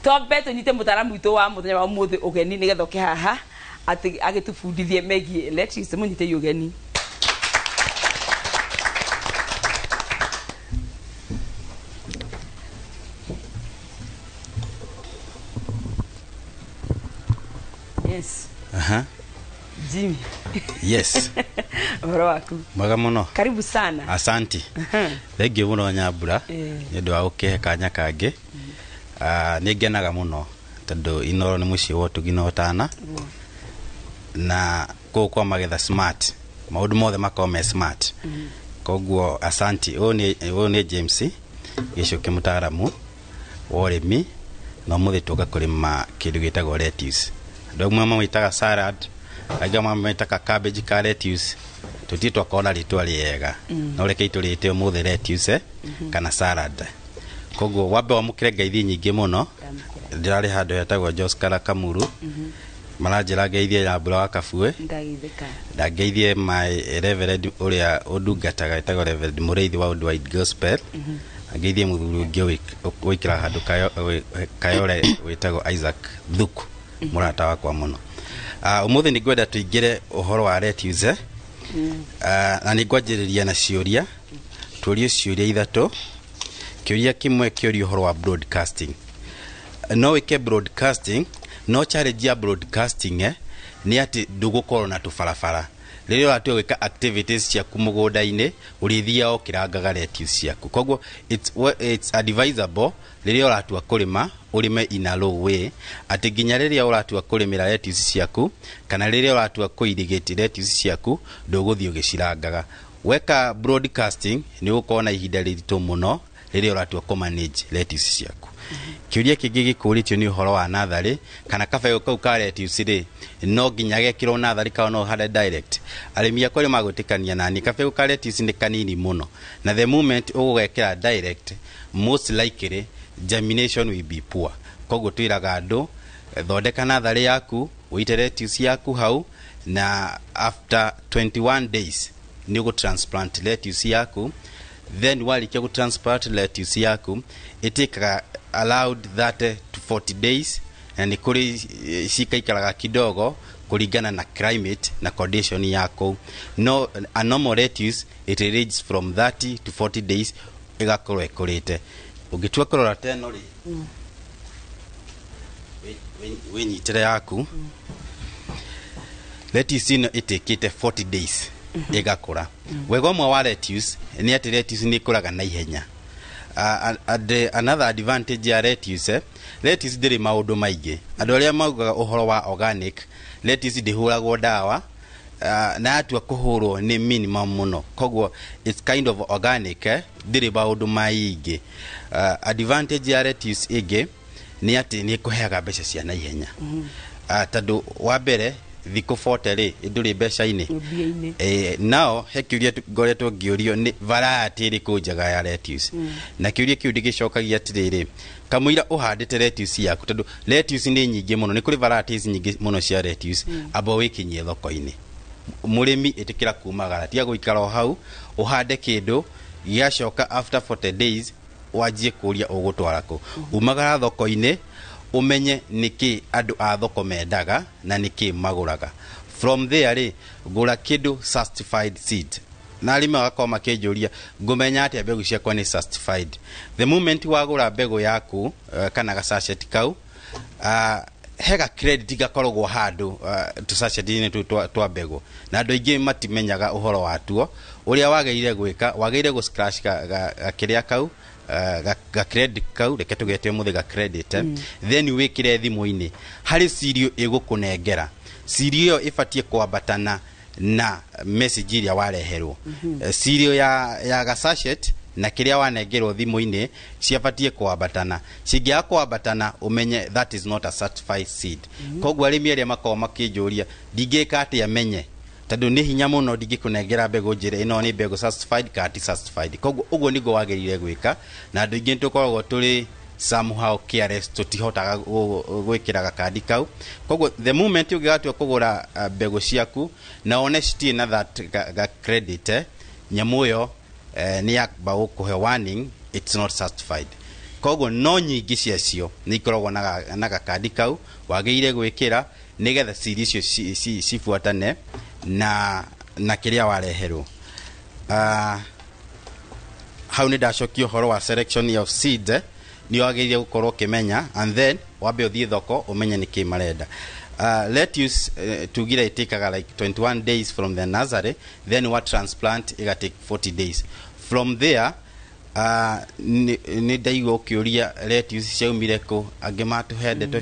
Twambe tũnyite mũtaaramu witũ wa mũthenya wa ũmũthĩ ũgeni nĩgetha oke haha atĩ agĩtũbundithie megiĩ lettuce. Mũnyitei ũgeni. Yes. Aha. Jimmy. Yes. Ũhoro waku? Mwega mũno. Karibu sana. Asanti. Thank you mũno Nyambura nĩ ũndũ wa gũkĩhe kanya kangĩ. Nĩ ngenaga mũno tondũ Inoro nĩ mũciĩ wa ũtugi na ũtana, na kũu kwa Magetha Smart maũndũ mothe makoragwo me smart. Koguo asanti. Ũyũ nĩ James Gĩcuki, mũtaaramu wa ũrĩmi, na ũmũthĩ tũka kũrĩma kĩndũ gĩtagwo lettuce. Andũ amwe mamĩtaga salad, angĩ mamĩtaga cabbage ka lettuce. Tũtirĩ twakorwo na rĩtwa rĩega, no reke tũrĩte ũmũthĩ lettuce kana salad. Koguo wambe wamũkĩre ngeithi nyingĩ mũno. Ndĩrarĩ handũ hetagwo Joskara Kamuru. Maranjĩra ngeithie Nyambura wa Kabue. Ndageithĩka. Ndangeithie my reverend ũrĩa ũndungataga, wĩtagwo Reverend Mũrĩithi wa Worldwide Gospel. Ngeithie mũthuri ũngĩ ũikaraga handũ Kayore wĩtagwo Isaac Thuku, mũrata wakwa mũno. Ũmũthĩ nĩ ngwenda tũingĩre ũhoro wa lettuce, na nĩ ngwanjĩrĩria na ciũria. Tũrie ciũria ithatũ. Kĩũria kĩmwe kĩũria ũhoro wa broadcasting. No wĩke broadcasting, no challenge ya broadcasting nĩ atĩ ndũgũkorwo na tũbarabara. Rĩrĩa ũratua gwĩka activities ciaku mũgũnda-inĩ, ũrĩthiaga ũkĩrangaga lettuce ciaku. Koguo it's advisable rĩrĩa ũratua kũrĩma, ũrĩme in a low way, atĩ nginya rĩrĩa ũratua kũrĩmĩra lettuce ciaku kana rĩrĩa ũratua kũirigĩti lettuce ciaku, ndũgũthiĩ ũgĩcirangaga. Weka broadcasting nĩ ũgũkorwo na ihinda rĩritũ mũno rĩrĩa ũratua kũmanage lettuce ciaku. Kĩũria kĩngĩ gĩkũrĩtio nĩ ũhoro wa natharĩ, kana kabegũ kau ka lettuce rĩ, no nginya gekĩrwo natharĩ kana no ũhande direct. Arĩmi akwa nĩ magwĩtĩkania nani, kabegũ ka lettuce nĩ kanini mũno, na the moment ũgũgekĩra direct, most likely germination will be poor. Koguo twĩraga andũ, thondeka natharĩ yaku, ũite lettuce yaku hau, na after 21 days nĩ ũgũ transplant lettuce yaku. Then warĩkia gũ transplant lettuce yaku, ĩtĩkaga allowed 30 to 40 days, na nĩ kũrĩ cikaikaraga kidogo kũringana na climate na condition ya kũu. No a normal lettuce, it ranges from 30 to 40 days ĩgakorwo ĩkũrĩte. Ũngĩtua kũrora ta ĩno rĩ, wĩnyitĩre yaku lettuce ĩno ĩtĩkĩte 40 days ĩgakũra. Wega ũmwe wa lettuce nĩ atĩ lettuce nĩ ĩkũraga na ihenya. And another advantage ya lettuce, lettuce ndĩrĩ maũndũ maingĩ. Andũ arĩa maugaga ũhoro wa organic, lettuce ndĩhũragwo ndawa, na yatua kũhũrwo nĩ minimum mũno. Koguo it's kind of organic, ndĩrĩ maũndũ maingĩ. Advantage ya lettuce ĩngĩ nĩ atĩ nĩ ĩkũheaga mbeca cia naihenya. Tondũ wa mbere thikũ 40 rĩ, ndũrĩ mbeca-inĩ. Mbia-inĩ. Nao he kĩũria ngoretwo ngĩũrio nĩ variety ĩrĩkũ njega ya lettuce. Na kĩũria kĩu ndĩgĩcokagia atĩrĩrĩ, kamũira ũhandĩte lettuce yaku, tondũ lettuce nĩ nyingĩ mũno, nĩ kũrĩ varieties nyingĩ mũno cia lettuce, amba wĩkinyie thoko-inĩ. Mũrĩmi ĩtĩkĩra kumagara, tiga gũikara o hau ũhande kĩndũ gĩacoka after 40 days wanjie kũria ũgũtwara kũ. Umagara thoko-inĩ, ũmenye nĩkĩ andũ a thoko mendaga na nĩkĩ magũraga. From there rĩ, gũra kĩndũ certified seed. Na arĩmi magakorwo makĩnjũria, ngũmenya atĩa mbegũ ciakwa nĩ certified? The moment wagũra mbegũ yaku, kana gacaceti kau, he ga credit gakoragwo handũ tũcaceti-inĩ tũu twa mbegũ, na andũ aingĩ matimenyaga ũhoro watuo. Ũrĩa wagĩrĩire gwĩka, wagĩrĩire gũ scratch ga kĩrĩa kau, ga credit kau, reke tũgete ũmũthĩ ga credit, then wĩkĩre thimũ-inĩ harĩ serial ĩgũkũnengera. Serial ĩyo ĩbatiĩ kwambatana na message ĩrĩa wareherwo. Serial ya ga sachet na kĩrĩa wanengerwo thimũ-inĩ ciabatiĩ kwambatana. Cingĩaga kwambatana, ũmenye that is not a certified seed. Koguo arĩmi arĩa makoragwo makĩnjũria ndingĩka atĩa menye, tondũ nĩ hinya mũno ndingĩkũnengera mbegũ njĩre ĩno nĩ mbegũ certified kana ti certified. Koguo ũguo nĩguo wagĩrĩire gwĩka, na andũ aingĩ nĩtũkoragwo tũrĩ somehow careless, tũtihotaga gwĩkĩra gakandi kau. Koguo the moment ũngĩgatua kũgũra mbegũ ciaku na one citirĩ na that ga credit, nyamũ ĩyo nĩ yamba gũkũhe warning, it's not certified. Koguo no nyingĩ ciacio nĩ ikoragwo na gakandi kau wagĩrĩire gwĩkĩra nĩgetha ciri icio cibuatane na kĩrĩa wareherwo. Hau nĩ ndacokia ũhoro wa selection of seeds, nĩ wagĩrĩire gũkorwo ũkĩmenya, and then wambe ũthiĩ thoko ũmenye nĩkĩ marenda. Lettuce, tugire ĩtĩkaga like 21 days from the nursery, then wa transplant ĩga take 40 days from there. Nĩ ndaigua ũkĩũria lettuce ciaumire kũ, angĩ matũhe ndeto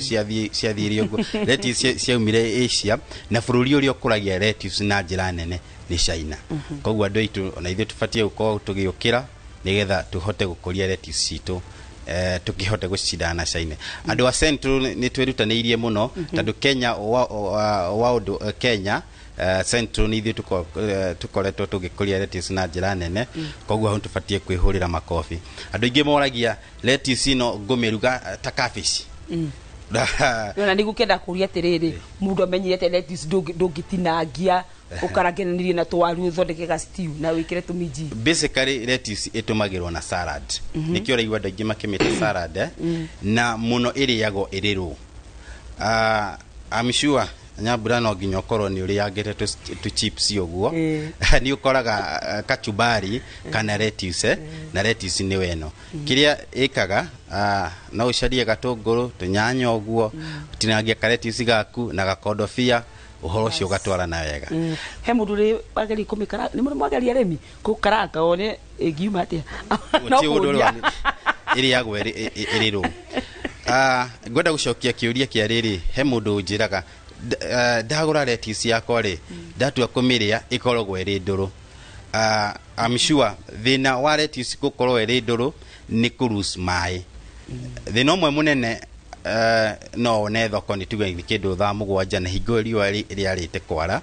ciathiire ũguo. Lettuce ciaumire Asia, na bũrũri ũrĩa ũkũragia lettuce na njĩra nene nĩ China. Koguo andũ aitũ ona ithuĩ tũbatiĩ gũkorwo tũgĩũkĩra nĩgetha tũhote gũkũria lettuce citũ, tukĩhote gũcindana na China. Andũ a Central nĩ twĩrutanĩirie mũno, tondũ Kenya wa ũndũ, Kenya Central nĩ ithuĩ tũkoretwo tũgĩkũria lettuce na njĩra nene. Koguo hau tũbatiĩ kwĩhũrĩra makobi. Andũ aingĩ moragia lettuce ĩno ngũmĩruga ta cabbage. Ona nä gå kenda kå ria atä rä rä må ndå amenyire atä lettuce ndå tinangia å karanganärie na twaru å thondeke ga stew na wä kä re tå minji. Basically lettuce ĩtũmagĩrwo na salad. Nĩkĩo ũraigua andũ aingĩ makĩmĩta salad, eh? Na mũno ĩrĩagwo ĩrĩ raw. I'm sure Nyambura no nginya ũkorwo nĩ ũrĩangĩte tũ chips ũguo, nĩ ũkoraga kachumbari kana lettuce, eh? Na lettuce nĩ weno kĩrĩa ĩkaga, no ũcarie gatũngũrũ, tũnyanya ũguo, ũtinangie ka lettuce gaku na gakondobia, ũhoro ũcio ũgatwarana wega. He må ndå rä wageria kå mä kara nä må mwageria arä mi kå karanga one ä ngiuma atä a? Gũtirĩ ũndũ ũrĩa ĩrĩagwo ĩrĩ raw. Ngwenda gũcokia kĩũria kĩa rĩrĩ, he mũndũ ũnjĩraga, "Ndagũra lettuce yakwa rĩ, ndatua kũmĩrĩa ĩkoragwo ĩrĩ ndũrũ." I'm sure thĩna wa lettuce gũkorwo ĩrĩ ndũrũ nĩ kũ maĩ. Thĩna ũmwe mũnene, no one thoko nĩ tuge nĩ kĩndũ thaa 7 na hingo riũa rĩarĩte kwara,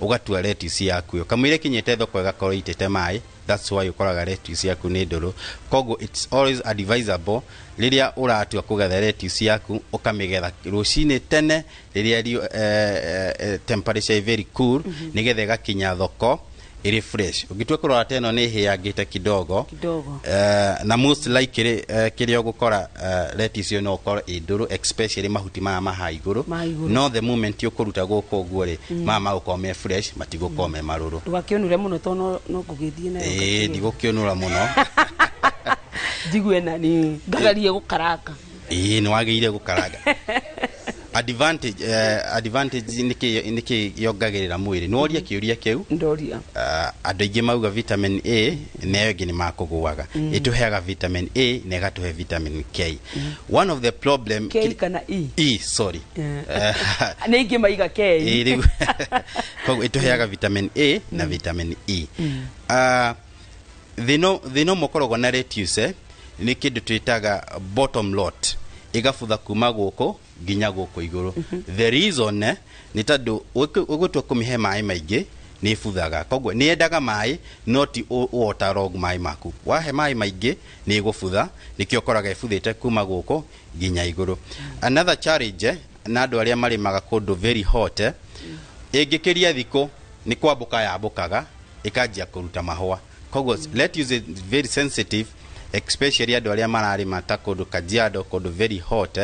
ũgatua lettuce yaku ĩyo kamũira ĩkinyĩte thoko ĩgakorwo ĩitĩte maĩ. That's why ũkoraga lettuce yaku nĩ ndũrũ. Koguo it's always advisable rĩrĩa ũratua kũgetha lettuce yaku ũkamĩgetha rũcinĩ tene rĩrĩa temperature is very cool, nĩgetha ĩgakinya thoko ĩrĩ fresh. Ũngĩtua kũrora ta ĩno nĩ ĩhĩangĩte kidogo. Kidogo. Na most likely kĩrĩa ũgũkora, lettuce ĩyo no ũkorwo ĩ ndũrũ, especially mahuti maya maha igũrũ. Ma igũrũ. No the moment ũkũruta gũkũ ũguo rĩ, maya magũkorwo me fresh, matigũkorwo me marũrũ. Ndågakä å nå re må no tondå no ngå gä thiä nayo. Ĩĩ, ndigũkĩũnũra mũno. Njigue nani ngagarie gå karanga. Ĩĩ, nĩ wagĩrĩire gũkaranga. Advantage nĩkĩ yongagĩrĩra mwĩrĩ? Nĩworia kĩũria kĩu. Ndoria. Andũ aingĩ mauga vitamin A na ĩyo ĩngĩ nĩ makũgũaga. Ĩtũheaga vitamin A na ĩgatũhe vitamin K. One of the problem K kana E? E, sorry. Nä ingä maiga K. Ĩĩ, rĩu koguo ĩtũheaga vitamin A na vitamin E. Thĩna ũmwe ũkoragwo na lettuce, nĩ kĩndũ twĩtaga bottom rot, ĩgabutha kuma gũkũ nginya gũkũ igũrũ. The reason, nĩ tondũ ũgũtua kũmĩhe maĩ maingĩ nĩ ĩbuthaga. Koguo nĩ yendaga maĩ no ti water log maĩ maku. Wahe maĩ maingĩ nĩ ĩgũbutha, nĩkĩo ũkoraga ĩbuthĩte kuma gũkũ nginya igũrũ. Another challenge, na andũ arĩa marĩmaga kũndũ very hot, ĩngĩkĩria thikũ nĩ kwambũka yambũkaga ĩkanjia kũruta mahũa. Koguo lettuce is very sensitive, especially andũ arĩa mararĩma ta kũndũ Kajiado, kũndũ very hot,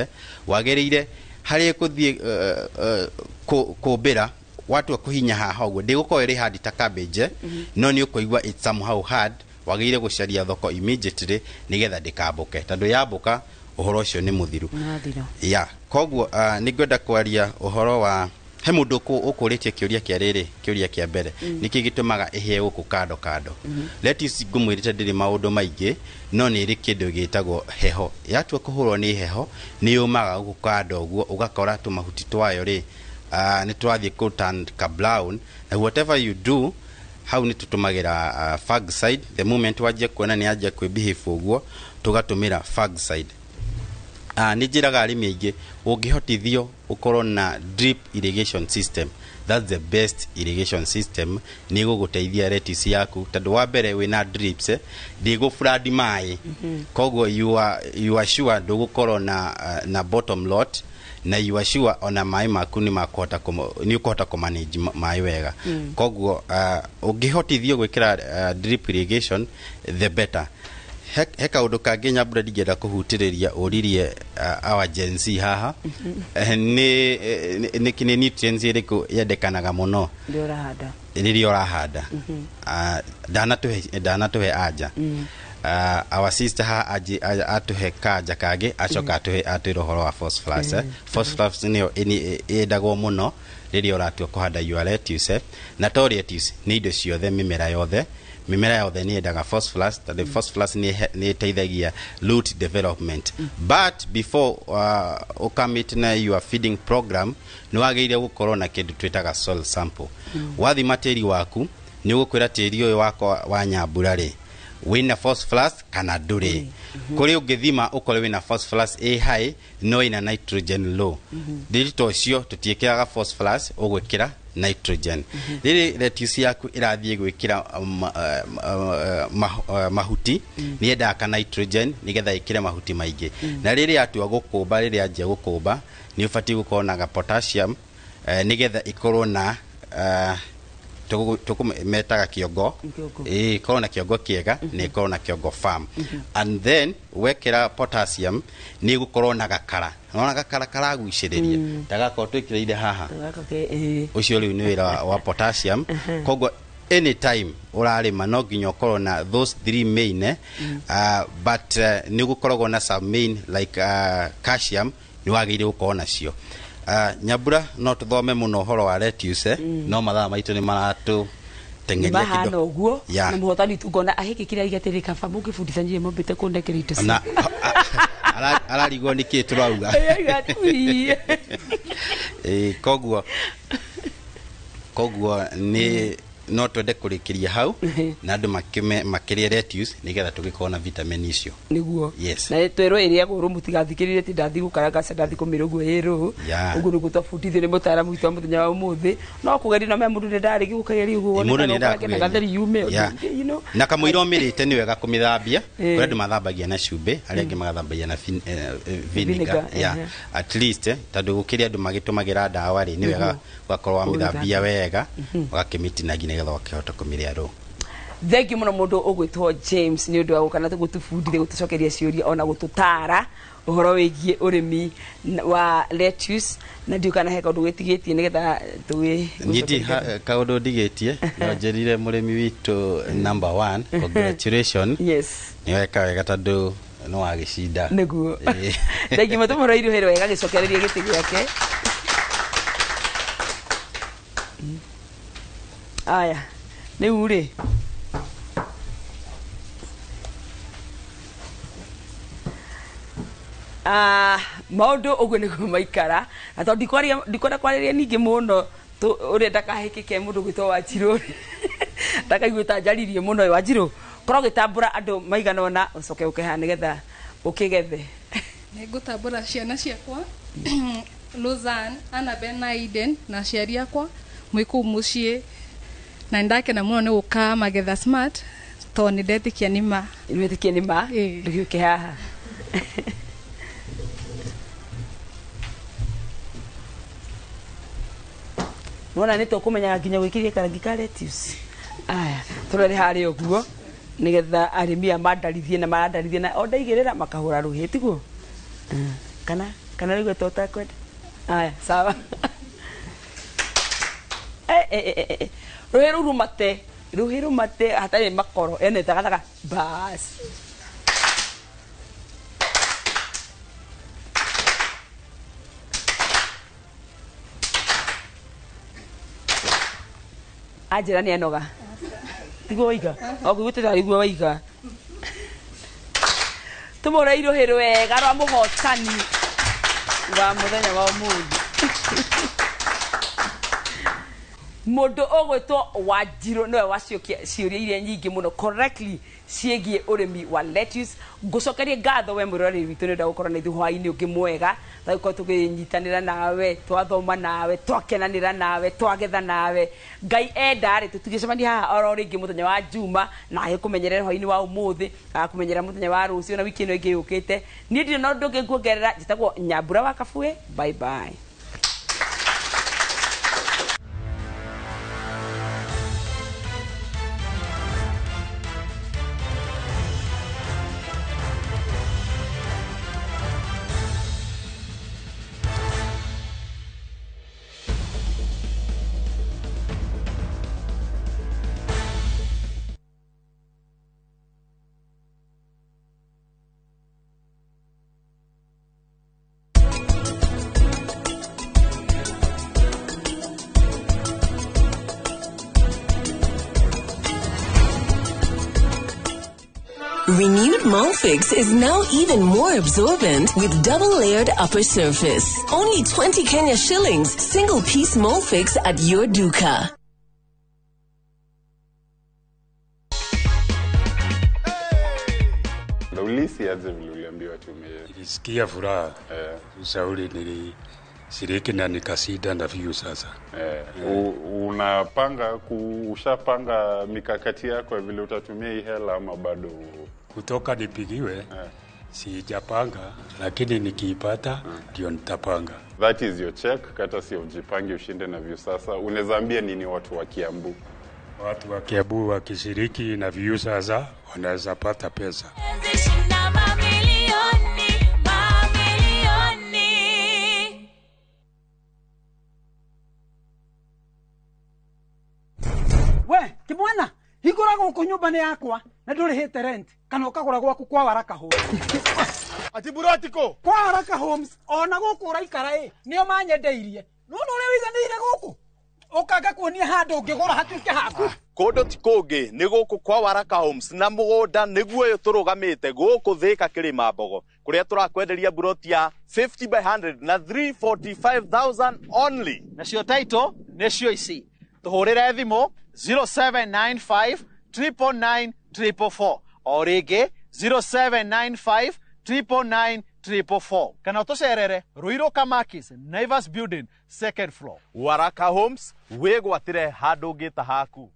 wagĩrĩire harĩa ĩkũthiĩ kũmbĩra watua kũhinya haha ũguo ndĩgũkorwo ĩrĩ hard ta cabbage, no nĩ ũkũigua it's somehow hard. Wagĩrĩire gũcaria thoko immediately nĩgetha ndĩkambũke, tondũ yambũka ũhoro ũcio nĩ mũthiru. Nathira. Ya koguo nĩ ngwenda kwaria ũhoro wa he mũndũ ũkũrĩtie kĩũria kĩa rĩrĩ, kĩũria kĩa mbere, nĩkĩ gĩtũmaga ĩhĩe gũkũ kando kando? Lettuce ngũmwĩrĩte ndĩrĩ maũndũ maingĩ, no nĩ ĩrĩ kĩndũ gĩtagwo heho. Yatua kũhũrwo nĩ heho nĩ yũmaga gũkũ kando ũguo, ũgakora tũmahuti twayo rĩ, nĩ twathiĩ kũ turn ka brown. Na whatever you do hau nĩ tũtũmagĩra fungicide. The moment wanjia kuona nĩ yanjia kwĩbehave ũguo, tũgatũmĩra fungicide. Nĩ njĩraga arĩmi aingĩ, ũngĩhotithio ũkorwo na drip irrigation system, that's the best irrigation system. Nĩ gũgũteithia lettuce yaku tondũ wa mbere wĩna drips, ndĩgũ-flood maĩ. Koguo you are sure ndũgũkorwo na bottom rot, na you are sure ona maĩ maku nĩ makũhota nĩ ũkũhota kũmanage maĩ wega. Koguo ũngĩhotithio gwĩkĩra drip irrigation, the better. He kaũndũ kangĩ Nyambura ndingĩenda kũhutĩrĩria ũririe our Gen Z haha. Nĩ nutrients ĩrĩkũ yendekanaga mũno Ndio ũrahanda. Rĩrĩa ũrahanda? Ndanatũhe anja. Our sister ha atũhe kanja kangĩ, acoka atũhe atwĩre ũhoro wa phosphorus. Phosphorus nĩyo ĩndagwo mũno rĩrĩa ũratua kũhanda your lettuce, na to lettuce, nĩ indo ciothe, mĩmera yothe. Mĩmera yothe nĩ yendaga phosphorus tondũ phosphorus nĩ ĩteithagia root development. But before ũkamit na your feeding program, nĩ wagĩrĩire gũkorwo na kĩndũ twĩtaga soil sample. Wathima tĩri waku nĩ ũgũkwĩra tĩri ũyũ wakwa wa Nyambura rĩ, Wĩna phosphorus kana ndũrĩ. Kũrĩ ũngĩthima ũkore wĩna phosphorus ĩ high no ĩna nitrogen low. Rĩrĩ ta ũcio tũtiĩkĩraga phosphorus, ũgwĩkĩra nitrogen. Rĩrĩ lettuce yaku ĩrathiĩ gwĩkĩra mahuti, nĩ yendaga ka nitrogen nĩgetha ĩkĩre mahuti maingĩ. Na rĩrĩ yatua gũkũmba, rĩrĩ yanjia gũkũmba, nĩ ũbatiĩ gũkorwo na ga potassium, nĩgetha ĩkorwo na tũkũmetaga kĩongo. Kĩongo. Ĩĩ, ĩkorwo na kĩongo kĩega na ĩkorwo na kĩongo firm. And then wekĩra potassium nĩ ĩgũkorwo na gakara, nona gakara karagucĩrĩria ndagakorwo twĩkĩrĩire haha. Gaka ke. Ũcio rĩu nĩ wĩra wa potassium. Koguo anytime ũrarĩma no nginya ũkorwo na those three main, but nĩ gũkoragwo na some main like calcium nĩ wagĩrĩire gũkorwo nacio. Nyambura, no tũthome mũno ũhoro wa lettuce, no mathaa maitũ nĩ maratũteng'eria. Mahana kĩndũ. Ũguo. Yeah. Na mũhotani tu ngona ahĩkĩ kĩrĩa aigatĩrĩ kaba mũngĩbundithania mũmbĩte kũnengera indo Na ararigwo nĩ kĩ tũrauga. Ui. Ĩĩ, koguo nĩ no twende kũrĩkĩria hau na andũ makĩrĩe lettuce nĩgetha tũgĩkorwo na vitamin icio. Nĩguo. Yes. Na twĩrwo ĩrĩagwo rũ, mũtigathikĩrĩrie ti ndathi gũkaranga ca ndathi kũmĩra ũguo ĩ rũ. Ũguo nĩguo twabundithio nĩ mũtaaramu witũ wa mũthenya wa ũmũthĩ. No kũgeria no me mũndũ nĩ ndarĩgi gũkageria ũguo. Mũndũ nĩ endaga wone na kũgeria. gatheri yume. Na kamũira ũmĩrĩte nĩ wega kũmĩthambia. Kũrĩ andũ mathambagia na cumbĩ, arĩa angĩ magathambagia na vinegar. Vinegar, Yeah. At least, tondũ gũkĩrĩ andũ magĩtũmagĩra ndawa rĩ, nĩ wega ũgakorwo wamĩthambia wega, ũgakĩmĩtinagia nĩgetha ũkĩhota kũmĩrĩa rũ. Thengiũ mũno mũndũ ũgwĩtwo James nĩ ũndũ wa gũka na gũtũbundithia, gũtũcokeria ciũria ona gũtũtara ũhoro wĩgiĩ ũrĩmi wa lettuce, na ndiũ kana he kaũndũ gwĩtigĩtie nĩgetha tũgĩ Nyiti kaũndũ ndigĩtie, no njĩrire mũrĩmi witũ number one, congratulation. Nĩ weka wega tondũ nĩ wagĩcinda. Nĩguo. Ĩĩ. Thengiũ mũno, tũmũroirio hĩrĩ wega gĩcokererie gĩtĩ gĩake. Aya rĩu rĩ, maũndũ ũguo nĩguo maikara, na tondũ ndikwenda kwarĩria ningĩ mũno ũrĩa ndakahĩkĩke mũndũ gwĩtwo Wanjirũ rĩ, ndakaigue ta njaririe mũno. Wanjirũ, korwo ũgĩtambũra andũ maigana ũna ũcoke ũke haha nĩgetha ũkĩgethe. Nĩ ngũtambũra ciana ciakwa, Lozan, Annabel na Eden, na aciari akwa mwĩ kũu mũciĩ, na nĩ ndakena mũno nĩ gũka Magetha Smart tondũ nĩ ndetĩkia nĩ ma. Nĩ wetĩkia nĩ ma. Ndũgĩũke haha. Nona nĩ tũkũmenyaga nginya gwĩkĩria karangi ka lettuce. Aya, tũrore harĩa ũguo nĩgetha arĩmi aya mandarithie na marandarithie na o ndaigĩrĩra makahũra rũhĩ tiguo. Kana rĩu to ũtakwenda. Aya, sawa. Eh. Rũhĩ rũu rũmate, rũhĩ rũmate hatarĩ makoro ene tagathaga bas. Anjĩra nĩ anoga tiguo waiga o kũiguĩte tarĩ guo waiga. Tũmũre irũhĩ rwega rwa mũhotani wa mũthenya wa ũmũthĩ, mũndũ ũgwĩtwo Wanjirũ nĩwe wacokia ciũria iria nyingĩ mũno correctly ciĩgiĩ ũrĩmi wa lettuce. Ngũcokerie ngatho we mwĩroreri witũ nĩ ũndũ wa gũkorwo na ithuĩ hwaĩ-inĩ ũngĩ mwega, tagĩkorwo tũkĩnyitanĩra nawe, twathoma nawe, twakenanĩra nawe, twagetha nawe. Ngai enda rĩ, tũtigĩcemania haha oro rĩngĩ mũthenya wa Juma, na agĩkũmenyerera hwaĩ-inĩ wa ũmũthĩ, agakũmenyerera mũthenya wa rũciũ na wiki ĩno ĩngĩ yũkĩte. Niĩ ndirĩ na ũndũ ũngĩ nguongerera. Njĩtagwo Nyambura wa Kabue. Bye bye. Renewed Molfix is now even more absorbent with double layered upper surface. Only 20 Kenya shillings, single piece Molfix at your duka. Na ulihisi aje vile uliambiwa ati ume Nilisikia furaha. Ushauri nilishiriki na nikashinda na Viusasa. Unapanga ushapanga mikakati yako ya vile utatumia hii hela ama bado? Kutoka nipigiwe sijapanga, lakini nikiipata ndio nitapanga. That is your check, kata si ujipange ushinde na Viusasa. Unaweza ambia nini watu wa Kiambu? Watu wa Kiambu wakishiriki na Viusasa wanaweza pata pesa. Shinda mamilioni, mamilioni. We kimwana hingũra gũkũ nyũmba nĩ yakwa na ndũrĩhĩte rent kana ũkagũra gwaku kwa Waraka Homes. Ati burotiko kwa Waraka Homes ona gũkũ ũraikara ĩ nĩo manyendeirie nona ũrĩa wĩiganĩire gũkũ ũkanga kuonia handũ ũngĩgũra hatuĩke haku. Kũndũ ti kũngĩ nĩ gũkũ kwa Waraka Homes na mũgũnda nĩguo ũyũ tũrũgamĩte gũkũ Thĩka Kĩrĩma Mbogo kũrĩa tũrakwenderia buroti ya 50 by 100 na 345,000 only. Nacio title nĩcio ici tũhũrĩre thimũ 0795 999 444 o rĩngĩ 0795 999 444 kana ũtũcerere Ruiru Kamakis Naivas Building second floor. Waraka Homes wĩgwatĩre handũ ũngĩta haku.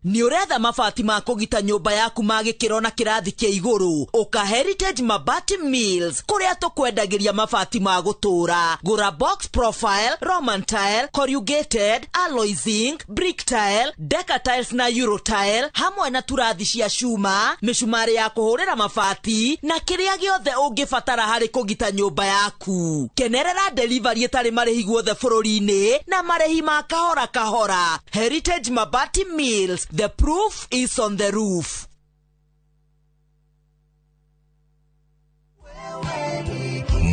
Nĩ ũretha mabati ma kũgita nyũmba yaku ma gĩkĩro na kĩrathi kĩa igũrũ ũka Heritage Mabati Mills kũrĩa tũkwendagĩria mabati ma gũtũũra. Gũra box profile, Roman tile, corrugated, alloy zinc, brick tile, deca tiles na euro tile hamwe na turathi cia cuma, mĩcumarĩ ya kũhũrĩra mabati na kĩrĩa gĩothe ũngĩbatara harĩ kũgita nyũmba yaku. Kenerera delivery ĩtarĩ marĩhi guothe bũrũri-inĩ na marĩhi ma kahora kahora. Heritage Mabati Mills, the proof is on the roof.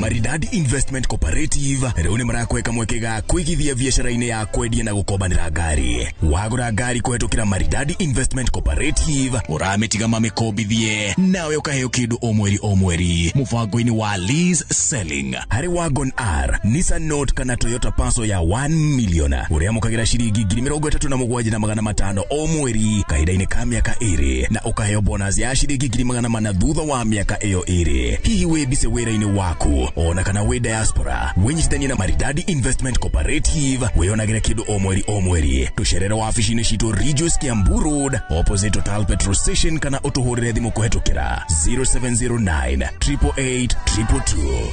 Maridadi Investment Cooperative rĩu nĩ marakweka mweke ga kũigithia biacara-inĩ ya kwendia na gũkombanĩra ngari. Wagũra ngari kũhetũkĩra Maridadi Investment Cooperative ũramĩtiga mamĩkombithie nawe ũkaheo kĩndũ o mweri o mweri mũbango-inĩ wa lease selling. Harĩ Wagon R, Nissan Note kana Toyota Passo ya 1 million ũrĩamũkagĩra ciringi 37,500 o mweri kahinda-inĩ ka mĩaka 2 na ũkaheo bonus ya ciringi 400 thutha wa mĩaka ĩyo 2. Hihi wĩ busy wĩra-inĩ waku ona kana wĩ diaspora, wĩnyitithanie na Maridadi Investment Cooperative wĩyonagĩre kĩndũ o mweri o mweri. Tũcerere wabici-inĩ citũ Ridgeways Kiambu Road opposite Total Petrol Station kana ũtũhũrĩre thimũ kũhetũkĩra 0709 888 222.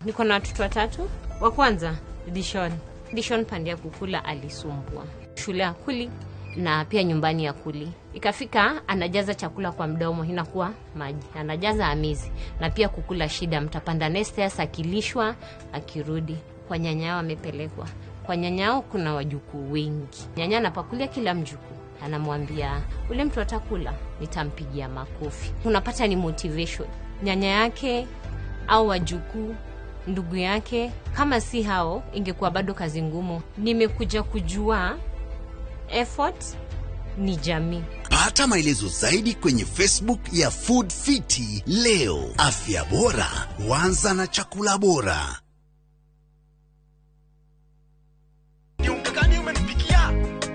Niko na watoto watatu. Wa kwanza Dishon. Dishon pande ya kukula alisumbua. Shule akuli na pia nyumbani akuli. Ikafika anajaza chakula kwa mdomo inakuwa maji. Anajaza amizi na pia kukula shida, mtapanda nestairs akilishwa akirudi. Kwa nyanya amepelekwa. Kwa nyanyao kuna wajukuu wengi. Nyanya anapakulia kila mjukuu. Anamwambia ule mtu atakula nitampigia makofi. Unapata ni motivation. Nyanya yake au wajukuu, ndugu yake, kama si hao ingekuwa bado kazi ngumu. Nimekuja kujua effort ni jamii. Pata maelezo zaidi kwenye Facebook ya Food Fiti leo. Afya bora huanza na chakula bora.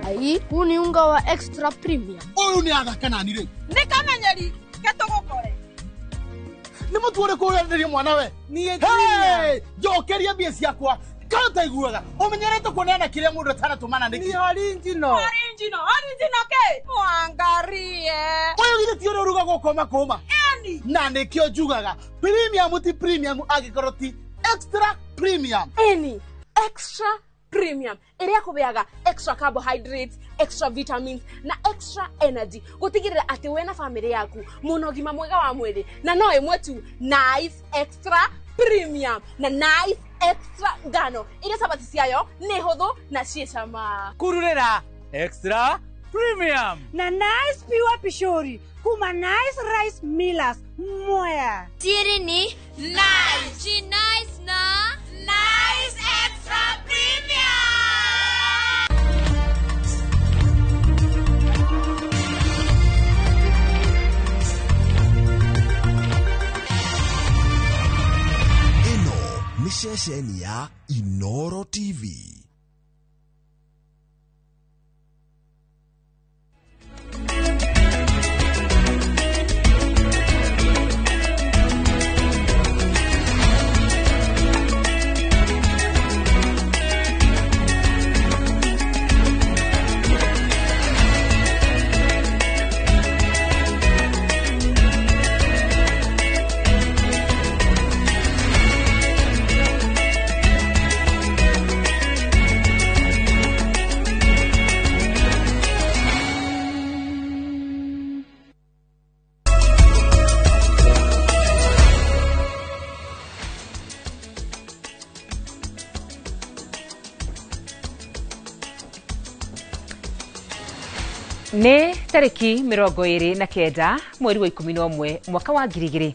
Ai, huu ni unga wa extra premium. Uyu ni athaka nani ri? Ni kamenyeri ketugukore. Ni mutu uriku urenderia mwana we? Ni hey, njokeria mbia ciakwa. Kau iguaga umenyerete kuneana kiria mundu ataratũmana niki. Ni original. Original, original ke. Mwangarie. Uyu githĩ ti ũrĩa ũrugagwo koma kũma. Eni. Na nĩkĩo njugaga premium ti premium angĩkorwo ti extra premium. Eni, extra premium ĩrĩa kũbeaga extra carbohydrates, extra vitamins na extra energy gũtigĩrĩra atĩ we na famĩlĩ yaku mũna ũgima mwega wa mwĩrĩ na no ĩmwe tu Nice Extra Premium na Nice Extra ngano iria cabati ciayo nĩ hũthũ na ciĩ cama. Kururĩra Extra Premium na Nice Pure Pishori kuma Nice Rice Millers Mwea. Siri ni Nice. She nice na Nice Extra Premium. Ĩno nĩ ceceni ya Inoro TV. Nĩ tarĩki 29 mweri wa 11 mwaka wa 2025.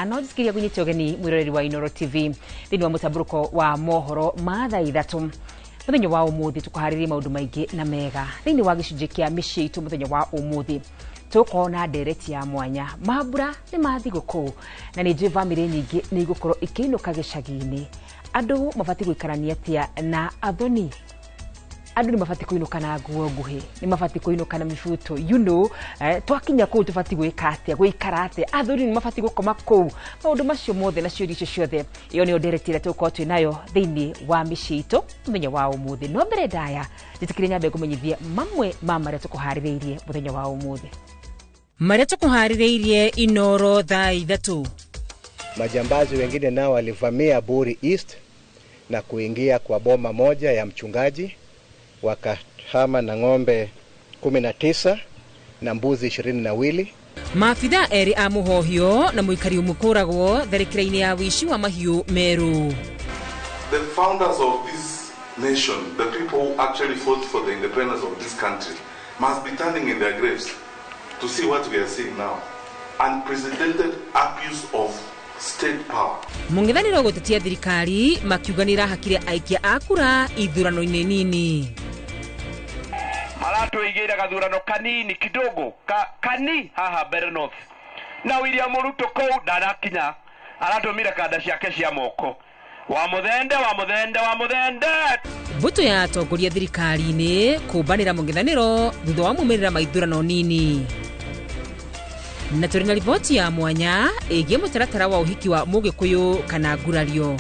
Njĩtĩkĩria kũnyita ũgeni mwĩroreri wa Inooro TV thĩinĩ wa mũtambũrũko wa mohoro ma thaa 3. Mũthenya wa ũmũthĩ tũkũharĩria maũndũ maingĩ na mega thĩinĩ wa gĩcunjĩ kĩa mĩciĩ itũ. Mũthenya wa ũmũthĩ tũkorwo na ndereti ya mwanya. Mambura nĩ ma thigũkũ na nĩ njũĩ bamĩrĩ nyingĩ nĩ igũkorwo ikĩinũka gĩcagi-inĩ. Andũ mabatiĩ gũikarania atĩa na athoni? Andũ nĩ mabatiĩ kũinũka na nguo nguhĩ, nĩ mabatiĩ kũinũka na mĩbuto, you know, twakinya kũu tũbatiĩ gwĩka atĩa, gũikara atĩa, athuri nĩ mabatiĩ gũkoma kũu. Maũndũ macio mothe na ciũria icio ciothe, ĩyo nĩyo ndereti ĩrĩa tũgũkorwo twĩ nayo thĩinĩ wa mĩciĩ itũ mũthenya wa ũmũthĩ. No mbere ndaya, njĩtĩkĩrie nyambe ngũmenyithie mamwe ma marĩa tũkũharĩrĩirie mũthenya wa ũmũthĩ. Marĩa tũkũharĩrĩirie Inooro thaa 3. Majambazi wengine nao walivamia Buri East na kuingia kwa boma moja ya mchungaji, wakahama na ng'ombe 19 na mbuzi 22. Maabithaa erĩ a mũhohio na mũikari ũmwe kũragwo tharĩkĩra-inĩ ya wĩici wa mahiũ Meru. The founders of this nation, the people who actually fought for the independence of this country, must be turning in their graves to see what we are seeing now. Unprecedented abuse of state power. Mũng'ethanĩro gũtetia thirikari makiuga nĩ ĩrahakire aikia a kura ithurano-inĩ nini. Maratũigĩire gathurano kanini kidogo kani haha Mbeere North, na William Ruto kũu ndarakinya, aratũmire kanda ciake cia moko. Wa mũthende, wa mũthende, wa mũthende. Mbũtũ ya atongoria thirikari-inĩ kũmbanĩra mũng'ethanĩro thutha wa maumĩrĩra ma ithurano nini. Na tũrĩ na riboti ya mwanya ĩgiĩ mũtaratara wa ũhiki wa Mũgĩkũyũ kana ngurario.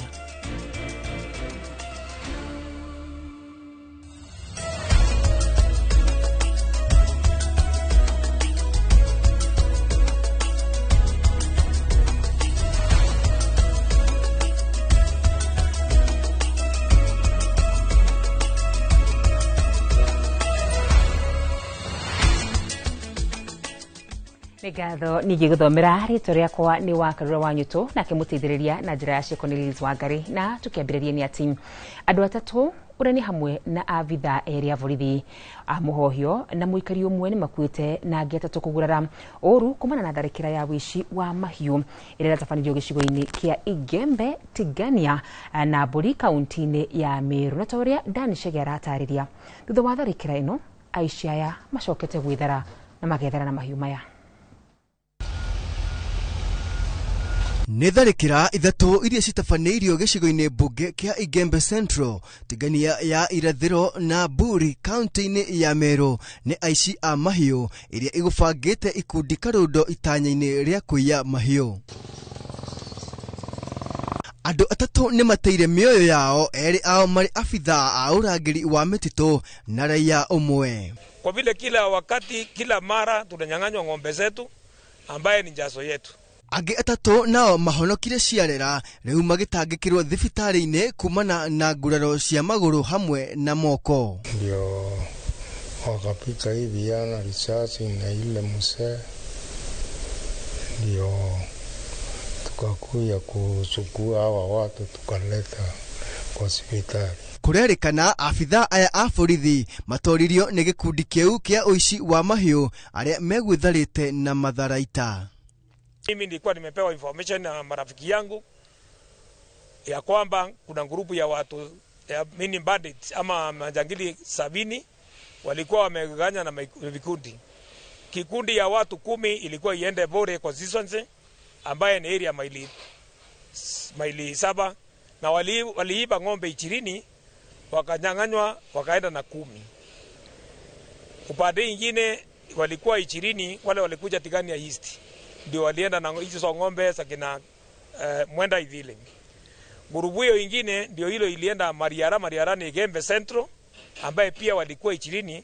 Ngatho ningĩ gũthomera rĩtwa rĩakwa nĩ wa Karura wa Nyũtũ, nake mũteithĩrĩria na njĩra ya ciĩko nĩ Liz Wangari. Na tũkĩambĩrĩria nĩ atĩ andũ atatũ ũrĩa nĩ hamwe na abithaa erĩ a borithi a mũhohio na mũikari ũmwe nĩ makuĩte na angĩ atatũ kũgurara ũru kumana na tharĩkĩra ya wĩici wa mahiũ ĩrĩa ĩratabanĩrio gĩcigo-inĩ kĩa Igembe, Tigania na Mbũri kaunti-inĩ ya Meru. Na ta ũrĩa Dan Chege aratarĩria, thutha wa tharĩkĩra ĩno aici aya macokete gwĩthara na magethara na mahiũ maya. Nĩ tharĩkĩra 3 iria citabanĩirio gĩcigo-inĩ mbunge kĩa Igembe Central, Tigania ya Irathĩro na Mburi kaunti-inĩ ya Meru nĩ aici a mahiũ iria igũbangĩte ikundi karundo itanya-inĩ rĩa kũiya mahiũ. Andũ atatũ nĩ mateire mĩoyo yao, erĩ ao marĩ abithaa a ũrangĩri wa mĩtitũ na raia ũmwe. Kwa vile kila wakati, kila mara tunanyang'anywa ng'ombe zetu ambaye ni jaso yetu. Angĩ atatũ nao mahonokire ciarera rĩu magĩtangĩkĩrwo thibitarĩ-inĩ kumana na nguraro cia magũrũ hamwe na moko. Ndio wakapika hivi yana risasi na ile mzee, ndio tukakuya kuchukua hawa watu tukaleta kwa hospitali. Kũrerĩkana abithaa aya a borithi matoririo nĩ gĩkundi kĩu kĩa ũici wa mahiũ arĩa megwĩtharĩte na matharaita. Mimi nilikuwa nimepewa information na marafiki yangu ya kwamba kuna grupu ya watu ya mini bandits ama majangili 70 walikuwa wameganya na vikundi. Kikundi ya watu 10 ilikuwa iende Bore constituency ambaye ni area maili 7, na waliiba ng'ombe 20 wakanyang'anywa wakaenda na 10. Upande ingine walikuwa 20 wale walikuja Tigania East, ndio walienda na hizo ng'ombe za kina Mwenda Ithile. Gurubu hiyo ingine ndio hilo ilienda Mariara ni Igembe Central ambaye pia walikuwa 20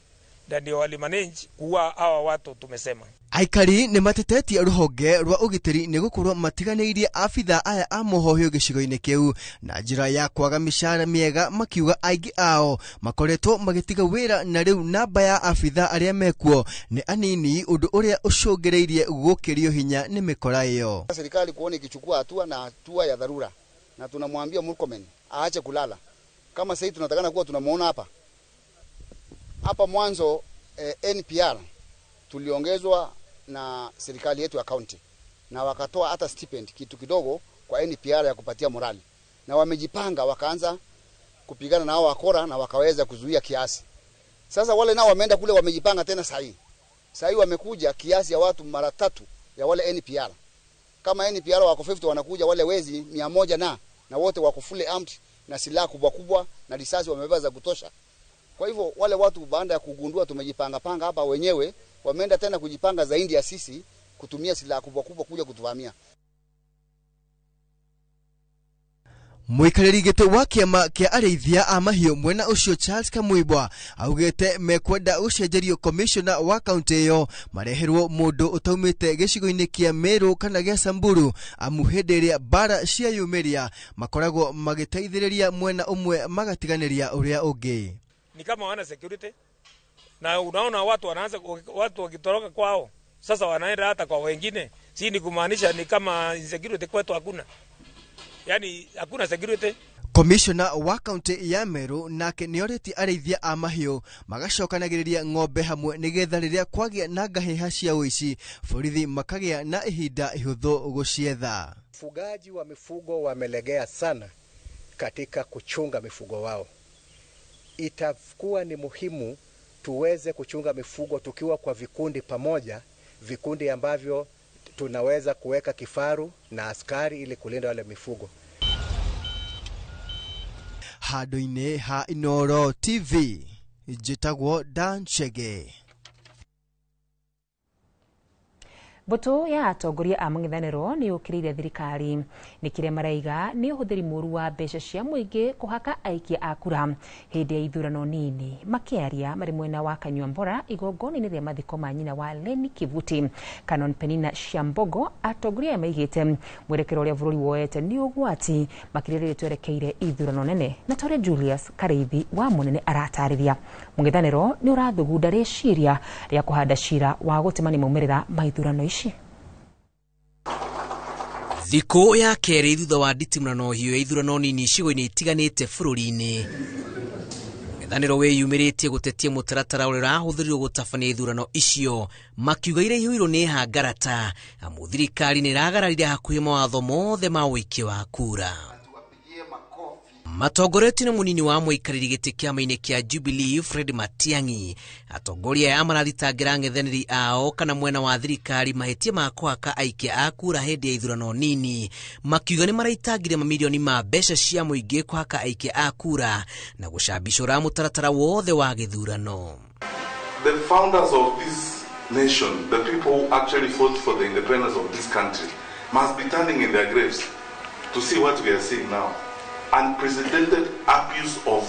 na ndio walimanage kuua hawa watu tumesema. Aikari nĩ matetetie rũhonge rwa ũgitĩri nĩ gũkorwo matiganĩirie abithaa aya a mũhohio gĩcigo-inĩ kĩu na njĩra ya kwaga mĩcara mĩega, makiuga aingĩ ao makoretwo magĩtiga wĩra na rĩu namba ya abithaa arĩa mekuo nĩ anini, ũndũ ũrĩa ũcũngĩrĩirie gũkĩrio hinya nĩ mĩkora ĩyo. Serikali kuona ikichukua hatua na hatua ya dharura, na tunamwambia Murkomen aache kulala. Kama sasa tunatakana kuwa tunamuona hapa hapa mwanzo NPR tuliongezwa na serikali yetu ya county, na wakatoa hata stipend kitu kidogo kwa NPR ya kupatia morali, na wamejipanga wakaanza kupigana na hao wakora na wakaweza kuzuia kiasi. Sasa wale nao wameenda kule wamejipanga tena sahi. Sahi wamekuja kiasi ya watu mara 3 ya wale NPR. Kama NPR wako 50 wanakuja wale wezi 100 na wote wako fully armed na silaha kubwa kubwa na risasi wamebeba za kutosha. Kwa hivyo wale watu baada ya kugundua tumejipanga panga hapa wenyewe wameenda tena kujipanga zaidi ya sisi kutumia silaha kubwa kubwa kuja kutuvamia. Mwikarĩri gĩtĩ wa kĩama kĩa arĩithia a mahiũ mwena ũcio Charles Kamwibwa augĩte mekwenda gũcenjerio commissioner wa kaunti ĩyo mareherwo mũndũ ũtaumĩte gĩcigo-inĩ kĩa Meru kana gĩa Samburu, amu hĩndĩ ĩrĩa mbara ciayumĩria makoragwo magĩteithĩrĩria mwena ũmwe magatiganĩria ũrĩa ũngĩ. Ni kama wana security na unaona watu wanaanza watu wakitoroka kwao sasa wanaenda hata kwa wengine, si ni kumaanisha ni kama insecurity kwetu hakuna. Yani hakuna security. Commissioner wa kaunti ya Meru nake nĩorĩtie arĩithia a mahiũ magacokanagĩrĩria ng'ombe hamwe nĩgetha rĩrĩa kwagĩa na ngahĩha cia ũici borithi makagĩa na ihinda ihũthũ gũcietha. Ufugaji wa mifugo wamelegea sana katika kuchunga mifugo wao. Itakuwa ni muhimu tuweze kuchunga mifugo tukiwa kwa vikundi pamoja, vikundi ambavyo tunaweza kuweka kifaru na askari ili kulinda wale mifugo. Handũ-inĩ ha Inooro TV, njĩtagwo Dan Chege. Mbũtũ ya atongoria a mũng'ethanĩro nĩ yũkĩrĩire thirikari nĩ kĩrĩa maraiga nĩ ũhũthĩri mũru wa mbeca cia mũingĩ kũhaka aikia a kura hĩndĩ ya ithurano nini. Makĩaria marĩ mwena wa Kanyuambora igongona-inĩ rĩa mathiko ma nyina wa Leni Kivuti, Canon Penina Shambogo, atongoria aya maigĩte mwerekero ũrĩa bũrũri woete nĩ ũgwati makĩria rĩrĩa twerekeire ithurano nene. Na ta ũrĩa Julius Karĩithi wa Mũnene aratarĩria, mũng'ethanĩro nĩ ũrathugunda rĩciria rĩa kũhanda cira wa gũtemania maumĩrĩra ma ithurano ici. Thikũ ya kerĩ thutha wa nditimũrano hiũ ya ithurano nini icigo-inĩ itiganĩte bũrũri-inĩ, mũng'ethanĩro wĩyumĩrĩtie gũtetia mũtaratara ũrĩa ũrahũthĩrirwo gũtabania ithurano icio, makiuga iria ihũirwo nĩ hangarata amu thirikari nĩ ĩragararire hakuhĩ mawatho mothe ma ũikia wa kura. Matongoretio nĩ mũnini wa mũikarĩri gĩtĩ kĩama-inĩ kĩa Jubilee Fred Matiang'i, atongoria aya marathitangĩra ang'ethanĩri ao kana mwena wa thirikari mahĩtia ma kũhaka aikia a kura hĩndĩ ya ithurano nini, makiuga nĩ maraitangire mamirioni ma mbeca cia mũingĩ kũhaka aikia a kura na gũcambicũra mũtaratara wothe wa gĩthurano. The founders of this nation, the people who actually fought for the independence of this country, must be turning in their graves to see what we are seeing now. Unprecedented abuse of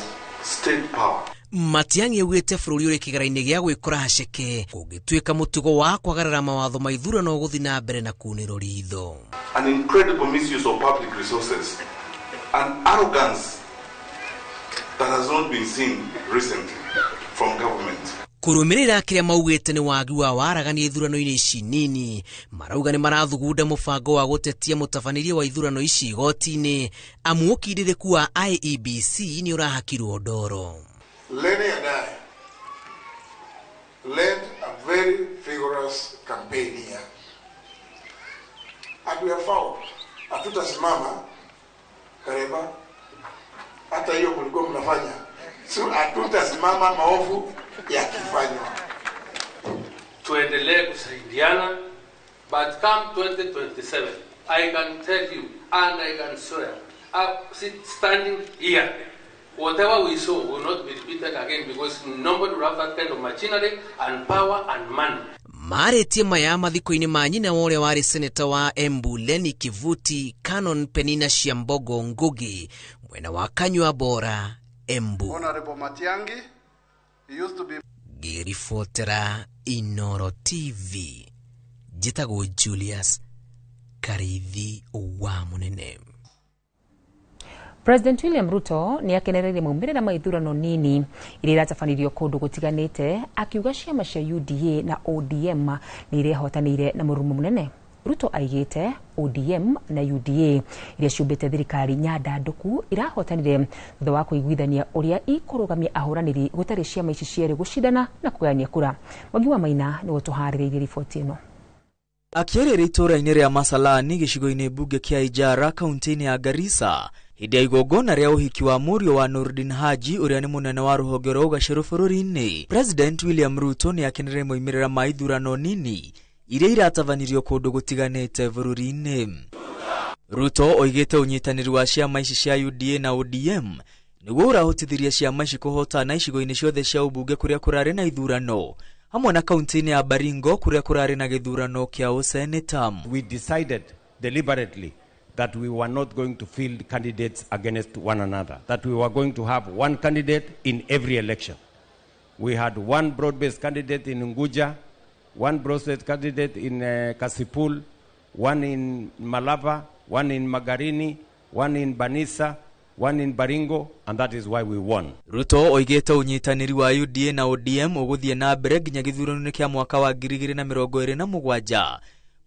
state power. Matiang'i augĩte bũrũri ũrĩ kĩgera-inĩ gĩa gwĩkora haceke kũngĩtuĩka mũtugo wa kwagarara mawatho ma ithurano gũthiĩ na mbere na kunĩrwo ritho. An incredible misuse of public resources and arrogance that has not been seen recently from government. Kũrũmĩrĩra kĩrĩa maugĩte nĩ wagi wa waragania ithurano-inĩ ici nini, marauga nĩ marathugunda mũbango wa gũtetia mũtabanĩrie wa ithurano ici igoti-inĩ amu ũkindĩrĩku wa IEBC nĩ ũrahakirwo ndoro. Lenny and I led a very vigorous campaign here, and we have found hatutasimama Karema, hata hiyo mlikuwa mnafanya, so hatutasimama maovu yakifanywa. Tuendelee kusaidiana, but come 2027 I can tell you and I can swear, standing here, whatever we saw will not be repeated again because nobody will have that kind of machinery and power and money. Marĩtie maya mathiko-inĩ ma nyina wa ũrĩa warĩ seneta wa Embu Leni Kivuti, Canon Penina Shambogo Ngugi, mwena wa Kanyua Bora, Embu. Honorable Matiang'i, he used to be ngĩribotera Inooro TV, njĩtagwo Julius Karĩithi wa Mũnene. President William Ruto nĩ akenereire maumĩrĩra ma ithurano nini iria iratabanirio kũndũ gũtiganĩte, akiuga ciama cia UDA na ODM nĩ irehotanĩire na mũrurumo mũnene. Ruto aigĩte ODM na UDA iria ciũmbĩte thirikari nyandanduku irahotanire thutha wa kũiguithania ũrĩa ikũrũgamia ahũranĩri gũtarĩ ciama ici cierĩ gũcindana na kũgayania kura. Mwangi wa Maina nĩwe ũtũharĩrĩirie riboti ĩno. Akĩarĩria itũũra-inĩ rĩa Masalani gĩcigo-inĩ mbunge kĩa Ijara kaunti-inĩ ya Garissa hĩndĩ ya igongona rĩa ũhiki wa mũriũ wa Nurdin Haji ũrĩa nĩ mũnene wa rũhonge rwa ũgacĩru bũrũri-inĩ, President William Ruto nĩ akenereire moimĩrĩra ma ithurano nini iria iratabanirio kũndũ gũtiganĩte bũrũri-inĩ. Ruto oigĩte ũnyitanĩri wa ciama ici cia UDA na ODM nĩguo ũrahotithirie ciama ici kũhotana icigo-inĩ ciothe cia ũmbunge kũrĩa kũrarĩ na ithurano hamwe na kaunti-inĩ ya Baringo kũrĩa kũrarĩ na gĩthurano kĩa ũseneta. We decided deliberately that we were not going to field candidates against one another, that we were going to have one candidate in every election. We had one broad-based candidate in Unguja, one broad-based candidate in Kasipul, one in Malava, one in Magarini, one in Banissa, one in Baringo, and that is why we won. Ruto oigĩte ũnyitanĩri wa UDA na ODM ũgũthiĩ na mbere nginya gĩthurano-inĩ kĩa mwaka wa 2027.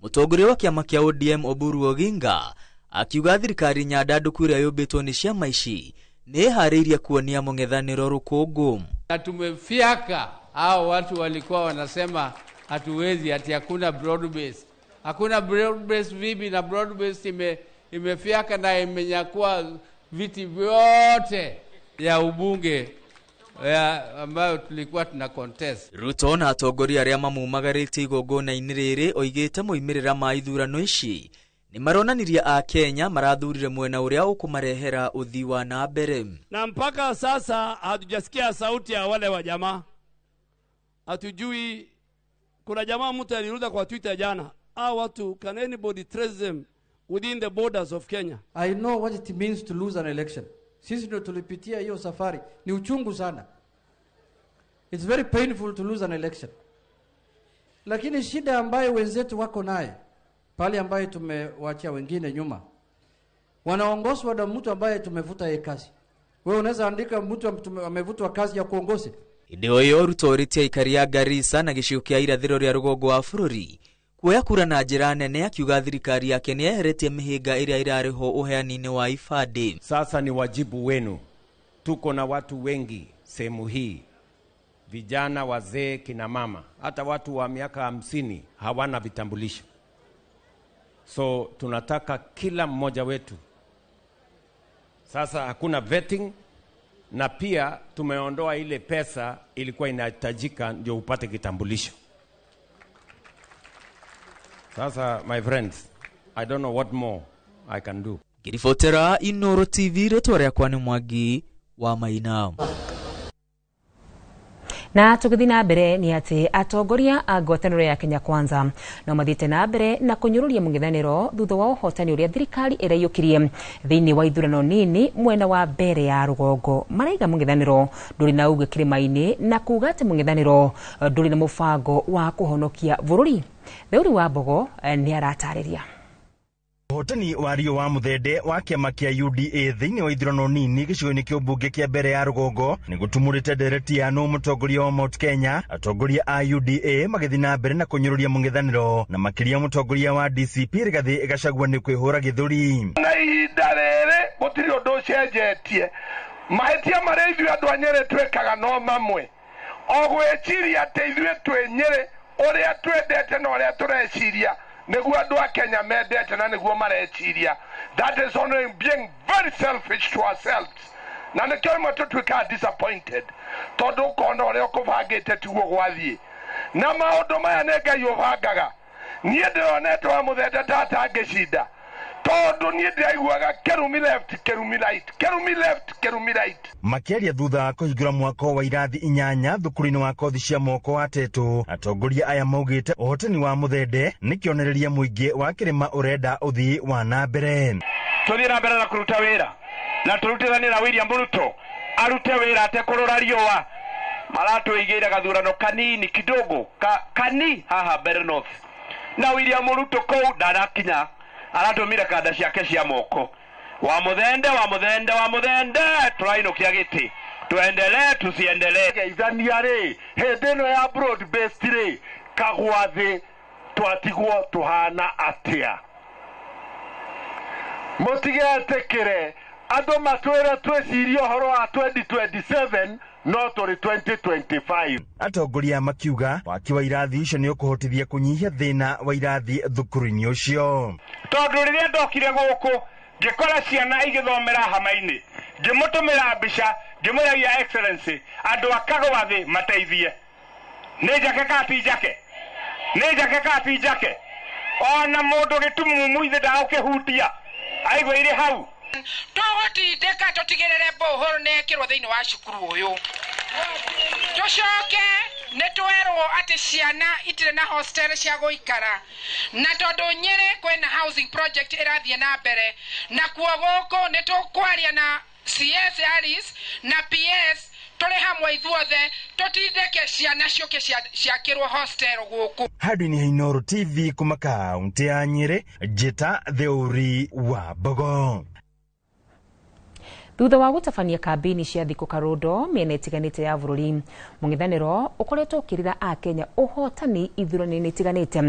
Mũtongoria wa kĩama kĩa ODM Oburu Oginga akiuga thirikari nyandanduku ĩrĩa yũmbĩtwo nĩ ciama ici nĩ ĩharĩirie kuonia mũng'ethanĩro rũkũngũ. Na tumefiaka hao watu walikuwa wanasema hatuwezi, ati hakuna broad base. Hakuna broad base vipi? Na broad base imefiaka na imenyakua viti vyote ya ubunge ambayo tulikuwa tuna contest. Ruto na atongoria arĩa mamumagarĩtie igongona-inĩ rĩrĩ oigĩte moimĩrĩra ma ithurano ici nĩ maronanirie a Kenya marathurire mwena ũrĩa ũkũmarehera ũthii wa na mbere. Na mpaka sasa hatujasikia sauti ya wale wa jamaa. Hatujui. Kuna jamaa mtu aliruda kwa Twitter jana. Hao watu, can anybody trace them within the borders of Kenya? I know what it means to lose an election. Sisi ndio tulipitia hiyo safari. Ni uchungu sana. It's very painful to lose an election. Lakini shida ambayo wenzetu wako naye, pale ambayo tumewaachia wengine nyuma, wanaongozwa na mtu ambaye tumevuta yeye kazi. Wewe unaweza andika mtu amevutwa kazi ya kuongoze. Hĩndĩ ĩyo Ruto orĩtie aikari a Garissa na gĩcigo kĩa irathĩro rĩa rũgongo wa bũrũri kuoya kura na njĩra nene, akiuga thirikari yake nĩ yeheretie mĩhĩnga ĩrĩa ĩrarĩ ho ũheani-inĩ wa ibandĩ. Sasa ni wajibu wenu. Tuko na watu wengi sehemu hii, vijana, wazee, kina mama, hata watu wa miaka 50 hawana vitambulisho. So tunataka kila mmoja wetu. Sasa hakuna vetting, na pia tumeondoa ile pesa ilikuwa inahitajika ndio upate kitambulisho. Sasa my friends, I don't know what more I can do. Ngiribotera Inoro TV, rĩtwa rĩakwa nĩ Mwangi wa Maina. Na tũgĩthiĩ na mbere nĩ atĩ atongoria a ngwatanĩro ya Kenya Kwanza no mathiĩte na mbere na kũnyũrũria mũng'ethanĩro thutha wa ũhotani ũrĩa thirikari ĩraiyũkirie thĩinĩ wa ithurano nini mwena wa mbere ya rũgongo. Maraiga mũng'ethanĩro ndũrĩ na uge kĩrĩma-inĩ na kuga atĩ mũng'ethanĩro ndũrĩ na mũbango wa kũhonokia bũrũri. Theuri wa Mbogo nĩ aratarĩria. Ũhotani wa Rio wa Muthende wa kĩama kĩa UDA thĩinĩ wa ithurano nini gĩcigo-inĩ kĩa ũmbunge kĩa mbere ya rũgongo nĩ gũtumũrĩte ndereti ya nũ mũtongoria wa Mount Kenya. Atongoria a UDA magĩthiĩ na mbere na kũnyũrũria mũng'ethanĩro na makĩria mũtongoria wa DCP Rigathĩ Gachagua nĩ kwĩhũra gĩthũri. Na ihinda rĩrĩ gũtirĩ ũndũ ũcenjetie, mahĩtia marĩa ithuĩ andũ a Nyĩrĩ twĩkaga no mamwe, o gwĩciria atĩ ithuĩ twĩ Nyĩrĩ ũrĩa twendete na ũrĩa tũreciria nĩguo andũ a Kenya mendete na nĩguo mareciria. That is only being very selfish to ourselves. Na nĩkĩo rĩmwe tũtuĩkaga disappointed tondũ ũkona ũrĩa ũkũbangĩte tiguo gwathiĩ. Na maũndũ maya nĩ Ngai ũbangaga. Niĩ ndĩronete wa Mũthende tatangĩcinda tondũ niĩ ndĩraiguaga kĩrumi left, kĩrumi right, kĩrumi left, kĩrumi right. Makĩaria thutha wa kũhingũra mwako wa irathi 8 thukuru-inĩ wa kothi cia moko wa Tetũ, atongoria aya maugĩte ũhotani wa Mũthende nĩ kĩonereria mũingĩ wa kĩrĩma ũrenda ũthii wa na mbere. Tũthiĩ na mbere na kũruta wĩra na tũrutithanie na William Ruto arute wĩra atekũrora riũa. Maratũigĩire gathurano kanini kidogo kani haha Mbere North, na William Ruto kũu ndarakinya, aratũmire kanda ciake cia moko. Wa Muthende, wa Muthende, wa Muthende, tũrainũkia gĩtĩ, tuendelee tusiendelee. Geithania rĩ, hĩndĩ ĩno ya broad based rĩ, kagwa thĩ Twatigwo tuhana atia? Mutigetikire andu matwire twicirie uhoro wa 2027 no turi 2025. Atongoria makiuga waki wa irathi icio nĩ ũkũhotithia kũnyihia thĩna wa irathi thukuru-inĩ ũcio. Tondu riria ndokire gũkũ ngĩkora ciana igĩthomera hama-inĩ, ngĩmũtũmĩra mbica ngĩmwĩra Your Excellency andũ a Kagwathĩ mateithie. Nĩ njake kana ti njake? Nĩ njake kana ti njake? Ona mũndũ gĩtumumu ithe ndagũkĩhutia aigua irĩ hau. Tũgũtindĩka tũtigĩrĩre borehole nĩ yekĩrwo thĩinĩ wa cukuru ũyũ. Tũcoke nĩ twerwo atĩ ciana itirĩ na hostel cia gũikara, na tondũ Nyĩrĩ kwĩna housing project ĩrathiĩ na mbere, na kuo gũkũ nĩ tũkwaria na CS Alice na PS tũrĩ hamwe ithuothe tũtindĩke ciana ciũke ciakĩrwo hostel gũkũ. Handũ-inĩ ha Inooro TV kuma kaũntĩ ya Nyĩrĩ, Njĩta Theuri wa Mbogo. Thutha wa gũtabania kambĩini cia thikũ karondo mĩena ĩtiganĩte ya bũrũri, mũng'ethanĩro ũkoretwo ũkĩrĩra akenya ũhotani ithurano-inĩ itiganĩte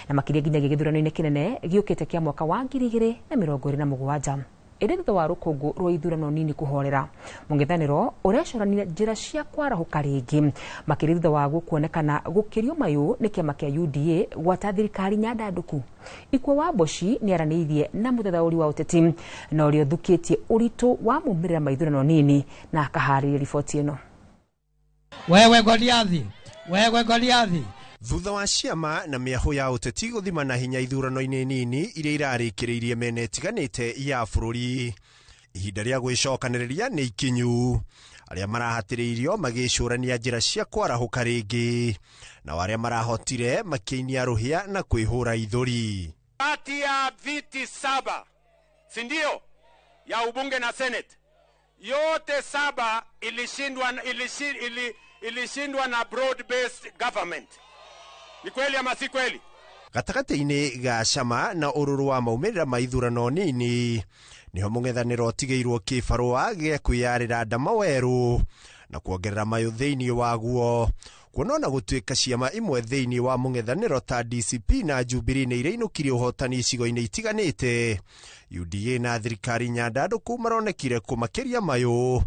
na makĩria nginyagia gĩthurano-inĩ kĩnene gĩũkĩte kĩa mwaka wa 2027. Ĩndĩ thutha wa rũkũngũ rwa ithurano nini kũhorera, mũng'ethanĩro ũrecorania njĩra cia kwarahũka rĩngĩ, makĩria thutha wa kuonekana gũkĩrio mayũ nĩ kĩama kĩa UDA gwata thirikari nyandandũku. Ikua wa Mboci nĩaranĩirie na mũthathaũri wa ũteti na ũrĩa ũthukĩtie ũritũ wa maumĩrĩra ma ithurano nini na akaharĩria riboti ĩno. Wewe Goliathi, wewe Goliathi. Thutha wa ciama na mĩahũ ya ũteti gũthima na hinya ithurano-inĩ nini iria irarĩkĩrĩirie mĩena ĩtiganĩte ya bũrũri, ihinda rĩa gwĩcokanĩrĩria nĩ ikinyu. Arĩa marahatĩrĩirio magĩcũrania njĩra cia kwarahũka rĩngĩ, nao arĩa marahotire makĩinia rũhĩa na kwĩhũra ithũri. Kati ya viti 7, si ndio, ya ubunge na senate, yote 7 ilishindwa na broad based government. Ni kweli ama si kweli? Gatagatĩ-inĩ ga cama na ũrũrũ wa maumĩrĩra ma ithurano nini niho mũng'ethanĩro ũtigĩirwo kĩbarũa gĩa kwĩyarĩra ndama werũ na kuongerera mayũ thĩinĩ waguo, kuona ona gũtuĩka ciama imwe thĩinĩ wa mũng'ethanĩro ta DCP na Jubilee nĩ irainũkirie ũhotani icigo-inĩ itiganĩte. UDA na thirikari nyandandũku maronekire kũmakĩria mayũ.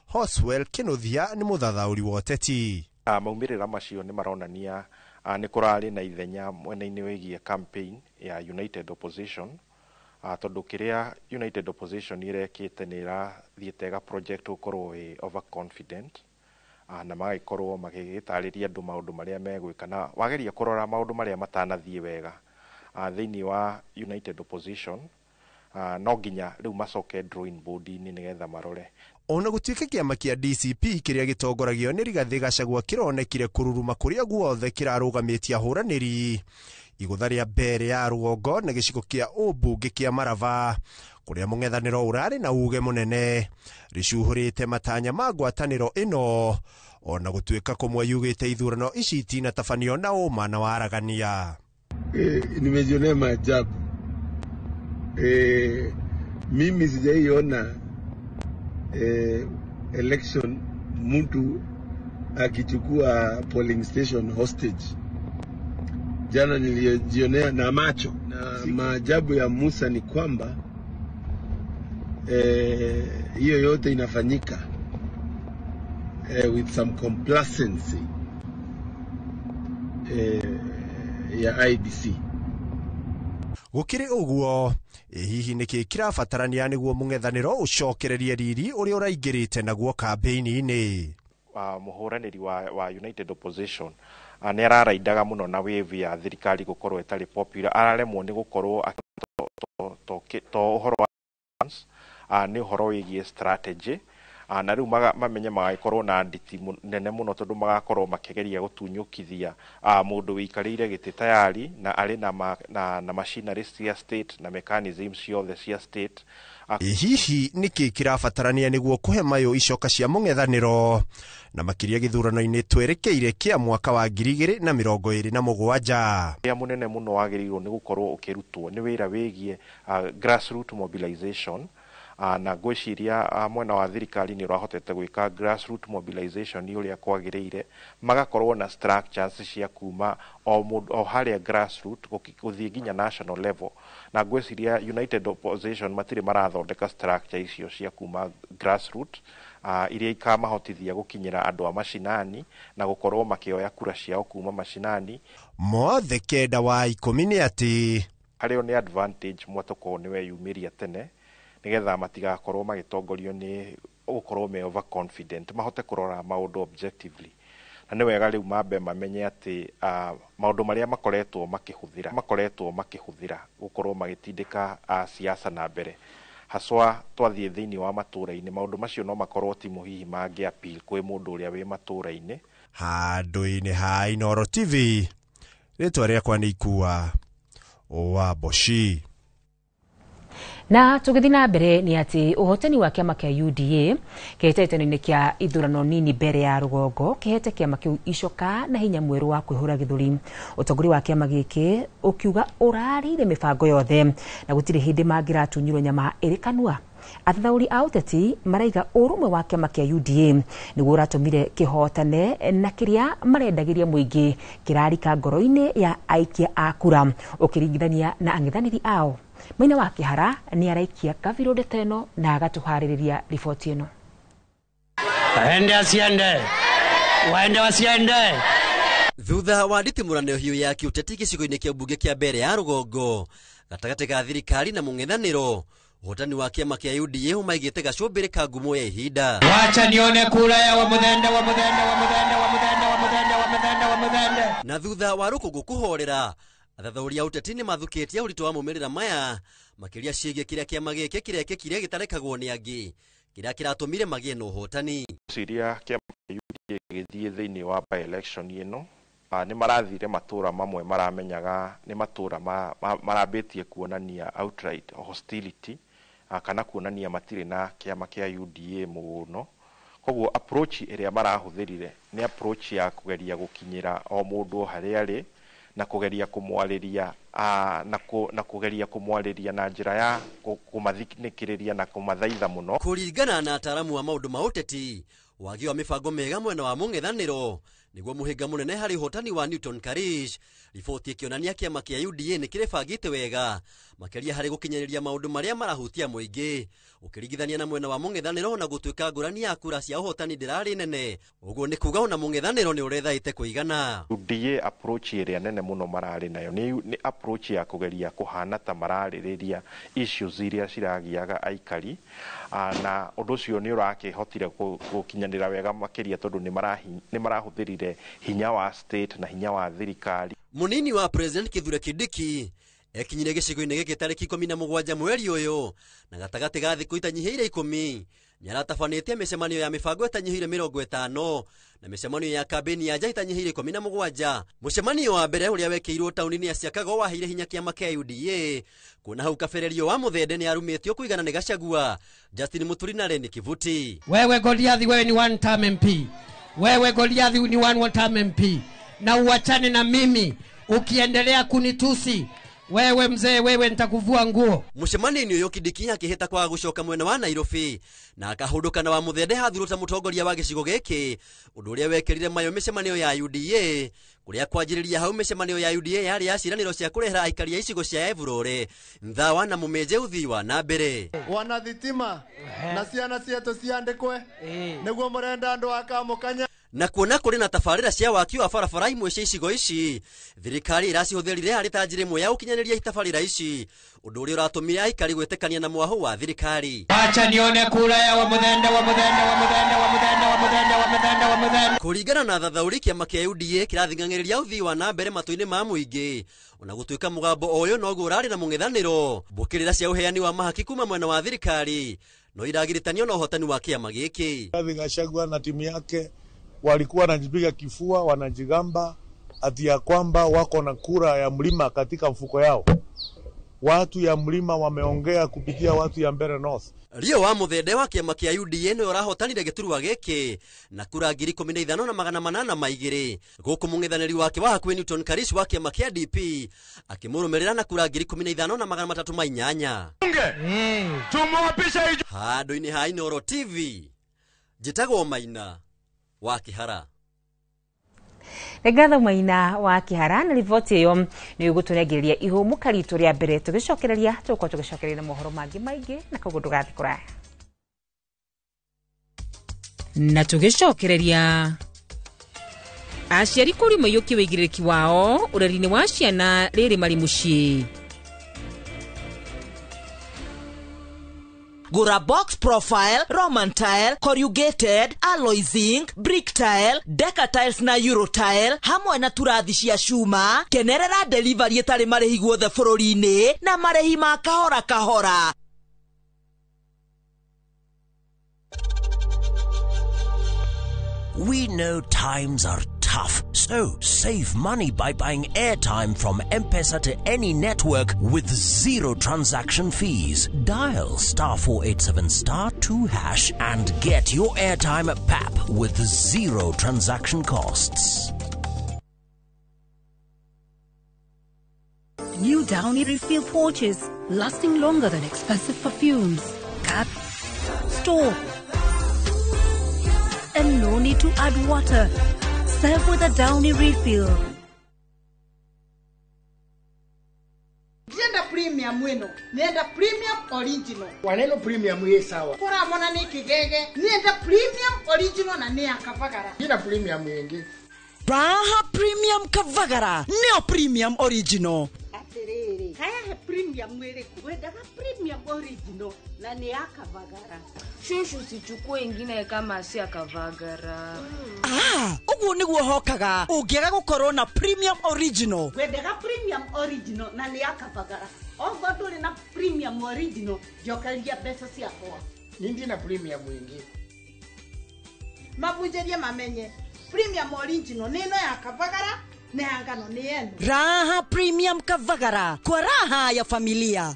Hoswell Kĩnuthia nĩ mũthathaũri wa ũteti. Maumĩrĩra macio nĩ maronania nĩ kũrarĩ na ithenya mwena-inĩ wĩgiĩ campaign ya United Opposition, tondũ kĩrĩa United Opposition irekĩte nĩ ĩrathiĩte ĩga project gũkorwo ĩ overconfident, na magagĩkorwo magĩgĩtarĩria andũ maũndũ marĩa megwĩka, na wageria kũrora maũndũ marĩa matanathiĩ wega thĩinĩ wa United Opposition, no nginya rĩu macoke drawing board-inĩ nĩgetha marore. Ona gũtuĩka kĩama kĩa DCP kĩrĩa gĩtongoragio nĩ Rigathĩ Gachagua kĩronekire kũruruma kũrĩa guothe kĩrarũgamĩtie ahũranĩri, igũtha rĩa mbere ya rũgongo na gĩcigo kĩa ũmbunge kĩa Marava kũrĩa mũng'ethanĩro ũrarĩ na uge mũnene rĩcuhũrĩte matanya ma ngwatanĩro ĩno, ona gũtuĩka kũmwe yugĩte ithurano ici itinatabanio na ũma na waragania. Nimejionea maajabu. Mimi sijaiona election mtu akichukua polling station hostage. Jana nilijionea na macho. Na maajabu ya Musa ni kwamba hiyo yote inafanyika with some complacency ya IBC. Gũkĩrĩ ũguo, hihi nĩkĩ kĩrabatarania nĩguo mũng'ethanĩro ũcokererie riri ũrĩa ũraingĩrĩte naguo kambĩini-inĩ? Mũhũranĩri wa United Opposition nĩ araraindaga mũno na wave ya thirikari gũkorwo ĩtarĩ popular, araremwo nĩ gũkorwo to ũhoro wa nĩ ũhoro wĩgiĩ strategy, na rĩu mamenye magagĩkorwo na nditi nene mũno tondũ magakorwo makĩgeria gũtunyũkithia mũndũ wĩikarĩire gĩtĩ tayari na arĩ na machinery cia state na mechanism ciothe cia state. Hihi nĩkĩ kĩrabatarania nĩguo kũhe mayũ icoka cia mũng'ethanĩro na makĩria gĩthurano-inĩ twerekeire kĩa mwaka wa 2027? Wĩra mũnene mũno wagĩrĩirwo nĩ gũkorwo ũkĩrutwo nĩ wĩra wĩgiĩ grassroot mobilization, Na ngwĩciria mwena wa thirikari nĩ ũrahotete gwĩka grassroot mobilization ũrĩa kwagĩrĩire, magakorwo na structures cia kuma o mũndũ o harĩa grassroot gũthiĩ nginya national level. Na ngwĩciria United Opposition matirĩ marathondeka structure icio cia kuma grassroot iria ikamahotithia gũkinyĩra andũ a macinani na gũkorwo makĩoya kura ciao kuma macinani. Mothe 9 wa 10 nĩ atĩ harĩo nĩ advantage mwatũkorwo nĩ weyumĩria tene, nĩgetha matigakorwo magĩtongorio nĩ gũkorwo me overconfident, mahote kũrora maũndũ objectively. Na nĩ wega rĩu mambe mamenye atĩ maũndũ marĩa makoretwo makĩhũthĩra gũkorwo magĩtindĩka siasa na mbere, haswa twathiĩ thĩinĩ wa matũra-inĩ, maũndũ macio no makorwo timu hihi mangĩ appeal kwĩ mũndũ ũrĩa wĩ matũra-inĩ. Handũ-inĩ ha Inooro TV, rĩtwa rĩakwa nĩ Ikua wa Boshi. Na tũgĩthiĩ na mbere nĩ atĩ ũhotani wa kĩama kĩa UDA kĩhĩtahĩtano-inĩ kĩa ithurano nini mbere ya rũgongo kĩhete kĩama kĩu icoka na hinya mwerũ wa kwĩhũra gĩthũri. Ũtongoria wa kĩama gĩkĩ ũkiuga ũrarĩire mĩbango yothe na gũtirĩ hĩndĩ mangĩratunyirwo nyama ĩrĩ kanua. Athathaũri a ũteti maraiga ũrũmwe wa kĩama kĩa UDA nĩguo ũratũmire kĩhotane na kĩrĩa marendagĩria mũingĩ kĩrarika ngoro-inĩ ya aikia a kura ũkĩringithania na ang'ethanĩri ao. Maina wa Kĩhara nĩ araikia kabirũ ndeto ĩno na agatũharĩrĩria riboti ĩno. Waende asiende, waende wasiende. Thutha wa nditimũrano hiũ ya kĩũteti gĩcigo-inĩ kĩa mbunge kĩa mbere ya rũgongo gatagatĩ ga thirikari na mũng'ethanĩro, ũhotani wa kĩama kĩa UDA ũmaigĩte gacũmbĩrĩ ka ngumo ya ihinda. Wacha nione kura ya wa Muthende, wa Muthende, wa Muthende, wa Muthende, wa Muthende, wa Muthende, wa Muthende. Na thutha wa rũkũngũ kũhorera, athathaũri a ũteti nĩ mathukĩtie ũritũ wa maumĩrĩra maya, makĩria ciĩgiĩ kĩrĩa kĩama gĩkĩ kĩrekĩkire gĩtarekagwo nĩ angĩ, kĩrĩa kĩratũmire magĩe na ũhotani. Ngwĩciria kĩama kĩa UDA gĩgĩthiĩ thĩinĩ wa by election ĩno, nĩ marathire matũra mamwe maramenyaga nĩ matũra marambĩtie kuonania outright hostility, kana kuonania matirĩ na kĩama kĩa UDA mũno. Koguo approach ĩrĩa marahũthĩrire nĩ approach ya kũgeria gũkinyĩra o mũndũ harĩa arĩ na kũgeria kũmwarĩria na kũgeria kũmwarĩria na njĩra ya kũmathinĩkĩrĩria na kũmathaitha mũno. Kũringana na ataaramu a maũndũ ma ũteti, wagi wa mĩbango mĩega mwena wa mũng'ethanĩro nĩguo mũhĩnga mũnene harĩ ũhotani wa Newton Karish. Riboti ĩkĩonania kĩama kĩa UDA nĩ kĩrebangĩte wega makĩria harĩ gũkinyanĩria maũndũ marĩa marahutia mũingĩ ũkĩringithania na mwena wa mũng'ethanĩro, na gũtuĩka ngũrani ya kura cia ũhotani ndĩrarĩ nene. Ũguo nĩ kuga ona mũng'ethanĩro nĩ ũrethaĩte kũigana. UDA approach ĩrĩa nene mũno mararĩ nayo nĩ approach ya kũgeria kũhana ta mararĩrĩria issues iria ciragiaga aikari, na ũndũ ũcio nĩ ũrakĩhotire gũkinyanĩra wega makĩria tondũ nĩ marahũthĩrire hinya wa state na hinya wa thirikari. Munini wa President Kithure Kindiki ekinyire gĩcigo-inĩ gĩkĩ tarĩki 17 mweri ũyũ, na gatagatĩ ga thikũ itanyihĩire 10 nĩaratabanĩtie mĩcemanio ya mĩbango ĩtanyihĩire 50 na mĩcemanio ya kambĩini ya nja ĩtanyihĩire 17. Mũcemanio wa mbere ũrĩa wekĩirwo taũni-inĩ ya Siakago waheire hinya kĩama kĩa UDA kuona hau kabererio wa Muthende nĩarumĩtio kũigana nĩ Gachagua, Justin Muturi na Lenny Kivuti. Wewe Goliathi, wewe ni one term MP. Wewe Goliathi ni one term MP. Na uachane na mimi, ukiendelea kunitusi wewe mzee, wewe nitakuvua nguo. Mũcemanio-inĩ ũyũ Kindiki akĩhĩta kwaga gũcoka mwena wa Nairobi na akahũndũka na wa Muthende hathurwo ta mũtongoria wa gĩcigo gĩkĩ, ũndũ ũrĩa wekĩrire mayo mĩcemanio ya UDA kũrĩa kwanjĩrĩria hau mĩcemanio ya UDA yarĩ ya ciĩranĩro cia kũrehera aikari a icigo cia Evurore Nthawa na Mũmĩnje ũthii wa na mbere. Wana thitima na ciana cietu ciandĩkwe nĩguo mũrenda andũ a Kamũkanya. Na kuona kũrĩ na tabarĩra cia waki wa barabara imwe cia icigo ici, thirikari ĩracihũthĩrire harĩ ta njĩra ĩmwe ya gũkinyanĩria tabarĩra ici, ũndũ ũrĩa ũratũmire aikari gwĩtĩkania na mwahũ wa thirikari. Wacha nione kura ya wa Muthende, wa Muthende, wa Muthende, wa Muthende, wa Muthende, wa Muthende, wa Muthende. Kũringana na thathaũri, kĩama kĩa UDA kĩrathing'ang'ĩrĩria ũthii wa na mbere matũ-inĩ ma mũingĩ, ona gũtuĩka mũgambo ũyũ noguo ũrarĩ na mũng'ethanĩro. Mbũkĩrĩra cia ũheani wa mahaki kuma mwena wa thirikari no iragiritania na ũhotani wa kĩama gĩkĩ. Gachagua na timu yake walikuwa wanajipiga kifua, wanajigamba ati ya kwamba wako na kura ya mlima katika mfuko yao. Watu ya mlima wameongea kupitia watu ya Mbeere North. Rio wa Muthende wa kĩama kĩa UDA nĩwe ũrahotanire gĩturwa gĩkĩ na kura 15,802 gũkũ mũng'ethanĩri wake wa hakuhĩ Newton Karish wa kĩama kĩa DP akĩmũrũmĩrĩra na kura 15,308. Tumwapishe. Handũ-inĩ ha Inooro TV njĩtagwo Maina wa Kĩhara. Nĩ ngatho Maina wa Kĩhara na riboti ĩyo nĩ ũgũtũnengereria ihũmũka ritũ rĩa mbere. Tũgĩcokereria tũgũkorwo tũgĩcokereria na mohoro mangĩ maingĩ, na koguo ndũgathiĩ kũraya. Na tũgĩcokereria, aciari kũrio maiyũkie wĩigĩrĩrĩki wao ũreri-inĩ wa ciana rĩrĩ marĩ mũciĩ. Gura box profile, Roman tile, corrugated, alloy zinc, brick tile, deca tiles na euro tile, hamwe na turathi cia cuma. Kenerera delivery ĩtarĩ marĩhi guothe bũrũri-inĩ na marĩhi ma kahora kahora. We know times are tough, so save money by buying airtime from M-Pesa to any network with zero transaction fees. Dial *487*2# and get your airtime at PAP with zero transaction costs. New Downy refill pouches, lasting longer than expensive perfumes. Cut, store, and no need to add water. Serve with a Downy refill. Ndienda premium wino, nienda premium original. Waneno premium ye sawa. Kora mona ni kigege, nienda premium original na ni akavagara. Ina premium yengi. Raha premium kavagara, neo premium original. Atiriri, haya he premium mwiriku, wendaga premium original na ni akavagara. Shushu sichukue ingine kama si akavagara. Ah, uguo niguo hokaga ungiaga gukorwo na premium original. Wendaga premium original na ni akavagara. Ongo nduri na premium original, njokeria mbeca ciakwa. Nindi na premium ingi. Mabunjerie mamenye premium original ni ino ya kavagara na ya ngano ni yenu. Raha premium kavagara kwa raha ya familia.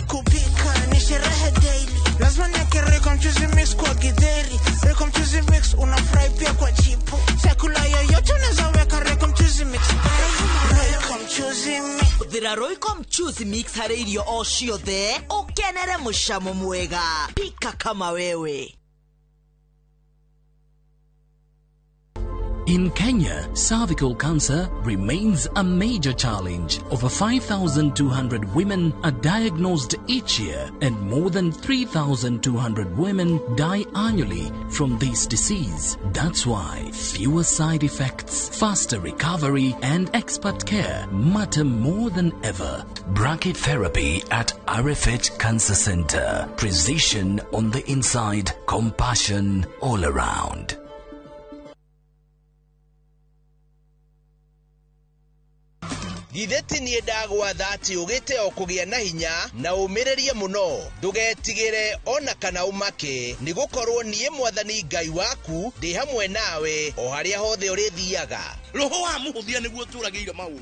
Kupika ni sherehe daily, lazima niweke Royco mchuzi mix kwa githeri. Royco mchuzi mix unafurahi pia kwa chipo. Chakula yoyote unaweza weka Royco mchuzi mix. Royco mchuzi mix. Hũthĩra Royco mchuzi mix harĩ irio o ciothe, ũkenere mũcamo mwega. Pika kama wewe. In Kenya, cervical cancer remains a major challenge. Over 5,200 women are diagnosed each year, and more than 3,200 women die annually from this disease. That's why fewer side effects, faster recovery, and expert care matter more than ever. Brachytherapy at RFH Cancer Center. Precision on the inside, compassion all around. Githĩ ti niĩ ndagwatha atĩ ũgĩte o kũgĩa na hinya na ũmĩrĩrie mũno, ndũgetigĩre ona kana ũmake, nĩ gũkorwo niĩ Mwathani Ngai waku ndĩ hamwe nawe o harĩa hothe ũrĩthiaga. Roho wa mũhũthia nĩguo tũragĩire maũndũ,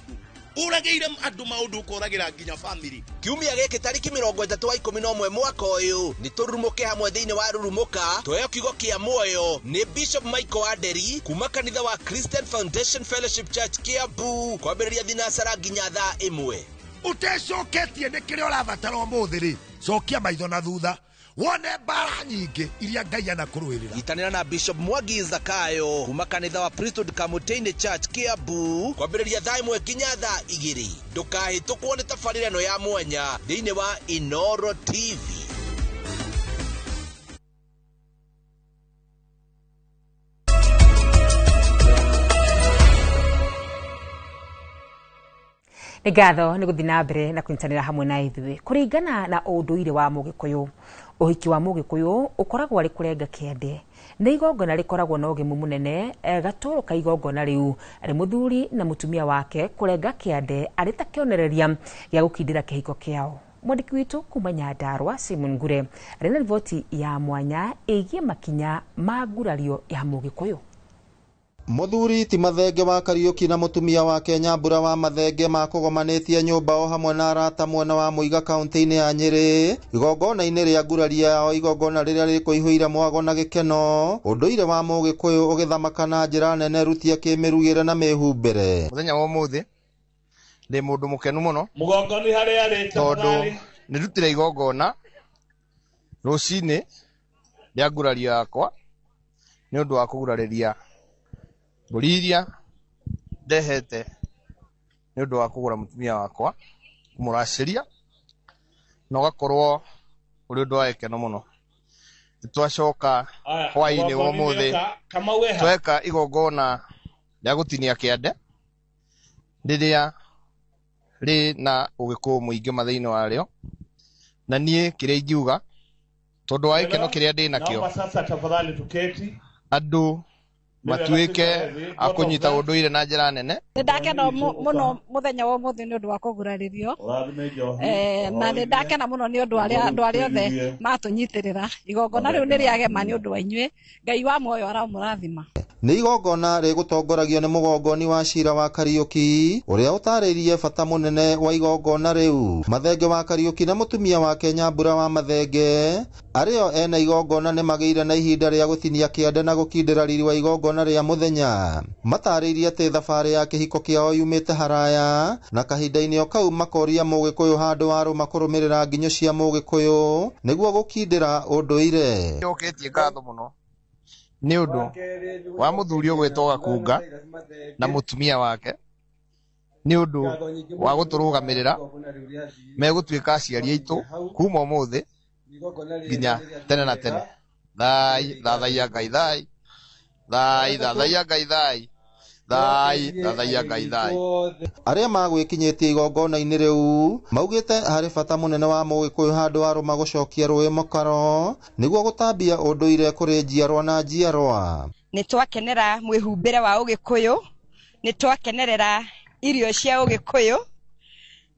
ũragĩire andũ maũndũ ũkoragĩra nginya family. Kiumia gĩkĩ tarĩki 31 mwaka ũyũ nĩ tũrurumũke hamwe thĩinĩ wa Rurumũka tũheo kiugo kĩa muoyo nĩ Bishop Michael Aderi kuma kanitha wa Christian Foundation Fellowship Church Kiambu, kwambĩrĩria thinacara nginya thaa 1. Ũtecoketie nĩ kĩrĩa ũrabatara ũmũthĩ rĩ, cokia maitho na thutha wone mbara nyingĩ iria Ngai anakũrũĩrĩra. Nyitanĩra na Bishop Mwangi Zakayo kuma kanitha wa Priesthood Kamutini Church Kiambu kwambĩrĩria thaa 1 nginya thaa 2. Ndũkahĩtũkwo nĩ tabarĩra ĩno ya mwanya thĩinĩ wa Inooro TV. Nĩ ngatho nĩ gũthiĩ na mbere na kũnyitanĩra hamwe na ithuĩ. Kũringana na ũndũire wa Mũgĩkũyũ, ũhiki wa Mũgĩkũyũ ũkoragwo arĩ kũrenga kĩande. Nĩ igongona rĩkoragwo na ũgemu mũnene, gatũrũ ka igongona rĩu arĩ mũthuri na mũtumia wake kũrenga kĩande arĩ ta kĩonereria gĩa gũkindĩra kĩhiko kĩao. Mwandĩki witũ kuma Nyandarũa Simon Ngure arĩ na riboti ya mwanya ĩgiĩ makinya ma ngurario ya Mũgĩkũyũ. Mũthuri ti Mathenge wa Kariũki na mũtumia wake Nyambura wa Mathenge makũgomanĩtie nyũmba o hamwe na arata mwena wa Mũiga kaunti-inĩ ya Nyĩrĩ igongona-inĩ rĩa nguraria yao, igongona rĩrĩa rĩkũihũire mwago na gĩkeno, ũndũire wa Mũgĩkũyũ ũgĩthamaka na njĩra nene rutia kĩmĩrugĩre na mĩhumbĩre. Mũthenya wa ũmũthĩ ndĩ mũndũ mũkenu mũno Mũgongoni harĩa arĩ tondũ nĩndutire igongona rũcinĩ rĩa ngurario yakwa nĩ ũndũ wa kũgurarĩria mbũri iria ndehete nĩ ũndũ wa kũgũra mũtumia wakwa kũmũracĩria, na ũgakorwo ũrĩ ũndũ wa gĩkeno mũno. Nĩtwacoka hwaĩ-inĩ wa ũmũthĩ tweka igongona rĩa gũtinia kĩande rĩrĩa rĩ na ũgĩkũyũ mũingĩ ma thĩinĩ warĩo, na niĩ kĩrĩa ingiuga tondũ wa gĩkeno kĩrĩa ndĩ nakĩo, Naomba sasa tafadhali tuketi. andũ matuĩke a kũnyita ũndũire na njĩra nene. Nĩ ndakena mũno mũthenya wa ũmũthĩ nĩ ũndũ wa kũgurarĩrio, na nĩ ndakena mũno nĩ ũndũ andũ arĩa othe matũnyitĩrĩra. Igongona rĩu nĩ rĩagema nĩ ũndũ wa inyuĩ. Ngai wa muoyo aramũrathima. Nĩ igongona rĩgũtongoragio nĩ mũgongoni wa cira wa Kariũki ũrĩa ũtarĩirie bata mũnene wa igongona rĩu. Mathenge wa Kariũki na mũtumia wake Nyambura wa Mathenge arĩo ena igongona nĩ magĩire na ihinda rĩa gũtinia kĩande na gũkindĩra riri wa igongona rĩa mũthenya. Matarĩirie atĩ thabarĩ ya kĩhiko kĩao yumĩte haraya na kahinda-inĩ o kau makoria Mũgĩkũyũ handũ warũma kũrũmĩrĩra nginyo cia Mũgĩkũyũ nĩguo gũkindĩra ũndũire. Njoketie ngatho mũno nĩ ũndũ wa mũthuri ũgwĩtwo Gakunga na mũtumia wake nĩ ũndũ wa gũtũrũgamĩrĩra. Megũtuĩka aciari aitũ kuma ũmũthĩ nginya tene na tene. Thai thathaiya Ngai thai, thai thathaiya Ngai thai, thai thathaiya Ngai thai. Arĩa magwĩkinyĩtie igongona-inĩ rĩu maugĩte harĩ bata mũnene wa Mũgĩkũyũ handũ warũma gũcokia rũĩ mũkaro nĩguo gũtambia ũndũire kũrĩ njiarwa na njiarwa. Nĩ twakenera mwĩhumbĩre wa Ũgĩkũyũ, nĩ twakenerera irio cia Ũgĩkũyũ,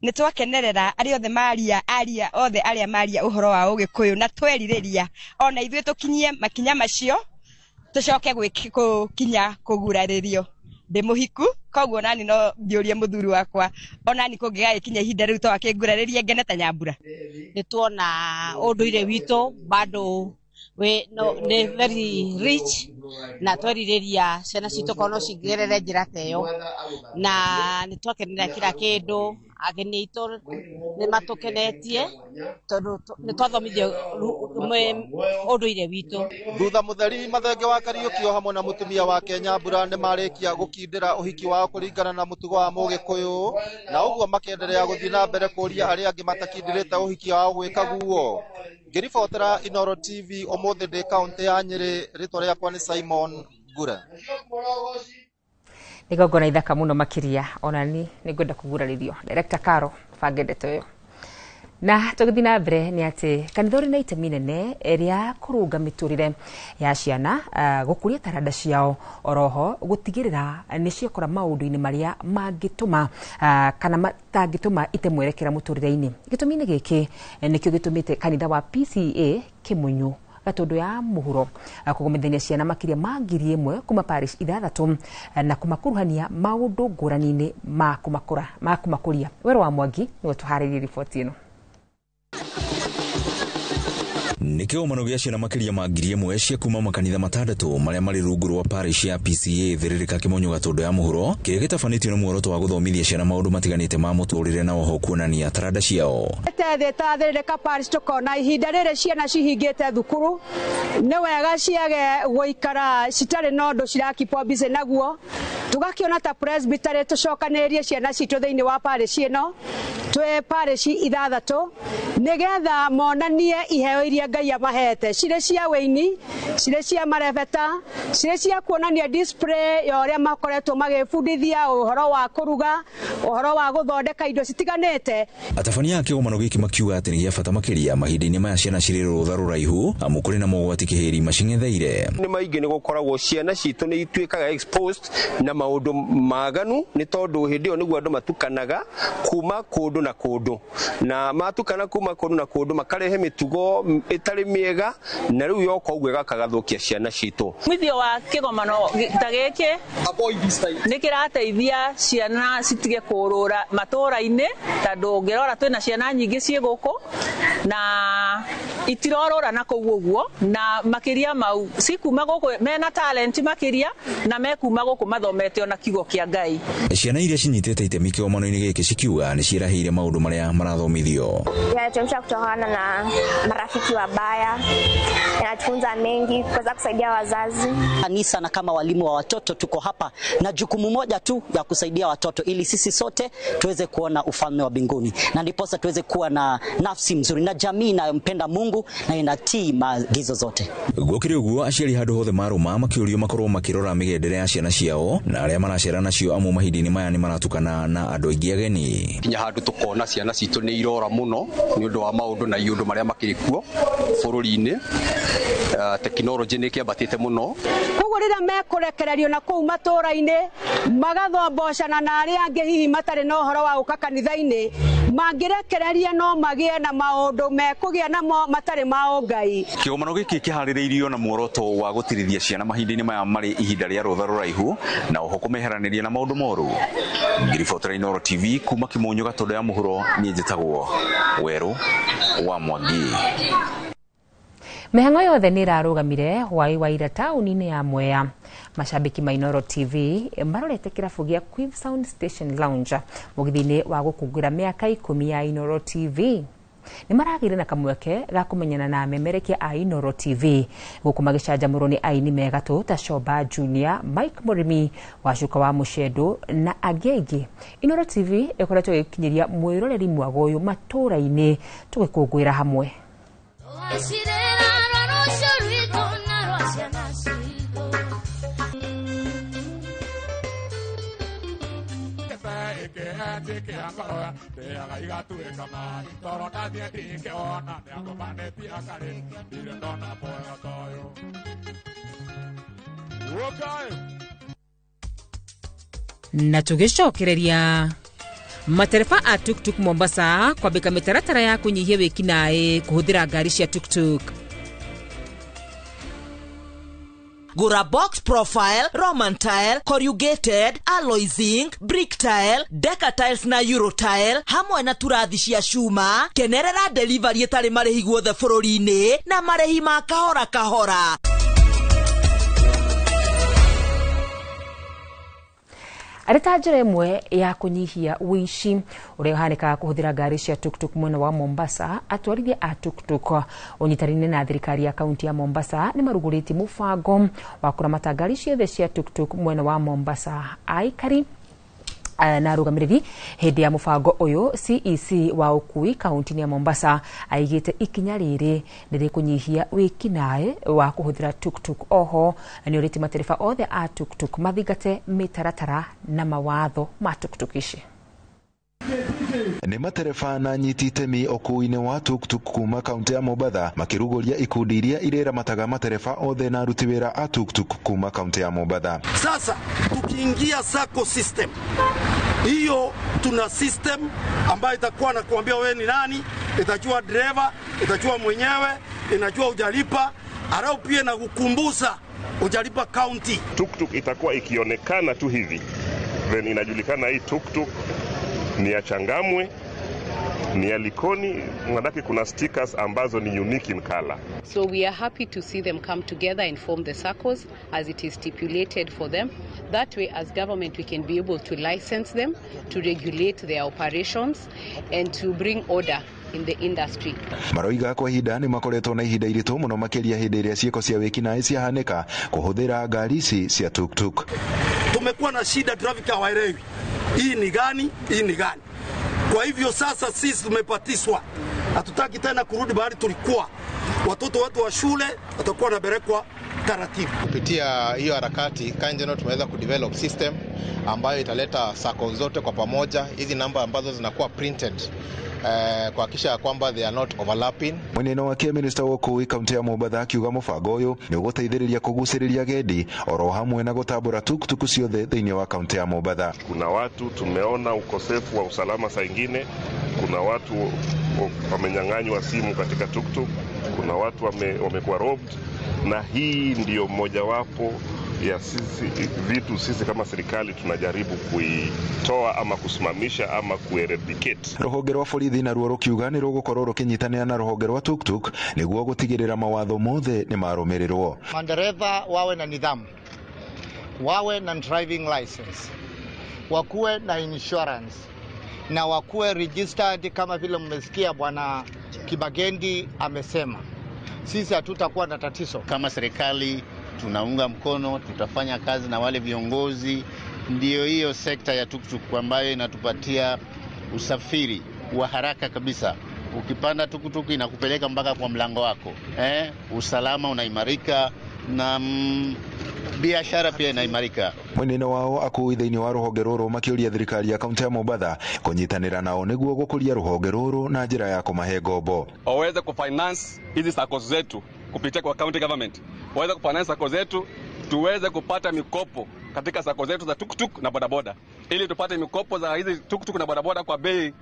nĩ twakenerera arĩa othe maria, aria othe arĩa maria ũhoro wa Ũgĩkũyũ, na twerirĩria ona ithuĩ tũkinyie makinya macio tũcoke gũkinya kũgurarĩrio. Ndĩ mũhiku koguo nani no ngĩũrie mũthuri wakwa onani kũngĩgagĩkinya ihinda rĩu to akĩngurarĩrie ngene ta Nyambura. Nĩ tuona ũndũire witũ bado nĩ very rich, na twerirĩria ciana citũ korwo no cigerere njĩra ta ĩyo, na nĩ twakenera kila kĩndũ. Ageni aitũ nĩ matũkenetie tondũ nĩ twathomithio ũndũire witũ. Thutha mũtheri Mathenge wa Kariũki o hamwe na mũtumia wake Nyambura nĩ marĩkia gũkindĩra ũhiki wao kũringana na mũtugo wa Mũgĩkũyũ, na ũguo makenderea gũthiĩ na mbere kũria arĩa angĩ matakindĩrĩte ũhiki wao gwĩka guo. Ngĩribotera Inooro TV ũmũthĩ ndĩ kaũntĩ ya Nyĩrĩ, rĩtwa rĩakwa nĩ Simon Ngure. Igongona ithaka mũno makĩria, ona ni nĩngwenda kũgurarĩrio. Director Caro bange ndeto ĩyo. Na tũgĩthiĩ na mbere nĩ atĩ kanitha ũrĩ na itemi nene rĩa kũrũnga mĩtũrĩre ya ciana, gũkũria taranda ciao, oroho gũtigĩrĩra nĩ ciekora maũndũ-inĩ marĩa mangĩtũma kana matangĩtũma ite mwerekera mũtũrĩre-inĩ. Gĩtũmi-inĩ gĩkĩ nĩkĩo gĩtũmĩte kanitha wa PCEA Kĩmunyu Gatũndũ ya mũhuro kũgomithania ciana makĩria ma 1,000 kuma parish 6 na kũmakuruhania maũndũ ngũrani-inĩ ma kũmakũria. Wero wa Mwangi nĩwe tũharĩirie riboti ĩno. Nĩ kĩgomano gĩa ciana makĩria ma 1,000 cia kuma makanitha 6 marĩa marĩ rungu rwa parish ya PCEA Thĩrĩrĩka Kĩmonyo Gatũndũ ya mũhuro, kĩrĩa gĩtabanĩtio nĩ muoroto wa gũthomithia ciana maũndũ matiganĩte ma mũtũrĩre na oho kuonania taranda ciao. Tethĩ Thĩrĩrĩka parish tũkona ihinda rĩrĩ ciana cihingĩte thukuru nĩ wega ciage gũikara citarĩ na ũndũ cirakipwo busy naguo, tũgakĩona ta presbytery tũcokanĩrĩrie ciana citũ thĩinĩ wa parish ĩno twĩ parish 6 nĩgetha monanie iheo iria Ngai amahete, cirĩ cia wĩini, cirĩ cia marebeta, cirĩ cia kuonania display ya ũrĩa makoretwo magĩbundithia ũhoro wa kũruga, ũhoro wa gũthondeka indo citiganĩte. Atabania a kĩgomano gĩkĩ makiuga atĩ nĩ gĩa bata makĩria mahinda-inĩ maya ciana cirĩ rũtha rũraihu amu kũrĩ na mogwati kĩhĩri macing'etheire. Nĩ maingĩ nĩ gũkoragwo ciana citũ nĩ ituĩkaga exposed na maũndũ maganu nĩ tondũ hĩndĩ ĩyo nĩguo andũ matukanaga kuma kũndũ na kũndũ, na matukana kuma kũndũ na kũndũ makarehe mĩtugo ĩtarĩ mĩega na rĩu yoka ũguo ĩgakagathukia ciana citũ. Mwithio wa kĩgomano ta gĩkĩ nĩ kĩrateithia ciana citige kũrũra matũra-inĩ, tondũ ũngĩrora twĩna ciana nyingĩ ciĩ gũkũ na itirorũra na kũu ũguo, na makĩria mau cikuma gũkũ mena talent makĩria na mekuma gũkũ mathomete ona kiugo kĩa Ngai. Ciana iria cinyitĩte itemi kĩgomano-inĩ gĩkĩ cikiuga nĩ ciĩrahĩire maũndũ marĩa marathomithio. Yanatuamsha kutokana na marafiki wabaya, yanatufunza mengi, kuweza kusaidia wazazi. Kanisa na kama walimu wa watoto tuko hapa na jukumu moja tu ya kusaidia watoto ili sisi sote tuweze kuona ufalme wa mbinguni, na ndiposa tuweze kuwa na nafsi mzuri na jamii inayompenda Mungu na inatii maagizo zote. Gũkĩrĩ ũguo aciari handũ hothe marũma makĩũrio makorwo makĩrora mĩgendere ya ciana ciao na arĩa maracera nacio amu mahinda-inĩ maya nĩ maratukana na andũ aingĩ ageni. Kinya handũ tũkona ciana citũ nĩ irora mũno nĩ ũndũ wa maũndũ na iũndũ marĩa makĩrĩ kuo bũrũri-inĩ. Tekinoronjĩ nĩ ĩkĩambatĩte mũno. Koguo rĩrĩa mekũrekererio na kũu matũra-inĩ magathombocana na arĩa angĩ hihi matarĩ na ũhoro wa gũka kanitha-inĩ, mangĩrekereria no magĩe na maũndũ mekũgĩa namo matarĩ ma ũngai. Kĩgomano gĩkĩ kĩharĩrĩirio na muoroto wa gũtirithia ciana mahinda-inĩ maya marĩ ihinda rĩa rũtha rũraihu na oho kũmeheranĩria na maũndũ moru. Ngĩribotera Inooro TV kuma Kĩmũnyũ Gatũndũ ya mũhuro, niĩ njĩtagwo Werũ wa Mwangi. Mĩhang'o yothe nĩ ĩrarũgamire hwaĩ wa ira taũni-inĩ ya Mwea. Macambĩki ma Inooro TV marorete kĩrabu gĩa Quiv Sound Station Lounge mũgithi-inĩ wa gũkũngũĩra mĩaka 10 ya Inooro TV. Nĩ maragĩire na kamweke ga kũmenyana na amemerekia a Inooro TV gũkũ magĩcanjamũrwo nĩ aini megatũ ta Shoba Junior, Mike Mũrĩmi, Wacuka wa Mũcendo na angĩ aingĩ. Inooro TV ĩkoretwo ĩgĩkinyĩria mwĩroreri mwago ũyũ matũra-inĩ tũgĩkũngũĩra hamwe. Na tũgĩcokereria matereba a tuktuk Mombasa kwambĩka mĩtaratara ya kũnyihia wĩkinaĩ kũhũthĩra ngari cia tuktuk. Gura box profile, Roman tile, corrugated, alloy zinc, brick tile, deca tiles na euro tile, hamwe na turathi cia cuma, kenerera delivery ĩtarĩ marĩhi guothe bũrũri-inĩ na marĩhi ma kahora kahora. Arĩ ta njĩra ĩmwe ya kũnyihia ũici ũrĩa ũhanĩkaga kũhũthĩra ngari cia tuktuk mwena wa Mombasa, atwarithia a tuktuk ũnyitanĩire na thirikari ya kaunti ya Mombasa nĩ marugũrĩtie mũbango wa kũramata ngari ciothe cia tuktuk mwena wa Mombasa. Aikari na arũgamĩrĩri hĩndĩ ya mũbango ũyũ, CEC wa ũkui kaunti-inĩ ya Mombasa aigĩte ikinya rĩrĩ nĩ rĩkũnyihia wĩkinaĩ wa kũhũthĩra tuktuk. Oho nĩ ũrĩtie matereba othe a tuktuk mathingate mĩtaratara na mawatho ma tuktuk ici. Nĩ matereba na anyiti itemi ũkui-inĩ wa tuktuk kuma kaunti ya Mombatha makĩrugũria ikundi iria irĩramataga matereba othe na aruti wĩra a tuktuk kuma kaunti ya Mombatha. Sasa tukiingia sacco system hiyo, tuna system ambayo itakuwa na kuambia wewe ni nani, itajua driver, itajua mwenyewe, inajua hujalipa, arau pia na kukumbusa hujalipa county. Tuktuk itakuwa ikionekana tu hivi, then inajulikana hii tuktuk ni ya Changamwe, ni ya Likoni, manake kuna stickers ambazo ni unique in color. So we are happy to see them come together and form the SACCOs as it is stipulated for them. That way, as government, we can be able to license them, to regulate their operations and to bring order in the industry. Maroiga kwa ihinda nĩ makoretwo na ihinda iritũ mũno makĩria hĩndĩ ĩrĩa ciĩko cia wĩkinaĩ ciahanĩka kũhũthĩra ngari ici cia tuktuk. Tumekuwa na shida, traffic hawaelewi hii ni gani, hii ni gani. Kwa hivyo sasa sisi tumepatiswa, hatutaki tena kurudi bahali tulikuwa. Watoto wetu wa shule watakuwa wanapelekwa taratibu. Kupitia hiyo harakati KenGen tumeweza kudevelop system ambayo italeta sacco zote kwa pamoja, hizi namba ambazo zinakuwa printed kuhakikisha kwamba they are not overlapping. Mwena wake minister wa ũkui kaunti ya Mombatha akiuga mũbango ũyũ nĩ ũgũteithĩrĩria kũgucĩrĩria agendi oro hamwe na gũtambũra tuktuk ciothe thĩinĩ wa kaunti ya Mombatha. Kuna watu tumeona ukosefu wa usalama saa ingine, kuna watu wamenyang'anywa simu katika tuktuk. kuna watu wamekuwa robbed, na hii ndiyo mojawapo ya sisi vitu sisi kama serikali tunajaribu kuitoa ama kusimamisha ama kueradicate. Ruhonge rwa borithi naruo rukiuga ni rugukorwo rukinyitanira na ruhonge rwa tuktuk niguo gutigirira mawatho mothe ni marumirirwo. Madereva wawe na nidhamu, wawe na driving license, wakuwe na insurance na wakuwe registered kama vile mmesikia Bwana Kibagendi amesema. Sisi hatutakuwa na tatizo. Kama serikali tunaunga mkono, tutafanya kazi na wale viongozi. Ndio hiyo sekta ya tuktuk ambayo inatupatia usafiri wa haraka kabisa. Ukipanda tuktuk inakupeleka mpaka kwa mlango wako. Usalama unaimarika na biashara pia inaimarika. Mwena wao akui thiini wa ruhonge ruru makiuria thirikari ya kaunti ya Mombatha kunyitanira nao niguo gukuria ruhonge ruru na njira ya kumahe ngombo. Waweze kufinance hizi SACCOS zetu kupitia kwa county government, waweze kufinance SACCOS zetu tuweze kupata mikopo katika SACCOS zetu za tuktuk na bodaboda, ili tupate mikopo za hizi tuktuk na bodaboda kwa bei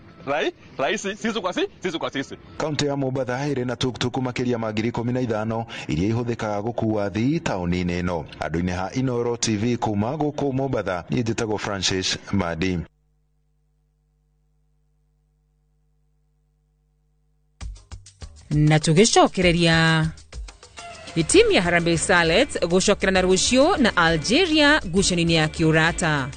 rahisi, sisi kwa sisi kwa sisi. Kaunti ya Mombatha ĩrĩ na tuktuk makĩria ma 15,000 iria ihũthĩkaga gũkuua athii taũni-inĩ ĩno. Andũ-inĩ ha Inooro TV kuma gũkũ Mombatha, niĩ njĩtagwo Francis Madi. Na tũgĩcokereria timu ya Harambee Starlets gũcokerana rũciũ na Algeria ngucanio-inĩ ya kĩũrata.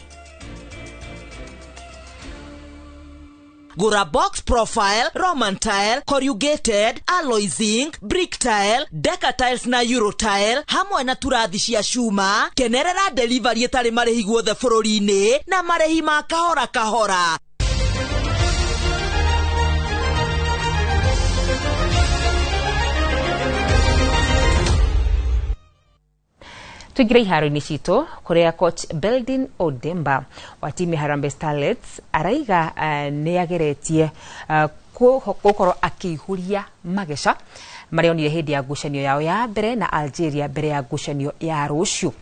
Gura box profile, Roman tile, corrugated, alloy zinc, brick tile, deca tiles na euro tile, hamwe na turathi cia cuma, kenerera delivery ĩtarĩ marĩhi guothe bũrũri-inĩ na marĩhi ma kahora kahora. Tuingire iharo-inĩ citũ kũrĩa coach Beldin Odemba wa timu ya Harambee Starlets araiga nĩ ageretie gũkorwo akĩihũria mageca marĩa onire hĩndĩ ya ngucanio yao ya mbere na Algeria mbere ya ngucanio ya rũciũ.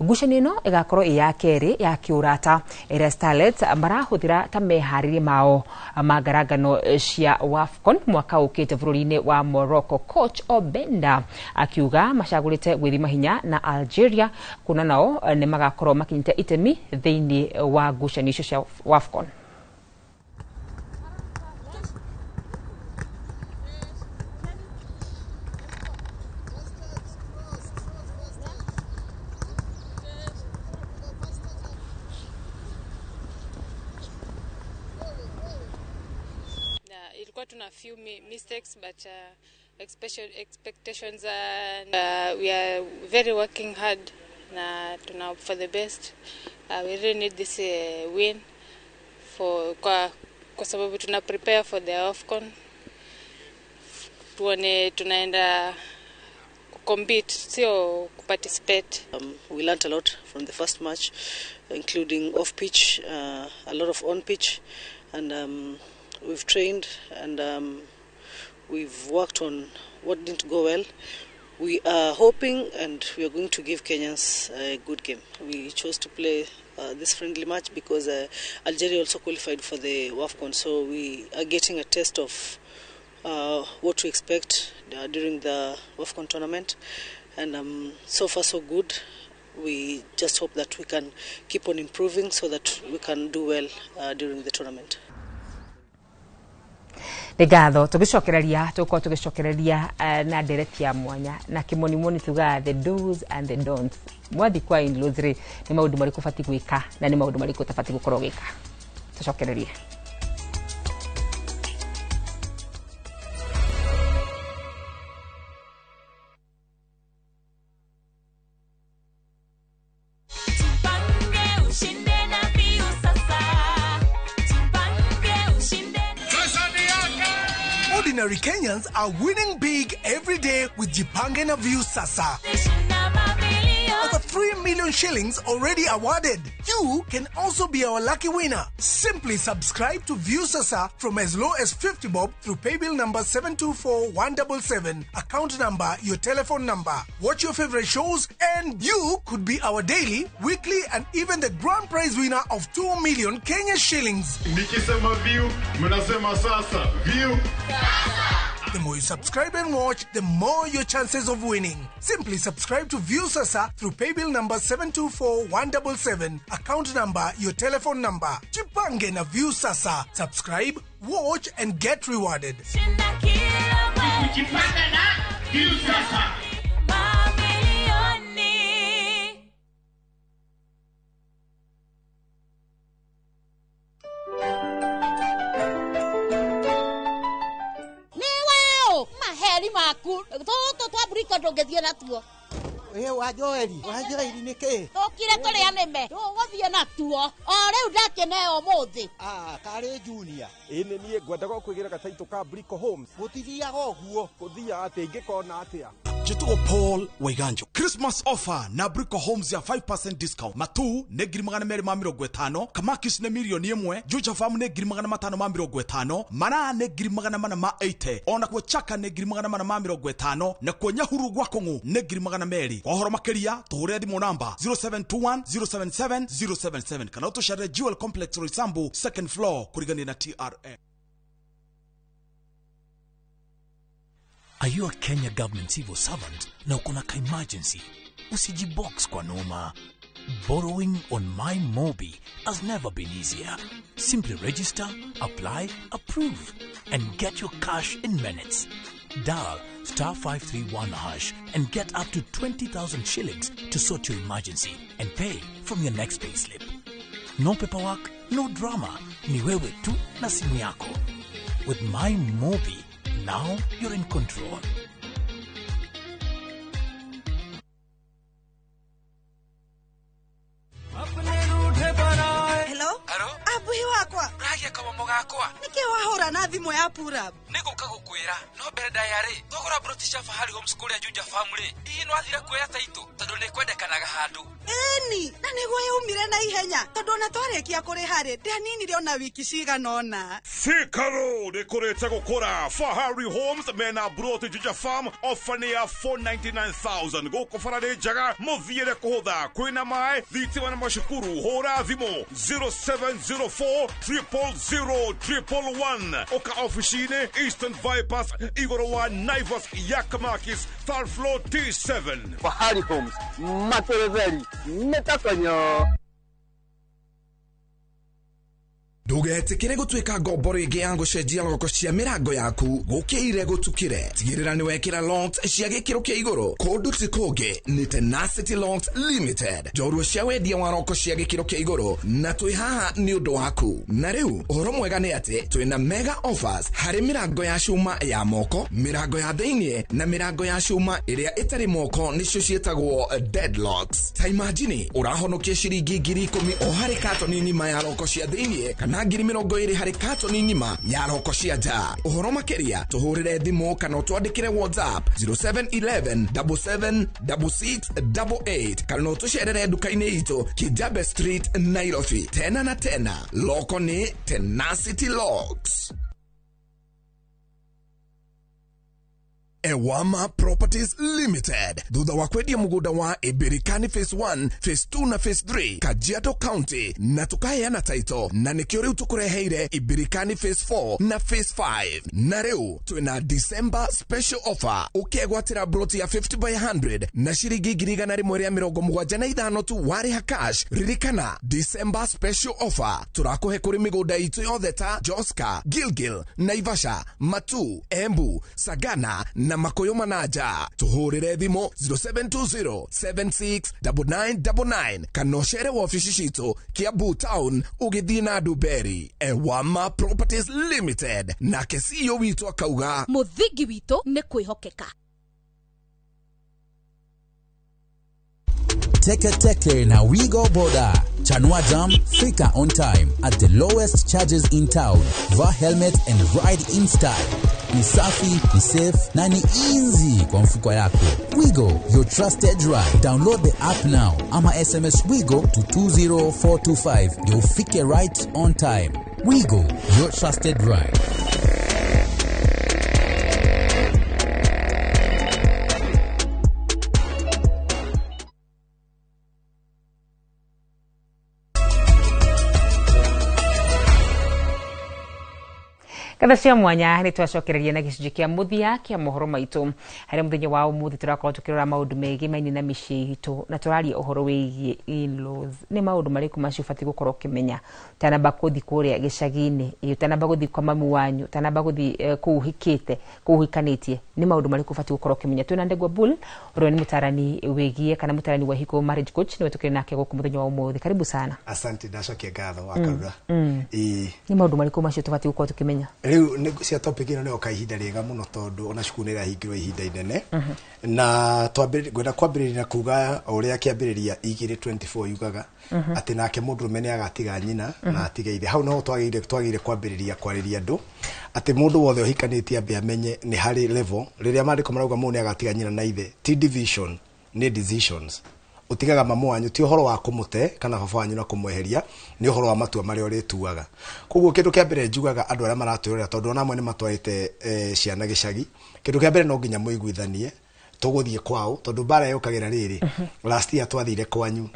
Ngucanio ĩno ĩgakorwo ĩ ya kerĩ ya kĩũrata ĩrĩa Starlets marahũthĩra ta meharĩria mao ma ngarangano cia WAFCON mwaka ũkĩte bũrũri-inĩ wa Morocco. Coach Obenda akiuga macagũrĩte gwĩthima hinya na Algeria kuona nao nĩ magakorwo makinyĩte itemi thĩinĩ wa ngucanio icio cia WAFCON. Tuna few mistakes but expectations and we are very working hard na tuna hope for the best. We really need this win for kwa sababu tuna prepare for the AFCON. Tuone tunaenda compete, sio participate. We learned a lot from the first match, including off pitch, a lot of on pitch, and we've trained and we've worked on what didn't go well. We are hoping and we are going to give Kenyans a good game. We chose to play this friendly match because Algeria also qualified for the WAFCON, so we are getting a test of what to expect during the WAFCON tournament. And so far so good. We just hope that we can keep on improving so that we can do well during the tournament. Nĩ ngatho tũgĩcokereria tũgũkorwo tũgĩcokereria na ndereti ya mwanya na kĩmonimoni tugaga the do's and the don'ts. Mwathi kwa in-laws rĩ, nĩ maũndũ marĩkũ ũbatiĩ gwĩka na nĩ maũndũ marĩkũ ũtabatiĩ gũkorwo ũgĩka. Tũcokererie. Ordinary Kenyans are winning big every day with Jipange na Viusasa. Over 3 million shillings already awarded. You can also be our lucky winner. Simply subscribe to Viusasa from as low as 50 bob through paybill number 724177, account number, your telephone number. Watch your favorite shows and you could be our daily, weekly and even the grand prize winner of 2 million Kenya shillings. Nikisema view, mnasema sasa. View. Sasa. The more you subscribe and watch, the more your chances of winning. Simply subscribe to Viusasa through paybill number 724177, account number, your telephone number. Jipange na Viusasa. Subscribe, watch and get rewarded. Jipange na Viusasa. Maheri maku tũtũ twamburika ndũngĩthiĩ natuo. Ĩ wa Joeli, wa Joeli nĩ kĩ? Tũkire tũrĩa nĩme tũgũthiĩ natuo o rĩu ndakĩneo ũmũthĩ. Ah, karĩ Junior. Ĩ nĩ niĩ ngwendaga kwĩgĩra gataitũ ka Brico Homes. Gũtithiaga ũguo. Gũthiaga atĩ ingĩkona atĩa? Njĩtagwo Paul Waiganjo. Christmas offer na Brico Homes ya 5% discount. Matu nĩ 250,000, Kamakis nĩ 1,000,000, Juja Farm nĩ 550,000, Mara nĩ 480,000, ona kuo Chaka nĩ 450,000, na kuo Nyahuru gwa Kũng'ũ nĩ 200,000. Kwa ũhoro makĩria tũhũrĩre thimũ namba 0721 077 077 kana ũtũcerere Jewel Complex Roysambu second floor kũrigania na TRM. Are you a Kenya government civil servant na uko na ka-emergency? Usijibox kwa noma. Borrowing on MyMobi has never been easier. Simply register, apply, approve, and get your cash in minutes. Dial *531# and get up to 20,000 shillings to sort your emergency and pay from your next payslip. No paperwork, no drama. Ni wewe tu na simu yako. With MyMobi, now you're in control. Hello? Abuhi wakwa. Uragia kamomo gakwa. Niki wahura na thimu ya Purab? Niguka gukwira no mbere ndaya ri twagura broti cia Fahari Homes kuria Juja Farm ri hihi no athira kuoya taito tondu ni kwendekanaga handu. Ĩni, na niguo yaumire na ihenya tondu ona twarikia kuriha ri ndianinire ona wiki cigana ona. Thika Road ikurite gukura. Fahari Homes mena broti Juja Farm offer ni ya 499,000 guku bara ni njega muthiire kuhutha kwina mai thitima na macukuru. Hura thimu 0704 000 111 oka ofici-inĩ Eastern Bypass igũrũ wa Naivas ya Kamakis third floor T7. Fahari Homes materetheri metakonyo. Ndũgetĩkĩre gũtuĩka ngombo rĩngĩ ya gũcenjia roko cia mĩrango yaku gũkĩire gũtukire. Tigĩrĩra nĩ wekĩra locks cia gĩkĩro kĩa igũrũ. Kũndũ ti kũngĩ nĩ Tenacity Locks Limited, njorua cia wendia wa roko cia gĩkĩro kĩa igũrũ, na twĩ haha nĩ ũndũ waku. Na rĩu ũhoro mwega nĩ atĩ twĩna mega offers harĩ mĩrango ya cuma ya moko, mĩrango ya thĩinĩ na mĩrango ya cuma ĩrĩa ĩtarĩ moko, nĩcio ciĩtagwo deadlocks. Ta imagine ũrahonokia ciringi 10,000 o harĩ katoni ng'ima ya roko cia thĩinĩ kana 20,000 harĩ katoni ng'ima ya roko cia nja. Ũhoro makĩria tũhũrĩre thimũ kana ũtwandĩkĩre WhatsApp 0711 77 6688 kana ũtũcerere nduka-inĩ itũ Kijabe Street, Nairobi. Tena na tena, loko nĩ Tenacity Locks. Ewama Properties Limited thutha wa kwendia mugunda wa Ibirikani Phase 1, Phase 2 na Phase 3 Kajiado County, na tukaheana title na nikio riu tukureheire Ibirikani Phase 4 na Phase 5. Na riu twina December special offer ukiegwatira broti ya 50 by 100 na ciringi 175 tu wariha cash. Ririkana December special offer turakuhe kuri migunda itu yothe ta Joska, Gilgil, Naivasha, Matu, Embu, Sagana na Makoyo Manaja. Tuhurire thimu 0720 769999 kana ũcere wabici citũ Kiambu Town ũgĩthiĩ na Nduberi. Ewama Properties Limited, nake CEO witũ akauga mũthingi witũ nĩ kwĩhokeka. Teke Teke na Wigo Boda. Chanua Jam, fika on time at the lowest charges in town. Vaa helmet and ride in style. Ni safi, ni safe na ni easy kwa mfuko yako. Wigo, your trusted ride. Download the app now ama SMS Wigo to 20425. You'll fike right on time. Wigo, your trusted ride. Ngatho cia mwanya nĩ twacokereria na gĩcunjĩ kĩa mũthia kĩa mohoro maitũ harĩa mũthenya wa ũmũthĩ tũrakorwo tũkĩrora maũndũ megiĩ na mĩciĩ itũ na tũraria ũhoro wĩgiĩ in-laws. Nĩ maũndũ marĩkũ macio ũbatiĩ gũkorwo ũkĩmenya ũtanamba gũthiĩ kũrĩa gĩcagi-inĩ, ũtanamba gũthiĩ kwa mamu wanyu, ũtanamba gũthiĩ kũu ũhikĩte, kũu ũhikanĩtie, nĩ maũndũ marĩkũ ũbatiĩ gũkorwo ũkĩmenya. Twĩna Ndegwa Bull ũrĩa nĩ mũtarani wĩgiĩ kana mũtarani wa ihiko, marriage coach, nĩwe tũkĩrĩ nake gũkũ mũthenya wa ũmũthĩ. Karibu sana. Asante, ndacokia ngatho wa Karura. Nĩ maũndũ marĩkũ macio tũbatiĩ gũkorwo tũkĩmenya? Rĩu nĩ cia topic ĩno nĩyo ihinda rĩega mũno tondũ ona cukuru nĩ ĩrahingĩrwo ihinda inene na ngwenda kwambĩrĩria na kuga ũrĩa kĩambĩrĩria 2:24 yugaga atĩ nake mũndũrũme nĩ agatiga nyina na atige ithe. Hau noho twagĩrĩire kwambĩrĩria kwarĩria andũ atĩ mũndũ wothe ũhikanĩtie ambe amenye nĩ harĩ level rĩrĩa maandĩko marauga mũndũ nĩ agatiga nyina na ithe, ti division, nĩ decisions. Utigaga mamu wanyu ti ũhoro wa kũmũte kana baba wanyu na kũmweheria, nĩ ũhoro wa matua marĩa ũrĩtuaga. Koguo kĩndũ kĩa mbere njugaga andũ arĩa maratwĩrorera tondũ ona amwe nĩ matwarĩte ciana gĩcagi, kĩndũ kĩa mbere no nginya mũiguithanie tũgũthiĩ kwao tondũ mbara yũkagĩra rĩrĩ. Last year twathire kwanyu,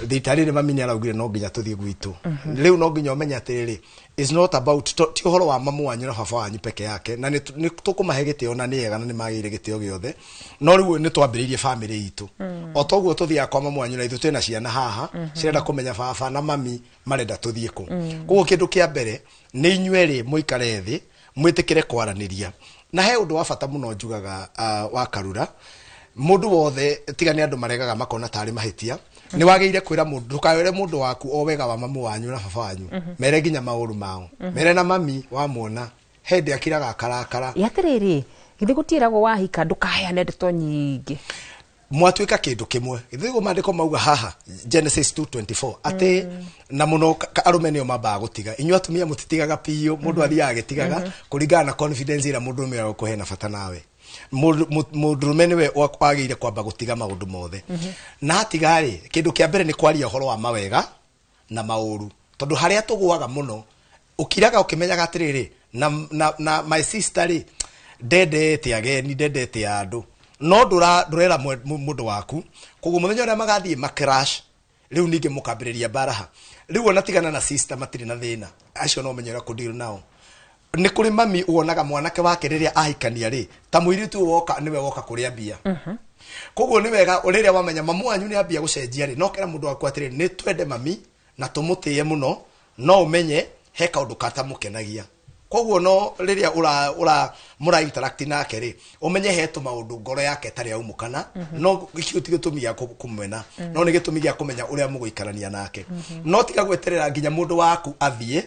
rita rĩrĩ mami nĩ araugire no nginya tũthiĩ gwitũ. Rĩu no nginya ũmenye atĩrĩrĩ, is not about ti ũhoro wa mamu wanyu na baba wanyu peke yake, na nĩ tũkũmahe gĩtĩo na nĩ ega na nĩ magĩrĩire gĩtĩo gĩothe, no rĩu nĩ twambĩrĩirie famĩlĩ itũ. O toguo tũthiaga kwa mamu wanyu na ithuĩ twĩna ciana haha cirenda kũmenya baba na mami marenda tũthiĩ kũ. Koguo kĩndũ kĩa mbere nĩ inyuĩ erĩ mũikare thĩ mwĩtĩkĩre kwaranĩria. Na he ũndũ wa bata mũno njugaga wa Karura, mũndũ wothe tiga nĩ andũ maregaga makona tarĩ mahĩtia, nĩ wagĩrĩire kwĩra mũndũ, ndũkawĩre mũndũ waku o wega wa mamu wanyu na baba wanyu, mere nginya maũru mao, mere na mami wamwona hĩndĩ akiraga akarakara. Atĩrĩrĩ, githĩ gũtiĩragwo wahika ndũkaheane ndeto nyingĩ? Mwatuĩka kĩndũ kĩmwe. Githĩ ũguo maandĩko mauga haha Genesis 2:24 atĩ na mũno arũme nĩo mambaga gũtiga, inyuĩ atumia mũtitigaga piũ, mũndũ athiaga agĩtigaga kũringana na confidence ĩrĩa mũndũrũme agũkũhe na bata nawe. Mũndũrũme nĩwe wagĩrĩire kwamba gũtiga maũndũ mothe. Na atiga-rĩ, kĩndũ kĩa mbere nĩ kwaria ũhoro wa mawega na maũru, tondũ harĩa tũgũaga mũno ũkiraga ũkĩmenyaga atĩrĩrĩ, na my sister rĩ ndendete ageni, ndendete andũ, no ndũrera mũndũ waku. Koguo mũthenya ũrĩa magathiĩ macrash, rĩu ningĩ mũkambĩrĩria mbaraha. Rĩu ona tigana na sister matirĩ na thĩna, acio no menye ũrĩa kũdeal nao. Nĩ kũrĩ mami wonaga mwanake wake rĩrĩa ahikania rĩ, ta mũirĩtu ũyũ woka nĩwe woka kũrĩa mbia. Koguo nĩ wega rĩrĩa wamenya mamu wanyu nĩ ambia gũcenjia rĩ, no kera mũndũ waku atĩrĩrĩ, nĩ twende mami na tũmũtĩe mũno, no ũmenye he kaũndũ katamũkenagia. Koguo no rĩrĩa ũra mũra interact nake rĩ, ũmenye he tũmaũndũ ngoro yake ĩtarĩ yaumũkana, no gĩcio ti gĩtũmi gĩa kũmwena, no nĩ gĩtũmi gĩa kũmenya ũrĩa mũgũikarania nake. No tiga gweterera nginya mũndũ waku athiĩ.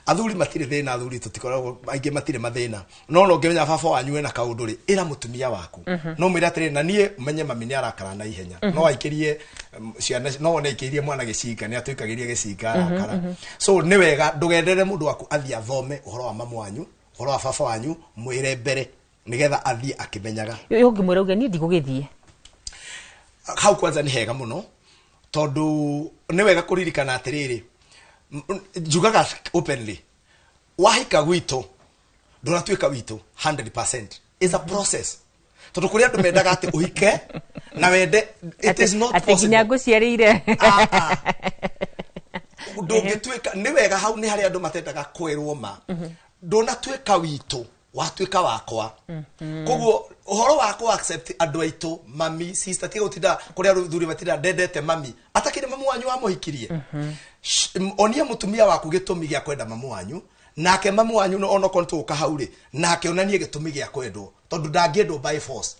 Athuri matirĩ thĩna, athuri tũtikoragwo aingĩ matirĩ mathĩna, no no ũngĩmenya baba wanyu ena kaũndũ rĩ, ĩra mũtumia waku, no mwĩre atĩrĩrĩ, na niĩ menye mami nĩ arakara na ihenya, no aikĩrie ciana, no wone aikĩrie mwana gĩcinga, nĩ atũikagĩria gĩcinga arakara. So nĩ wega ndũgendere mũndũ waku athiĩ athome ũhoro wa mamu wanyu, ũhoro wa baba wanyu, mwĩre mbere nĩgetha athiĩ akĩmenyaga. Ũngĩmwĩra uge niĩ ndigũgĩthiĩ hau, kwanza nĩ hega mũno tondũ nĩ wega kũririkana atĩrĩrĩ, njugaga openly, wahika gwitũ ndũratuĩka witũ 100%, is a process. Tondũ kũrĩ andũ mendaga atĩ ũhike na wende, it is not atĩ nginya possible. Ngũciarĩire. Ndũngĩtuĩka, nĩ wega hau nĩ harĩa andũ matendaga kwĩrwo ma, ndũnatuĩka witũ, watuĩka wakwa. Koguo ũhoro wa kũ accept andũ aitũ, mami, sister, tiga gũtinda kũrĩa athuri matinda ndendete mami atakĩrĩ mamu wanyu wamũhikirie. Onia mũtumia waku gĩtũmi gĩa kwenda mamu wanyu, nake mamu wanyu no onokorwo nĩtũgũka hau rĩ, nake onanie gĩtũmi gĩa kwendwo, tondũ ndangĩendwo by force.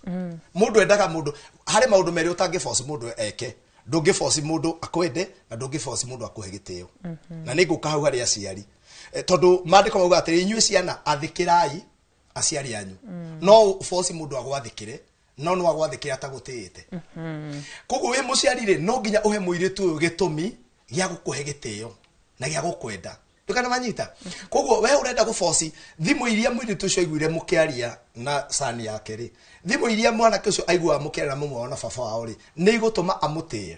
Mũndũ endaga mũndũ, harĩ maũndũ merĩ ũtangĩ force mũndũ eke, ndũngĩ force mũndũ akwende na ndũngĩ force mũndũ akũhe gĩtĩo. Na nĩ ngũka hau harĩ aciari, tondũ maandĩko mauga atĩrĩ, inyuĩ ciana athĩkĩrai aciari anyu. No force mũndũ agwathĩkĩre, no no agwathĩkĩre atagũtĩĩte. Koguo wĩ mũciari rĩ, no nginya ũhe mũirĩtu ũyũ gĩtũmi gĩa gũkũhe gĩtĩo na gĩa gũkwenda. Ndũkana manyita. Koguo we ũrenda gũboci thimũ iria mũirĩtu ũcio aiguire mũkĩaria na cani yake rĩ, thimũ iria mwanake ũcio aiguaga mũkĩaria na mũmwe wao na baba wao rĩ, nĩ igũtũma amũtĩe.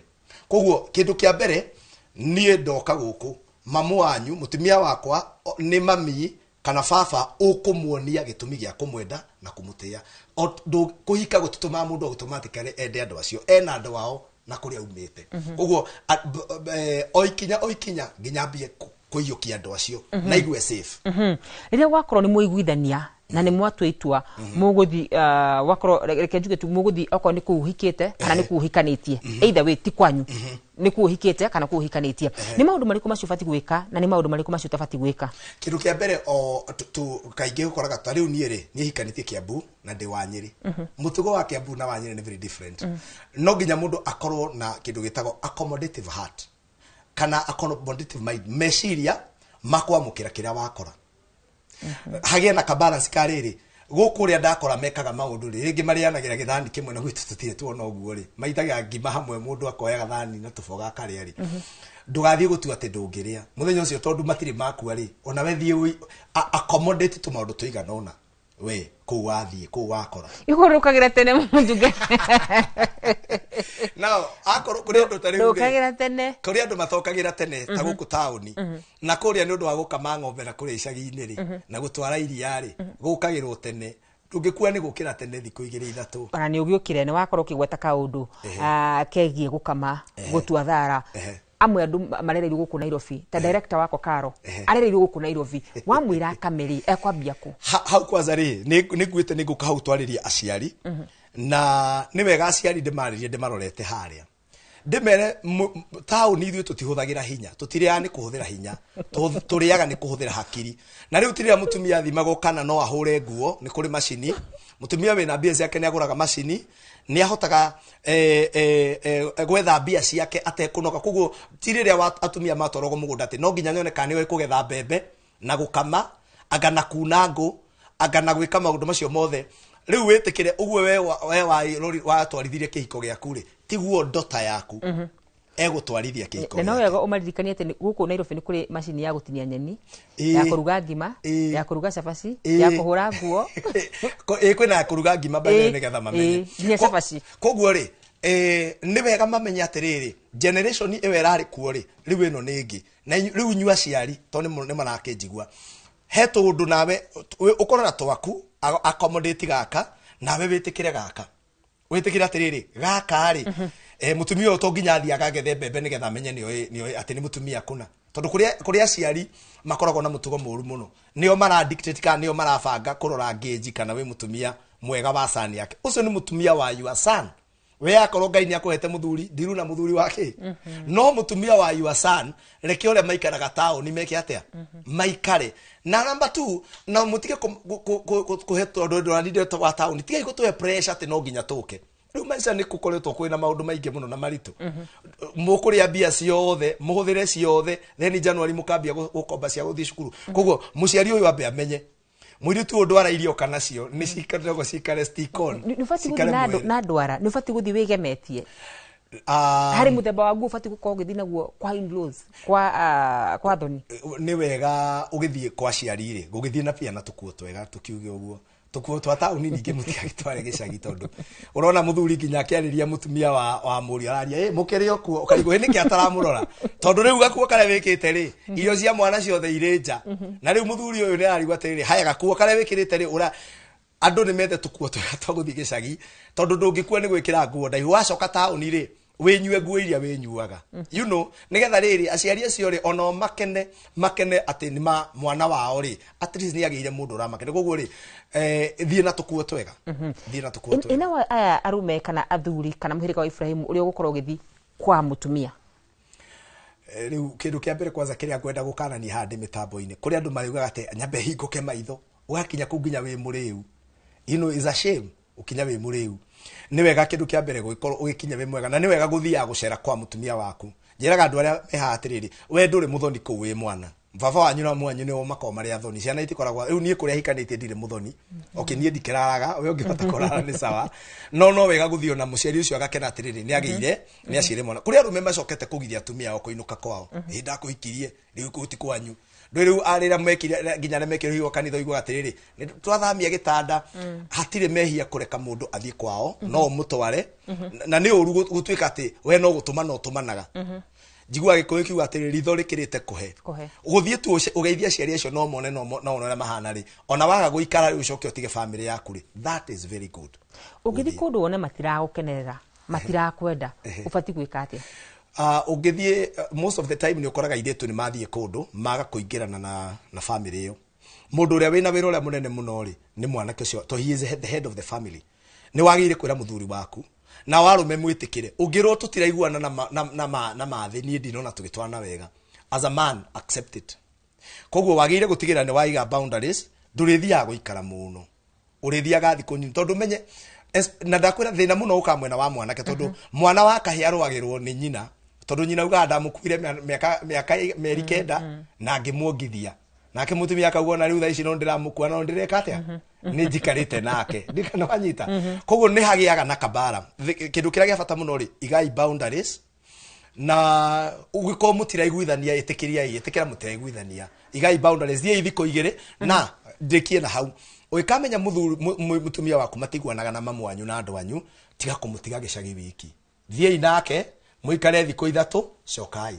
Koguo kĩndũ kĩa mbere niĩ ndoka gũkũ, mamu wanyu, mũtumia wakwa nĩ mami kana baba ũkũmuonia gĩtũmi gĩa kũmwenda na kũmũtĩĩa. Kũhika gũtitũmaga mũndũ automatically ende andũ acio, ena andũ ao na kũrĩa aumĩte. Koguo o ikinya nginya ambie Kũiyũkia andũ acio na igue safe. Rĩrĩa wakorwo nĩ mwaiguithania na nĩ mwatua itua mũgũthi, wakorwo, reke njuge tu mũgũthi, okorwo nĩ kũu ũhikĩte kana nĩ kũu ũhikanĩtie, either way ti kwanyu, nĩ kũu ũhikĩte kana kũu ũhikanĩtie, nĩ maũndũ marĩkũ macio ũbatiĩ gwĩka na nĩ maũndũ marĩkũ macio ũtabatiĩ gwĩka? Kĩndũ kĩa mbere o kaingĩ ũkoraga ta rĩu niĩ rĩ, niĩ hikanĩtie Kiambu na ndĩ wa Nyĩrĩ. Mũtugo wa Kiambu na wa Nyĩrĩ nĩ very different. No nginya mũndũ akorwo na kĩndũ gĩtagwo accommodative heart kana accommodative mind, meciria ma kwamũkĩra kĩrĩa wakora, hagĩe na kabalance ka rĩrĩ, gũkũ ũrĩa ndakora mekaga maũndũ rĩ, rĩngĩ marĩanagĩra gĩthani kĩmwe na gwitũ tũtirĩ tuona ũguo rĩ, maitaga ngima hamwe, mũndũ akoya gathani na tũboga akarĩa rĩ, ndũgathiĩ gũtua atĩ ndũngĩrĩa mũthenya ũcio tondũ matirĩ makua rĩ, ona we thiĩ accommodate tũmaũndũ tũigana ũna we kũu wathiĩ, kũu wakora. Igũrũkagĩra tene mũnjuge. Now akorwo kũrĩ andũ ta rĩu rĩ, Ndũkagĩra tene. Kũrĩ andũ matokagĩra tene ta gũkũ taũni, na kũrĩa nĩ ũndũ wa gũkama ng'ombe na kũrĩa icagi-inĩ rĩ, na gũtwara iria rĩ, gũkagĩrwo tene, ndũngĩkua nĩ gũkĩra tene thikũ igĩrĩ ithatũ. Ona nĩ ũgĩũkire nĩ wakorwo ũkĩgweta kaũndũ kegiĩ gũkama, gũtua thara. Amwe andũ marereirwo gũkũ Nairobi, ta director wakwa Karo arereirwo gũkũ Nairobi, wamwĩra akame rĩ, ekwambia kũ? Hau kwanza rĩ, nĩ nguĩte nĩ ngũka hau twarĩrie aciari, na nĩ wega aciari ndĩmarĩrie ndĩmarorete harĩa, ndĩmere taũni ithuĩ tũtihũthagĩra hinya, tũtirĩaga nĩ kũhũthĩra hinya, tũrĩaga nĩ kũhũthĩra hakiri. Na rĩu ti rĩrĩa mũtumia athimagwo kana no ahũre nguo, nĩ kũrĩ macini. Mũtumia wĩna mbia ciake nĩ agũraga macini, nĩ ahotaga gwetha mbia ciake atekũnoga. Koguo ti rĩrĩa atumia matwaragwo mũgũnda atĩ no nginya nyone kana nĩoĩ kũgetha mbembe na gũkama, anga na kuna ngũ, anga na gwĩka maũndũ macio mothe. Rĩu wĩtĩkĩre ũguo we watwarithirie kĩhiko gĩaku rĩ, tiguo ndota yaku egũtwarithia kĩhiko. Na no wega ũmaririkanie atĩ gũkũ Nairobi nĩ kũrĩ macini ya gũtinia nyeni, ya kũruga ngima, ya kũruga cabaci, ya kũhũra nguo. Kwĩna ya kũruga ngima by nĩgetha mamenye nginya cabaci. Koguo rĩ, nĩ wega mamenye atĩrĩrĩ, generation ĩyo ĩrarĩ kuo rĩ, rĩu ĩno nĩ ĩngĩ. Na rĩu inyuĩ aciari, tondũ nĩ marakĩnjigua, he tũũndũ nawe ũkorwo na twaku accommodate gaka, nawe wĩtĩkĩre gaka, wĩtĩkĩre atĩrĩrĩ, gaka rĩ, mũtumia ũyũ to nginya athiĩ akagethe mbembe nĩgetha amenye nĩoĩ atĩ nĩ mũtumia kũna. Tondũ kũrĩ aciari makoragwo na mũtugo mũru mũno, nĩo mara dictate kana nĩo marabanga kũrora ngĩnji kana wĩ mũtumia mwega wa son yake. Ũcio nĩ mũtumia wa your son. We akorwo Ngai nĩ akũhete mũthuri, ndiru na mũthuri wake, no mũtumia wa your son, reke ũrĩa maikaraga taũni meke atĩa, maikare. Na number 2, na mũtige kũhe, tondũ ndũranire wa taũni, tigai gũtũhe pressure atĩ no nginya tũke. Rĩu maica nĩ gũkoretwo kwĩna maũndũ maingĩ mũno na maritũ. Mũkũrĩa mbia ciothe, mũhũthĩre ciothe, then January mũkambia gũkomba cia gũthiĩ cukuru. Koguo mũciari ũyũ ambe amenye mũirĩtu ũyũ ndwara irio kana cio nĩ cikaragwo cikare stick on. Nĩ ũbatiĩ gũthiĩ na ndwara, nĩ ũbatiĩ gũthiĩ wĩgemetie? Harĩ mũthemba wa nguo ũbatiĩ gũkorwo ũgĩthiĩ naguo kwa in-laws, kwa thoni? Nĩ wega ũgĩthiĩ kwa aciari rĩ, gũgĩthiĩ na pia na tũkuo twega, tũkiuge ũguo tũkuo twa taũni ningĩ mũtigagĩtware gĩcagi, tondũ ũrona mũthuri nginya akĩarĩria mũtumia wa mũriũ araria, mũkĩrĩ o kuo, ũkarigwo nĩkĩ ataramũrora, tondũ rĩu gakuo karĩa wĩkĩte rĩ, irio cia mwana ciothe irĩ nja. Na rĩu mũthuri ũyũ nĩ ararigwo atĩrĩrĩ, haya gakuo karĩa wĩkĩrĩte rĩ, ũra andũ nĩ methe tũkuo twega twa gũthiĩ gĩcagi, tondũ ndũngĩkua nĩ gwĩkĩra nguo ndaihu, wacoka taũni rĩ, wĩnyue nguo iria wĩnyuaga, you know, nĩgetha rĩrĩ aciari acio rĩ, onao makene atĩ nĩ mwana wao rĩ, at least nĩ agĩire mũndũ ũramakene. Koguo rĩ, thiĩ na tũkuo twega, thiĩ na tũkuo twega. Ĩna aya arume kana athuri kana mũhĩrĩga wa Ibrahimu ũrĩa ũgũkorwo ũgĩthiĩ kwa mũtumia? Rĩu kĩndũ kĩa mbere kwanza kĩrĩa ngwenda gũkanania haha ndĩ mĩtambo-inĩ, kũrĩ andũ mariugaga atĩ nyambe hingũke maitho, ũgakinya kũu nginya wĩ mũrĩu, you know, is a shame ukinya wĩ mũrĩu. Nĩ wega kĩndũ kĩa mbere gũgĩkorwo ũgĩkinya wĩ mwega, na nĩ wega gũthiaga gũcera kwa mũtumia waku. Njĩraga andũ arĩa me haha atĩrĩrĩ, we ndũrĩ mũthoni kũu wĩ mwana, baba wanyu na mwanyu nĩo makoragwo marĩ athoni, ciana itikoragwo. Rĩu niĩ kũrĩa hikanĩtie ndirĩ mũthoni, okay, niĩ ndikĩraraga, we ũngĩhota kũrara nĩ sawa, no wega gũthiĩ ona mũciari ũcio agakena atĩrĩrĩ, nĩ agĩire, nĩ aciare mwana. Kũrĩ arũme macokete kũgiria atumia ao kũinũka kwao, ĩ ndakũhikirie rĩu kũu ti kwanyu. Rĩu arĩra mekire nginya arĩa mekire higo kanitha ũiguaga atĩrĩrĩ, nĩ twathamia gĩtanda, hatirĩ mehia kũreka mũndũ athiĩ kwao, no ũmũtware, na nĩ ũru gũtuĩka atĩ we no gũtũmana ũtũmanaga. Njiguaga Gĩkũyũ kiuga atĩrĩrĩ, ritho rĩkĩrĩte kũhe. Ũgũthiĩ tu ũgeithie aciari acio, no mone no one ũrĩa mahana rĩ, ona waga gũikara rĩ, ũcoke ũtige famĩlĩ yaku rĩ, that is very good. Ũngĩthiĩ kũndũ wone matiragũkenerera, matirakwenda, ũbatiĩ gwĩka atĩa? Ũngĩthiĩ most of the time nĩ ũkoraga airĩtu nĩ mathiĩ kũndũ maga kũingĩrana na family ĩyo. Mũndũ ũrĩa wĩna wĩra ũrĩa mũnene mũno rĩ nĩ mwanake ũcio, to he is the head of the family. Nĩ wagĩrĩire kwĩra mũthuri waku na warũme mwĩtĩkĩre. Ũngĩrwo tũtiraiguana na mathĩ, niĩ ndinona tũgĩtwarana wega, as a man accept it. Koguo wagĩrĩire gũtigĩrĩra nĩ waiga boundaries, ndũrĩthiaga gũikara mũno, ũrĩthiaga thikũ nini, tondũ menye na ndakwĩra thĩna mũno ũkaga mwena wa mwanake, tondũ mwana wa kahĩ arũagĩrwo nĩ nyina, tondũ nyina ugaga ndamũkuire mĩaka 9 na ngĩmuongithia, nake mũtumia akauga ona rĩu thaa ici no ndĩramũkua, no ndĩreka atĩa, nĩ njikarĩte nake, ndikana wanyita. Koguo nĩ hagĩaga na kabara. Kĩndũ kĩrĩa gĩa bata mũno rĩ, igai boundaries, na ũngĩkorwo mũtiraiguithania, ĩtĩkĩriai, ĩtĩkĩra mũtiraiguithania, igai boundaries, thiĩi thikũ 2 na ndĩkie na hau. Ũngĩkamenya mũthuri mũtumia waku matiguanaga na mamu wanyu na andũ anyu, tiga kũmũtiga gĩcagi wiki, thiĩi nake mũikare thikũ 3, cokai.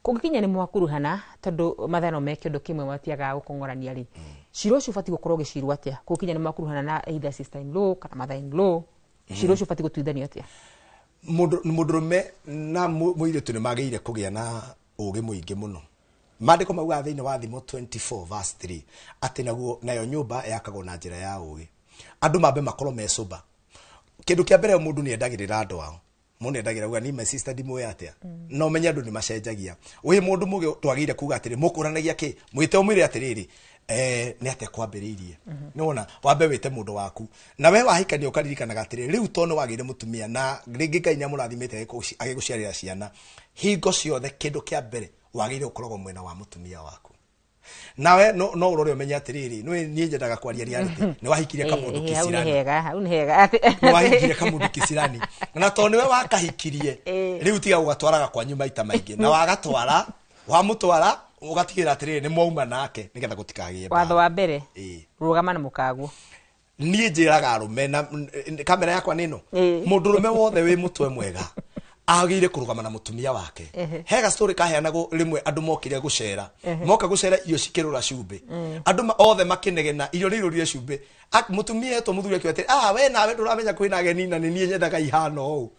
Kũngĩkinya nĩ mwakuruhana, tondũ mathaa no meke ũndũ kĩmwe matiagaga gũkong'orania rĩ, cira ũcio ũbatiĩ gũkorwo ũgĩcirwo atĩa? Kũngĩkinya nĩ mwakuruhana na either sister in law kana mother in law, cira ũcio ũbatiĩ gũtuithanio atĩa? Mũndũrũme na mũirĩtu nĩ magĩrĩire kũgĩa na ũgĩ mũingĩ mũno. Maandĩko maugaga thĩinĩ wa Thimo 24 verse 3 atĩ naguo nayo nyũmba yakagwo na njĩra ya ũgĩ. Andũ mambe makorwo me sober. Kĩndũ kĩa mbere mũndũ nĩ endagĩrĩra andũ ao. Mũndũ endagĩrĩra uga ni my sister ndimũĩ atĩa. No menye andũ nĩ macenjagia. Wĩ mũndũ mũgĩ twagĩrĩire kuga atĩrĩ, mũkũranagia kĩ? Mwĩte ũmwĩre atĩrĩrĩ, nĩ atĩa kwambĩrĩirie. Nĩwona, wambe wĩte mũndũ waku. Na we wahikania ũkaririkanaga atĩrĩ, rĩu to nĩ wagĩire mũtumia na rĩngĩ Ngai nĩamũrathimĩte agĩgũciarĩra ciana. Hingo ciothe kĩndũ kĩa mbere wagĩrĩire gũkoragwo mwena wa mũtumia waku. Nawe no ũrore ũmenye atĩrĩrĩ, niĩ nyendaga kwaria reality. Nĩ wahikirie kamũndũ kicirani. Hau nĩ hega. Nĩ wahikirie kamũndũ kicirani. Na to nĩwe wakahikirie, rĩu tiga gũgatwaraga kwanyu maita maingĩ. Na wagatwara, wamũtwara, ũgatigĩrĩra atĩrĩrĩ nĩ mwauma nake nĩgetha gũtikagĩe mbaara. Watho wa mbere, rũgama na mũkaguo. Niĩ njĩraga arũme na kamera yakwa nĩ ĩno. Mũndũrũme wothe wĩ mũtwe mwega agĩrĩire kũrũgama na mũtumia wake. He story kaheanagwo rĩmwe andũ mokire gũcera, moka gũcera irio cikĩrũra cumbĩ, andũ othe makĩnegena irio rĩirũrire cumbĩ. Mũtumia etwo mũthuri akiuga atĩrĩ, we nawe ndũramenya kwĩna ageni na nĩ niĩ nyendaga ihana ũũ.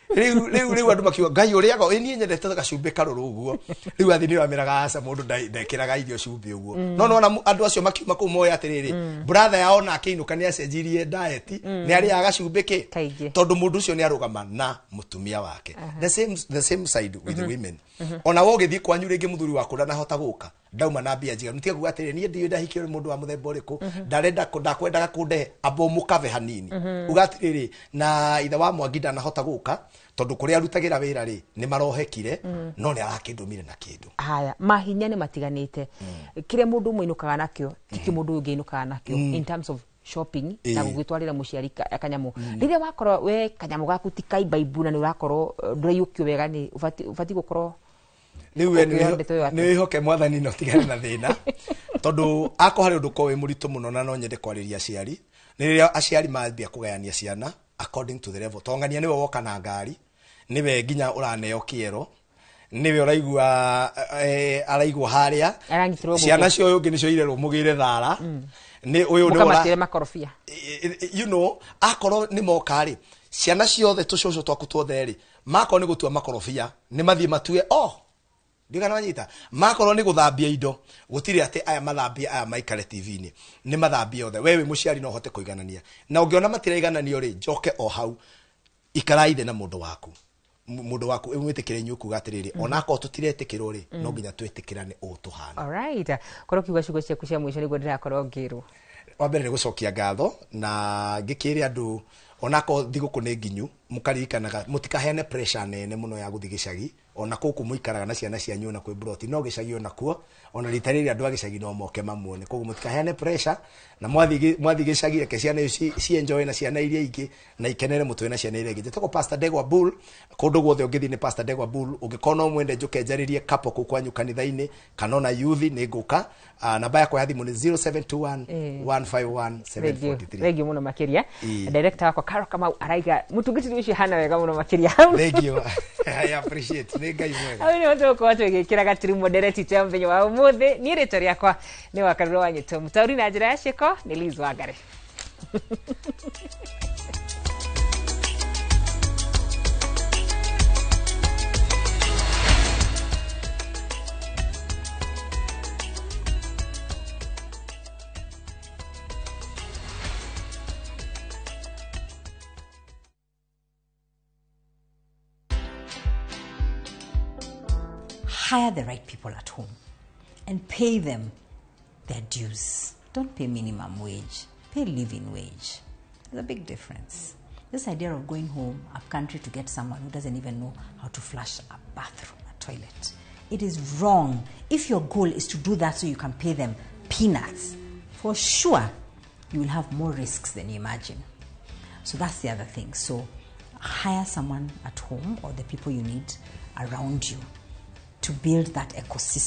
Rĩu andũ makiuga Ngai ũrĩaga, niĩ nyendete gacumbĩ karũrũ ũguo. Rĩu athi nĩ wameraga aca mũndũ ndekĩraga irio cumbĩ ũguo. No nona andũ acio makiuma kũu moĩ atĩrĩrĩ, brother yao nake inũka nĩ acenjirie diet, nĩ arĩaga gacumbĩ kĩ, tondũ mũndũ ũcio nĩ arũgama na mũtumia wake. The same side with women. Ona we ũgĩthiĩ kwanyu rĩngĩ mũthuri waku ndanahota gũka, ndauma na mbia njiganu, tiga kuga atĩrĩrĩ, niĩ ndiũĩ ndahikio nĩ mũndũ wa mũthemba ũrĩkũ, ndarenda ndakwendaga kũndehe, amba ũmũkave hanini. Uga atĩrĩrĩ, na ithe wa Mwangi ndanahota gũka tondũ kũrĩa arutagĩra wĩra rĩ nĩ marohekire, no nĩ arakĩndũmire na kĩndũ. Haya, mahinya nĩ matiganĩte. Kĩrĩa mũndũ ũmwe ainũkaga nakĩo tikĩo mũndũ ũyũ ũngĩ ainũkaga nakĩo in terms of shopping na gũgĩtwarĩra mũciari kanyamũ. Rĩrĩa wakorwo we kanyamũ gaku ti kaimbaimbu na nĩ ũrakorwo ndũraiyũkio wega, nĩ ũbatiĩ gũkorwo rĩu we nĩ wĩhoke mwathani na ũtigane na thĩna, tondũ akorwo harĩ ũndũ ũkorwo wĩ mũritũ mũno na no nyende kwarĩria aciari, nĩ rĩrĩa aciari mambia kũgayania ciana according to the level. Tondũ ng'ania nĩwe woka na ngari, nĩwe nginya ũraneo kĩero, nĩwe ũraigua araigua harĩa ciana cia ũyũ ũngĩ nĩcio irerwo mũgĩre thara, nĩ ũyũ nĩ ũra makorobia, you know, akorwo nĩ moka rĩ, ciana ciothe tũcũcũ twaku tuothe rĩ, makorwo nĩ gũtua makorobia nĩ mathiĩ matue ndigana wanyita, makorwo nĩ gũthambia indo, gũtirĩ atĩ aya mathambie aya maikare TV-inĩ, nĩ mathambie othe. We wĩ mũciari no ũhote kũiganania, na ũngĩona matiraigananio rĩ, njoke o hau, ikarai thĩ na mũndũ waku, mũndũ waku mwĩtĩkĩre inyuĩ kuga atĩrĩrĩ, onakorwo tũtiretĩkĩrwo rĩ, no nginya twĩtĩkĩrane ũũ tũhana. Alright, korwo kiuga ciugo ciaku cia mũico nĩguo ndĩrakorwo ngĩrwo. Wa mbere nĩ gũcokia ngatho na ngĩkĩre andũ onakorwo thigũkũ nĩ nginyu, mũkaririkanaga mũtikaheane pressure nene mũno ya gũthiĩ gĩcagi, ona kũkũ mũikaraga na ciana cianyu ona kwĩ broti, no gĩcagi onakuo, ona rita rĩrĩ andũ a gĩcagi no moke mamuone. Koguo mũtikaheane pressure, na mwathiĩ gĩcagi reke ciana icio ci enjoy na ciana iria ingĩ na ikenere mũtwe na ciana iria ingĩ. Njĩtagwo Pastor Ndegwa Bull, kũndũ guothe ũngĩthiĩ nĩ Pastor Ndegwa Bull. Ũngĩkorwo no mwende njũke njarĩrie couple kũu kwanyu kanitha-inĩ kana ona youth, nĩ ngũka. Namba yakwa ya thimũ nĩ 0721 151 743. Thank you mũno makĩria. Director wakwa Carol Kamau araiga mũtungatĩri ũcio hana wega mũno makĩria. Thank you. I appreciate. Nĩ Ngai mwega. Hau nĩho tũgũkorwo tũgĩkĩra gaturumo ndereti ya mũthenya wa ũmũthĩ. Niĩ rĩtwa rĩakwa nĩ Wakarura wa Nyĩto, mũtaũri na njĩra ya ciĩko nĩ Liz Wangari. Hire the right people at home and pay them their dues. Don't pay minimum wage, pay living wage. There's a big difference. This idea of going home up country to get someone who doesn't even know how to flush a bathroom, a toilet, it is wrong. If your goal is to do that so you can pay them peanuts, for sure you will have more risks than you imagine. So that's the other thing. So hire someone at home or the people you need around you to build that ecosystem.